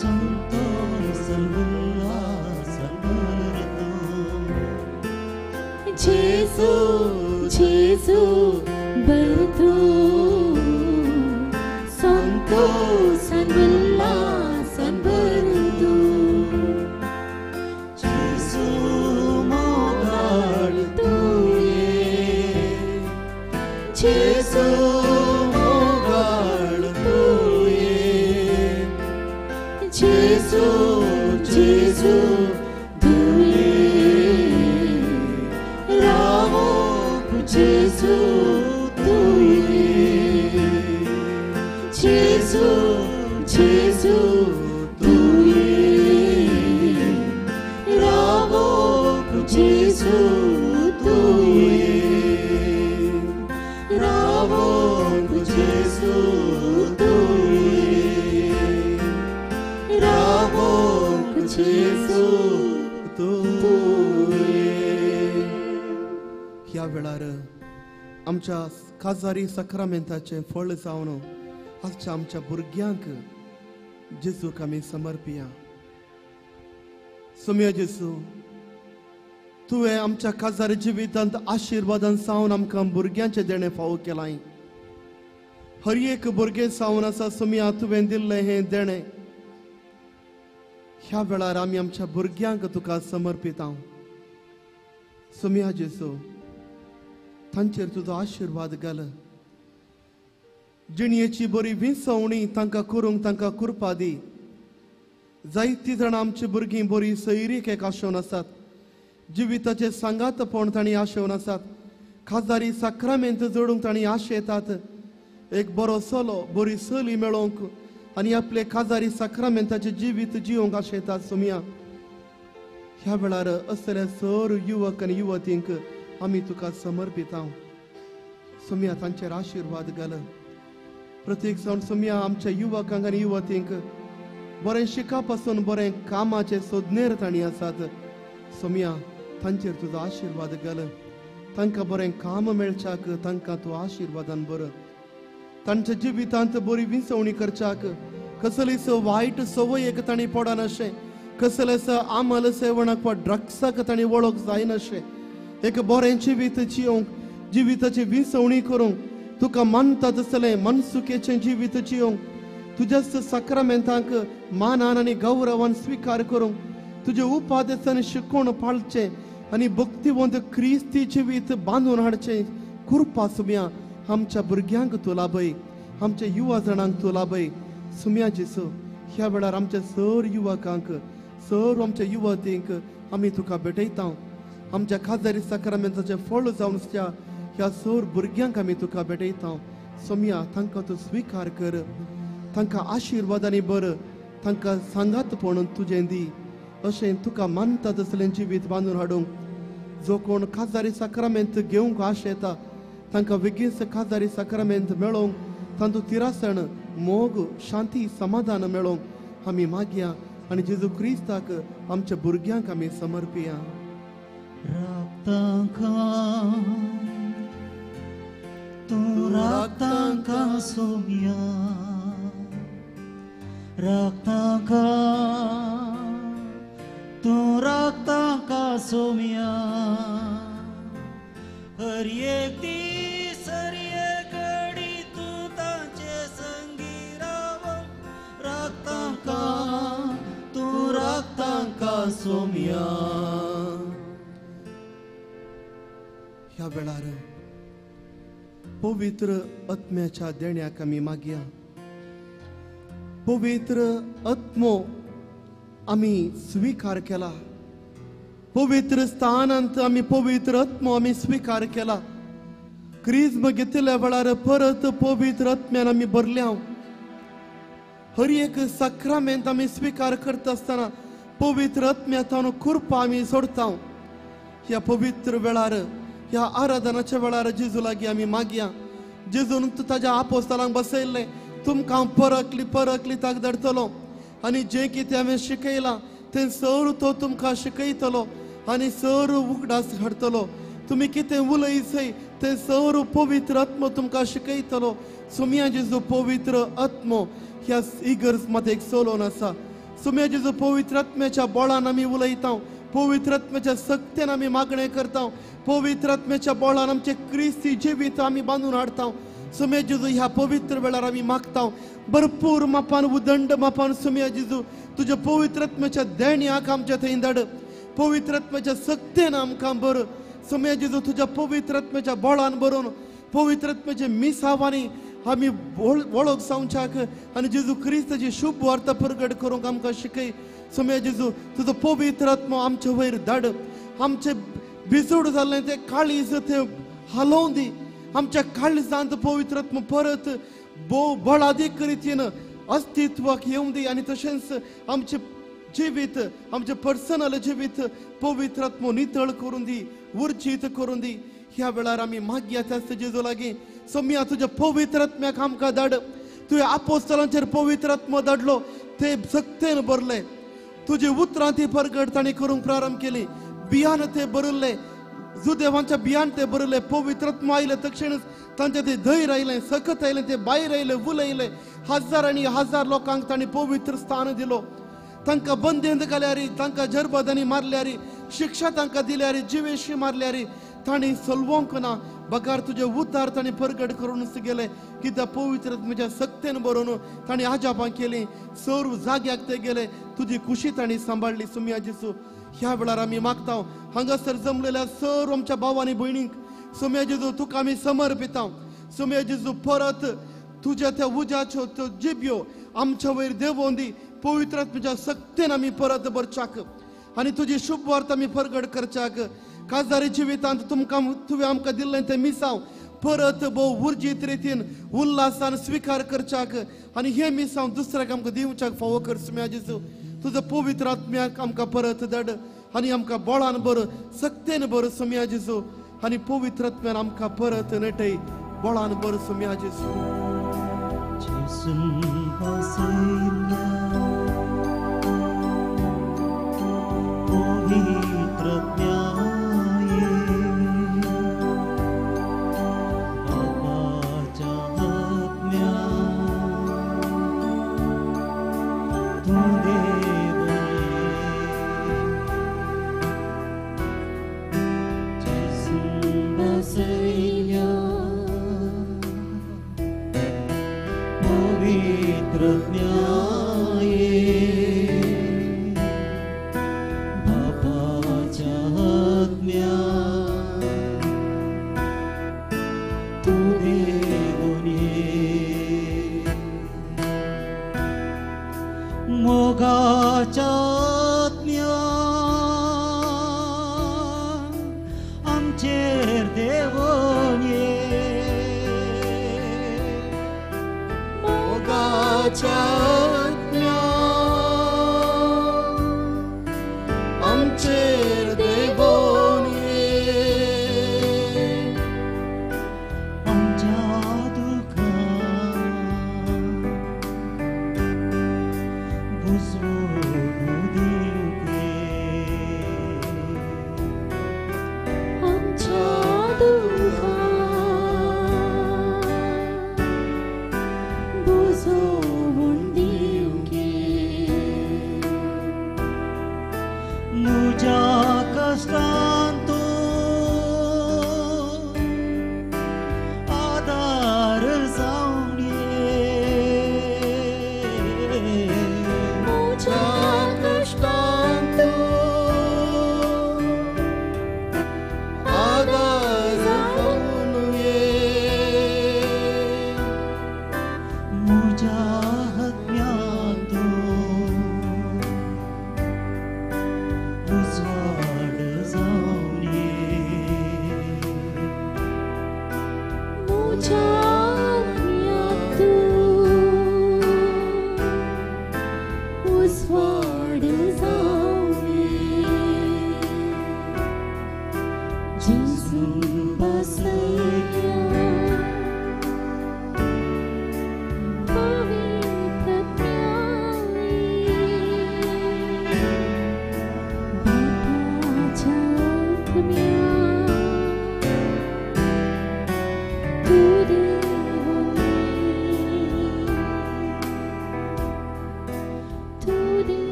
संतोषन उल्लासन भरतू जेसू जेसू भरतू संतोषन उल्लासन भरतू जेसू मोगाळ तुये जेसू मोगाळ तुये जेसू जेसू तुये रावो जेसू तुये जेसू जेसू तुये रावो जेसू तुये रावो जेसू तुये रावो जेसू तुये. ह्या वेळार आमच्या काजारी साक्रामेंताचें फळ जावन आजच्या आमच्या भुरग्यांक जेजूक आमी समर्पिया. सोम्या जेजू, तुवें आमच्या काजारी जिवितांत आशिर्वादान सावन आमकां भुरग्यांचें देणें फावो केलां. हर एक भुरगें सावन आसा सोम्या तुवें दिल्लें हें देणें. ह्या वेळार आमी आमच्या भुरग्यांक तुका समर्पिता. सोम्या जेजू, तांचेर तुजो आशिर्वाद घाल. जिणयेची बरी विंसवणी तांकां करूंक तांकां कृपा दी. जायतीं जाणां आमची भुरगीं बरी सैरीक आशेवन आसात, जिविताचे सांगातपण तांणी आशेवन आसात, खाजारी साक्रामेंत जोडूंक तांणी आशेतात. एक बरो चलो बरी चली मेळोवंक आनी आपले खाजारी साक्रामेंताचें जिवीत जिवंक आशेतात. सोम्या, ह्या वेळार असल्या सर युवक आनी युवतींक आमी तुका समर्पिता. सोम्या, तांचेर आशिर्वाद घाल. प्रत्येक जावन सोम्या आमच्या युवकांक आनी युवतींक बरें शिका पासून बरें कामाचे सोदनेर तांणी आसात. सोम्या, तांचेर तुजो आशिर्वाद घाल. तांकां बरें काम मेळच्याक तांकां तूं आशिर्वादान बरो. तांच्या जिवितांत बरी विंसवणी करच्याक, कसलीच वायट संवयेक तांणी पडनाशें, कसलेच आमल सेवणाक वा ड्रग्साक तांणी वळख जायनाशें, एक बरें जिवीत जियोंक, जिविताची विंसवणी करूंक, तुका मानता तसलें मनसुकेचें जिवीत जियोंक, तुज्याच साक्रामेंतांक मानान आनी गौरवान स्विकार करूंक, तुजे उपादेसान शिकोवन पाळचें आनी भक्तिवंत क्रिस्ती जिवीत बांदून हाडचें कृपा सुम्या आमच्या भुरग्यांक तूं लाभय, आमच्या युवा जाणांक तूं लाभय. सुम्या जेसू, ह्या वेळार आमच्या सर युवकांक, सर आमच्या युवतींक आमी तुका भेटयता. आमच्या खाजारी साक्रामेंताचें फळ जावन ह्या सर भुरग्यांक आमी तुका भेटयता. सोम्या, तांकां तूं स्विकार कर, तांकां आशिर्वादांनी बर, तांकां सांगातपण तुजें दी. अशें तुका मानता तसलें जिवीत बांदून हाडूंक जो कोण खाजारी साक्रामेंत घेवंक आशेता तांकां बेगीनच खाजारी साक्रामेंत मेळोवंक, तांतूं तिरासण, मोग, शांती, समाधान मेळोवंक आमी मागया आनी जेजू क्रिस्ताक आमच्या भुरग्यांक आमी समर्पिया. राखतांकां तूं राखतांकां सोम्या, राखतांकां तूं राखतांकां सोम्या, हर एक दीस हर एक घडी तूं तांचे संगी राव, राखतांकां तूं राखतांकां सोम्या. ह्या वेळार पवित्र आत्म्याच्या देण्याक आमी मागया. पवित्र आत्मो आमी स्विकार केला. पवित्र स्थानांत आमी पवित्र आत्मो आमी स्विकार केला. क्रिज्म घेतिल्ल्या वेळार परत पवित्र आत्म्यान आमी भरल्या. हर एक साक्रामेंत आमी स्विकार करता आसतना पवित्र आत्म्यान कृपा आमी सोडता. ह्या पवित्र वेळार, ह्या आराधनाच्या वेळार जेजू लागीं आमी मागया. जेजून ताज्या आपोस्तालांक बसयल्लें तुमकां परकली परकली ताक धाडटलो आनी जें कितें हांवें शिकयलां तें सर तो तुमकां शिकयतलो आनी सर उगडास हाडटलो. तुमी कितें उलयसय तें सर पवित्र आत्मो तुमकां शिकयतलो. सुम्या जेजू पवित्र आत्मो ह्या इगर्ज मात एक चलोवन आसा. सुम्या जेजू पवित्र आत्म्याच्या बळान आमी उलयता, पवित्र आत्म्याच्या सक्तेन आमी मागणें करता, पवित्र आत्म्याच्या बळान आमचें क्रिस्ती जिवीत आमी बांदून हाडता. सुम्या जेजू ह्या पवित्र वेळार आमी मागता भरपूर मापान उदंड मापान सुम्या जेजू तुज्या पवित्र आत्म्याच्या देण्याक आमच्या थंय धाड. पवित्र आत्म्याच्या सक्तेन आमकां बर. सुम्या जेजू तुज्या पवित्र आत्म्याच्या बळान भरून पवित्र आत्म्याच्या मिसावांनी आमी वळख जावच्याक आनी जेजू क्रिस्ताची शुभ वार्ता परगट करूंक आमकां शिकय. सुम्या जेजू तुजो पवित्र आत्मो आमचे वयर धाड. आमचें भिजूड जाल्लें तें काळीज तें हालोवन दी. आमच्या काळजांत पवित्र आत्मो परत भोव बळादीक रितीन अस्तित्वाक येवं दी आनी तशेंच आमचें जिवीत आमचें पर्सनल जिवीत पवित्र आत्मो नितळ करून दी, उर्जीत करून दी. ह्या वेळार आमी मागया त्याच जेजू लागीं सोम्या तुज्या पवित्र आत्म्याक आमकां धाड. तुवें आपोस्तलांचेर पवित्र आत्मो धाडलो, ते सक्तेन भरले. तुजी उतरां ती परगट तांणी करूंक प्रारंभ केली. बियान ते भरिल्ले, जुदेवांच्या बियान ते भरिल्ले. पवित्र आत्मो आयले तक्षणच तांचे ते धैर्य आयलें, सकत आयलें, ते भायर आयले, उलयले. हजार आनी हजार लोकांक तांणी पवित्र स्थान दिलो. तांकां बंदेंत घाल्यार, तांकां जरबदांनी मारल्यार, शिक्षा तांकां दिल्यार, जिवेशी मारल्यार तांणी सलवंक ना. बगार तुजे उतार तांणी परगट करूनच गेले. कित्याक पवित्र म्हज्या सक्तेन बरोवन तांणी आजापां केली. सर्व जाग्याक ते गेले, तुजी खुशी तांणी सांबाळ्ळी. सुम्या जेजू ह्या वेळार आमी मागता हांगासर जमलेल्या सर्व आमच्या भाव आनी भयणींक सुम्या जेजू तुका आमी समर्पिता. सुम्या जेजू परत तुज्या त्या उज्याच्यो त्यो जिब्यो आमच्या वयर देंवोवन दी. पवित्र आत्म्याच्या सक्तेन आमी परत भरच्याक आनी तुजी शुभ वार्ता आमी परगट करच्याक. काजारी जिवितांत तुमकां तुवें आमकां दिल्लें तें मिसांव परत भोव उर्जीत रितीन उल्हासान स्विकार करच्याक आनी हें मिसांव दुसऱ्याक आमकां दिवच्याक फावो कर. सुम्या जेजू तुजो पवित्र आत्म्याक आमकां परत धाड आनी आमकां बळान भर, सक्तेन भर. सुम्या जेजू आनी पवित्र आत्म्यान आमकां परत नेटय, बळान भर. सुम्या जेजू. Jesu बसया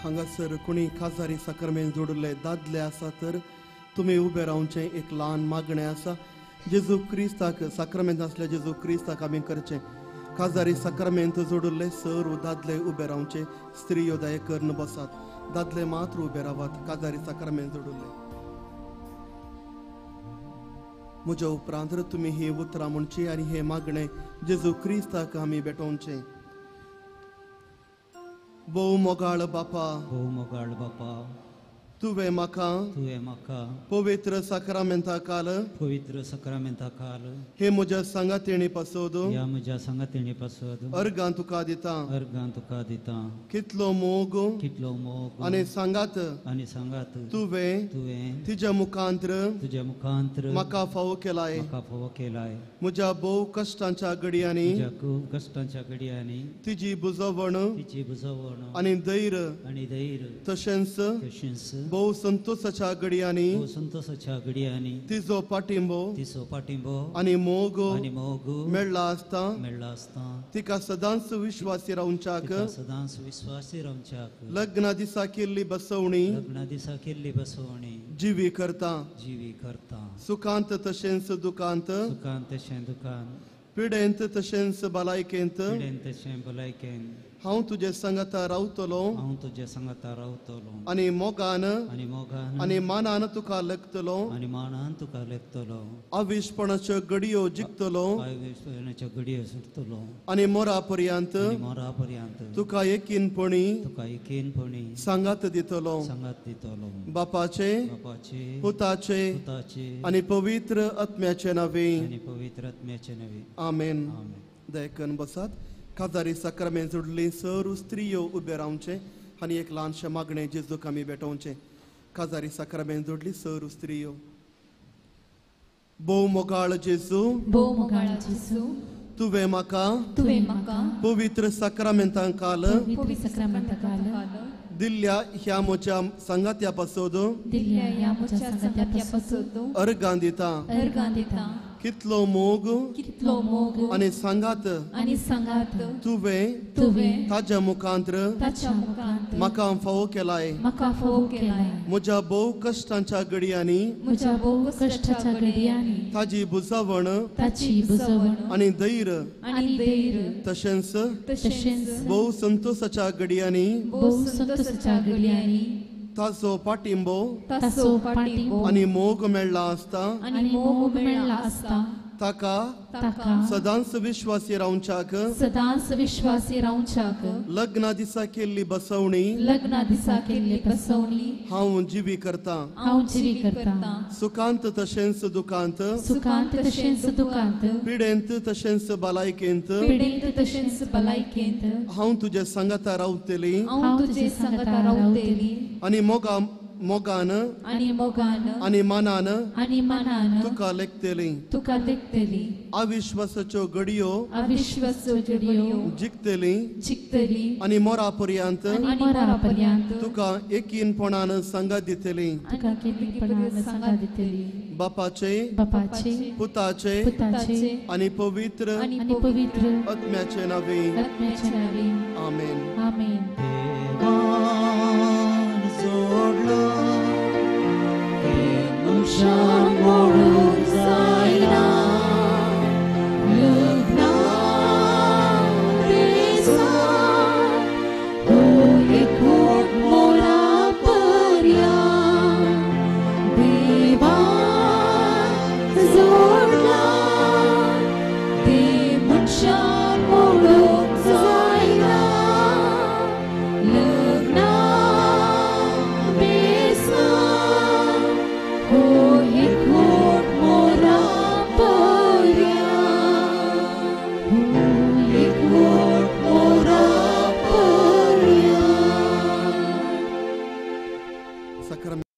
हांगासर कोणी काजारी साकरमेन जोडिल्ले दादले आसा तर तुमी उबे रावचें एक ल्हान मागणें आसा. जेजू क्रिस्ताक साक्रमेंत आसले जेजू क्रिस्ताक आमी करचें. काजारी साक्रमेंत जोडिल्ले सर दादले उबे रावचे, स्त्रियो दया करून बसात, दादले मात्र उबे रावात. काजारी साक्रमेंत जोडिल्ले म्हज्या उपरांत तुमी ही उतरां म्हणची आनी हें मागणें जेजू क्रिस्ताक आमी भेटोवचें. भोव मोगाळ बापा, भोव मोगाळ बापा, तुवें म्हाका पवित्र साक्रामेंता काल, पवित्र साक्रामेंता काल हे म्हज्या सांगातेणी पासोद, ह्या म्हज्या सांगातेणी पासोद अर्गां तुका दिता, अर्गां तुका दिता. कितलो मोग, कितलो मोग आनी सांगात, आनी सांगात तुवें तुवें तुज्या मुखांत्र, तुज्या मुखांत्र म्हाका फावो केलाय, म्हाका फावो केलाय. म्हज्या भोव कश्टांच्या घडयांनी, म्हज्या खूब कश्टांच्या घडयांनी तिजी बुजवण, तिची बुजवण आनी धैर्य, आनी धैर्य तशेंच तशेंच भोव संतोषाच्या घडयांनी, भोव संतोषाच्या घडयांनी तिजो पाठिंबो, तिचो पाठिंबो आनी मोग, आनी मोग मेळ्ळा आसता, मेळ्ळा आसता. तिका सदांच विश्वासी रावच्याक, सदांच विश्वासी रावच्याक लग्ना दिसा केल्ली बसवणी, लग्ना दिसा केल्ली बसवणी जिवी करता, जिवी करता. सुखांत तशेंच दुखांत, सुखांत तशें दुखांत, पिडेंत तशेंच भलायकेंत, पिडेंत तशें भलायकेंत हांव तुजे सांगाता रावतलो, हांव तुजे सांगाता रावतलो आनी मोगान, आनी मोगान आनी मानान तुका लेखतलो, आनी मानान तुका लेखतलो. आविशपणाच्यो घडयो जिखतलो, आविशपणाच्यो घडयो सुटतलो आनी मोरा पर्यंत, मोरा पर्यंत तुका यकीनपणी, तुका यकीनपणी सांगात दितलो, सांगात दितलो. बापाचे, बापाचे, पुताचे, पुताचे आनी पवित्र आत्म्याचे नावे, आनी पवित्र आत्म्याचे नावे. आमेन. दयकन बसात. काजारी साक्रामेंत जोडली सर स्त्रियो उबे रावचें आनी एक ल्हानशें मागणें जेजूक आमी भेटोवचें. काजारी साक्रामेंत जोडली सर स्त्रियो. भोव मोगाळ जेजू, भोव मोगाळ जेजू, तुवें म्हाका, तुवें म्हाका पवित्र साक्रामेंता काल, पवित्र साक्रामेंता काल दिल्ल्या ह्या म्हज्या सांगात्या पासोद, दिल्ल्या ह्या म्हज्या सांगात्या पासोद अर्गां दिता, अर्गां दिता. कितलो मोग, कितलो मोग आनी सांगात, आनी सांगात तुवें तुवें ताज्या मुखांत्र, ताच्या मुखांत्र म्हाका फावो केलाय, म्हाका फावो केलाय. म्हज्या भोव कश्टांच्या घडयांनी, म्हज्या भोव कश्टाच्या घडयांनी ताजी बुजवण, ताची बुजवण आनी धैर्य, आनी धैर्य तशेंच तशेंच भोव संतोषाच्या घडयांनी, भोव संतोषाच्या घडयांनी ताचो पाठिंबो, ताचो पाठिंबो आनी मोग मेळ्ळा आसता, आनी मोग मेळ्ळा आसता. ताका, ताका सदांच विश्वासी रावच्याक, सदांच विश्वासी रावच्याक लग्ना दिसा केल्ली बसवणी, लग्ना दिसा केल्ली बसवणी हांव जिवी करता, हांव जिवी करता. सुखांत तशेंच दुखांत, सुखांत तशेंच दुखांत, पिडेंत तशेंच भलायकेंत, पिडेंत तशेंच भलायकेंत हांव तुजे सांगाता रावतली, हांव तुजे सांगाता रावतली आनी मोगा मोगान, आनी मोगान आनी मानान, आनी मानान तुका लेखतली, तुका लेखतली. अविश्वासाच्यो घडयो, अविश्वासाच्यो घडयो जिखतली, जिखतली आनी मोरा पर्यंत, आनी मोरा पर्यंत तुका यकीनपणान सांगात दितली, तुका यकीनपणान सांगात दितली. बापाचे, बापाचे, पुताचे, पुताचे आनी पवित्र, आनी पवित्र आत्म्याचे नावे, आत्म्याचे नावे. आमेन. आमेन. देवान जोडलो ते मनशान मोडूंक जायना. लग्ना दिसा हो एकवट मोरा पर्यंत देवान जोडला ते मनशान मोडूंक जायना. लग्ना दिसा हो एकवट मोरा पर्यंत, हो एकवट मोरा पर्यंत. साक्रामेंत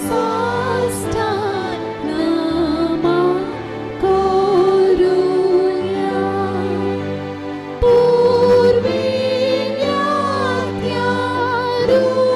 साष्टांग करुया पूर्वी त्या रूपान.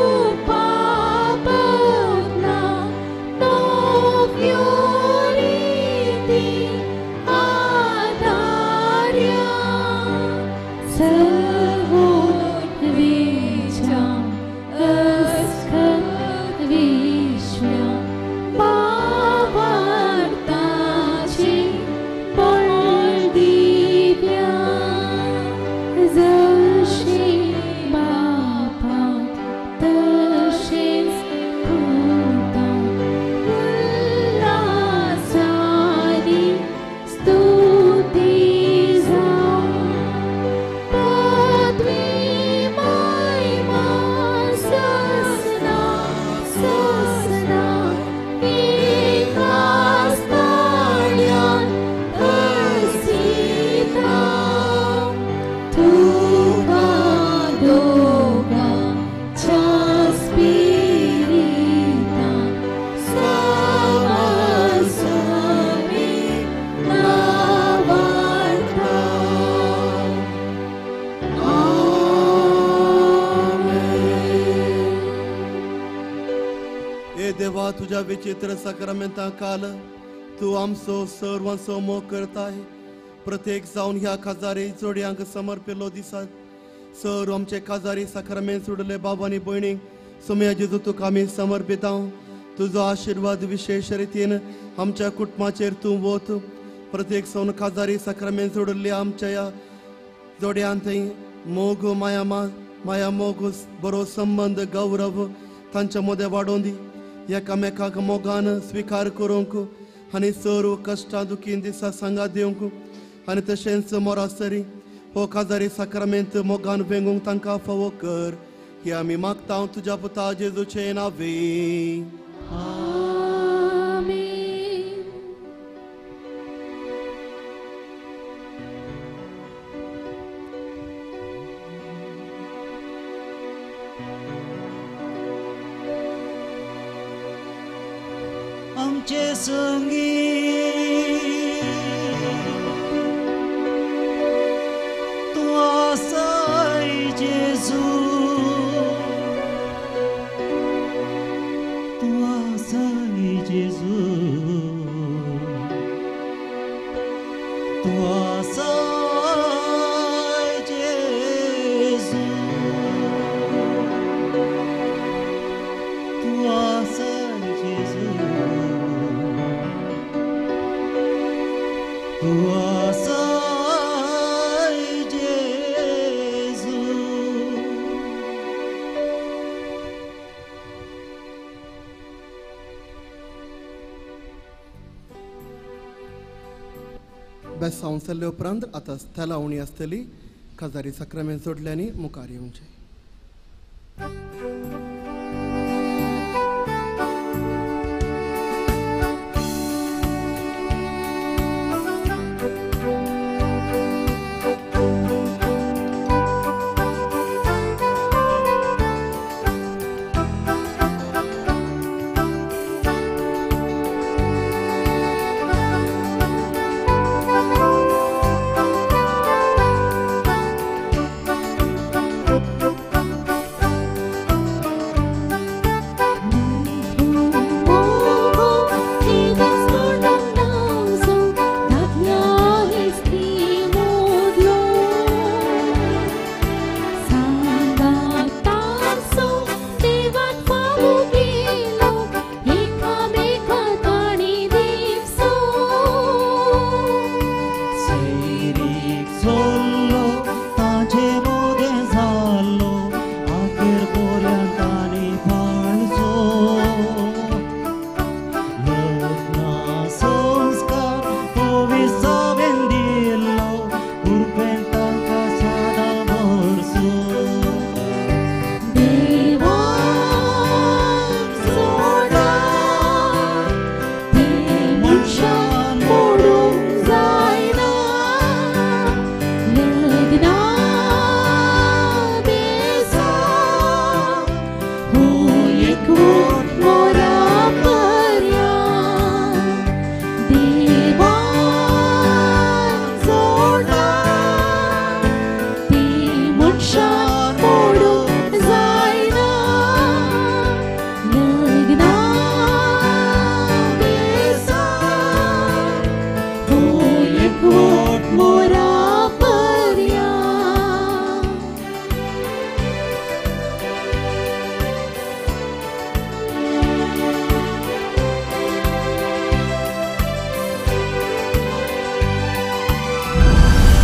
ह्या तुज्या विचित्र साक्रामेंता काल तूं आमचो सर्वांचो मोग करताय. प्रत्येक जावन ह्या काजारी जोडयांक समर्पिल्लो दिसात. सर्व आमचे काजारी साक्रामेंत सोडले बाबा आनी भयणीक सोमया जेजू तुका आमी समर्पिता. तुजो आशिर्वाद विशेश रितीन आमच्या कुटुंबाचेर तूं वत. प्रत्येक जावन काजारी साक्रामेंत सोडिल्ले आमच्या ह्या जोडयान थंय मोग माया माया मोग बरो संबंद गौरव तांच्या मदें वाडोवन दी. एकामेकाक मोगान स्विकार करूंक आनी सर्व कश्टां दुखीन दिसा सांगात दिवंक आनी तशेंच मोरासरी हो काजारी साक्रामेंत मोगान वेंगूंक तांकां फावो कर. हे आमी मागता तुज्या पुता जेजूचे नांवे. आमचे संगी तूं आसाय जेजू, तूं आसाय जेजू, तूं आसाय जेजू, तूं आसाय जेजू, तूं आसाय जेजू. बेसांव जाल्ले उपरांत आतां स्थलां उणी आसतली. काजारी साक्रामेंत जोडल्यांनी मुखार येवचें.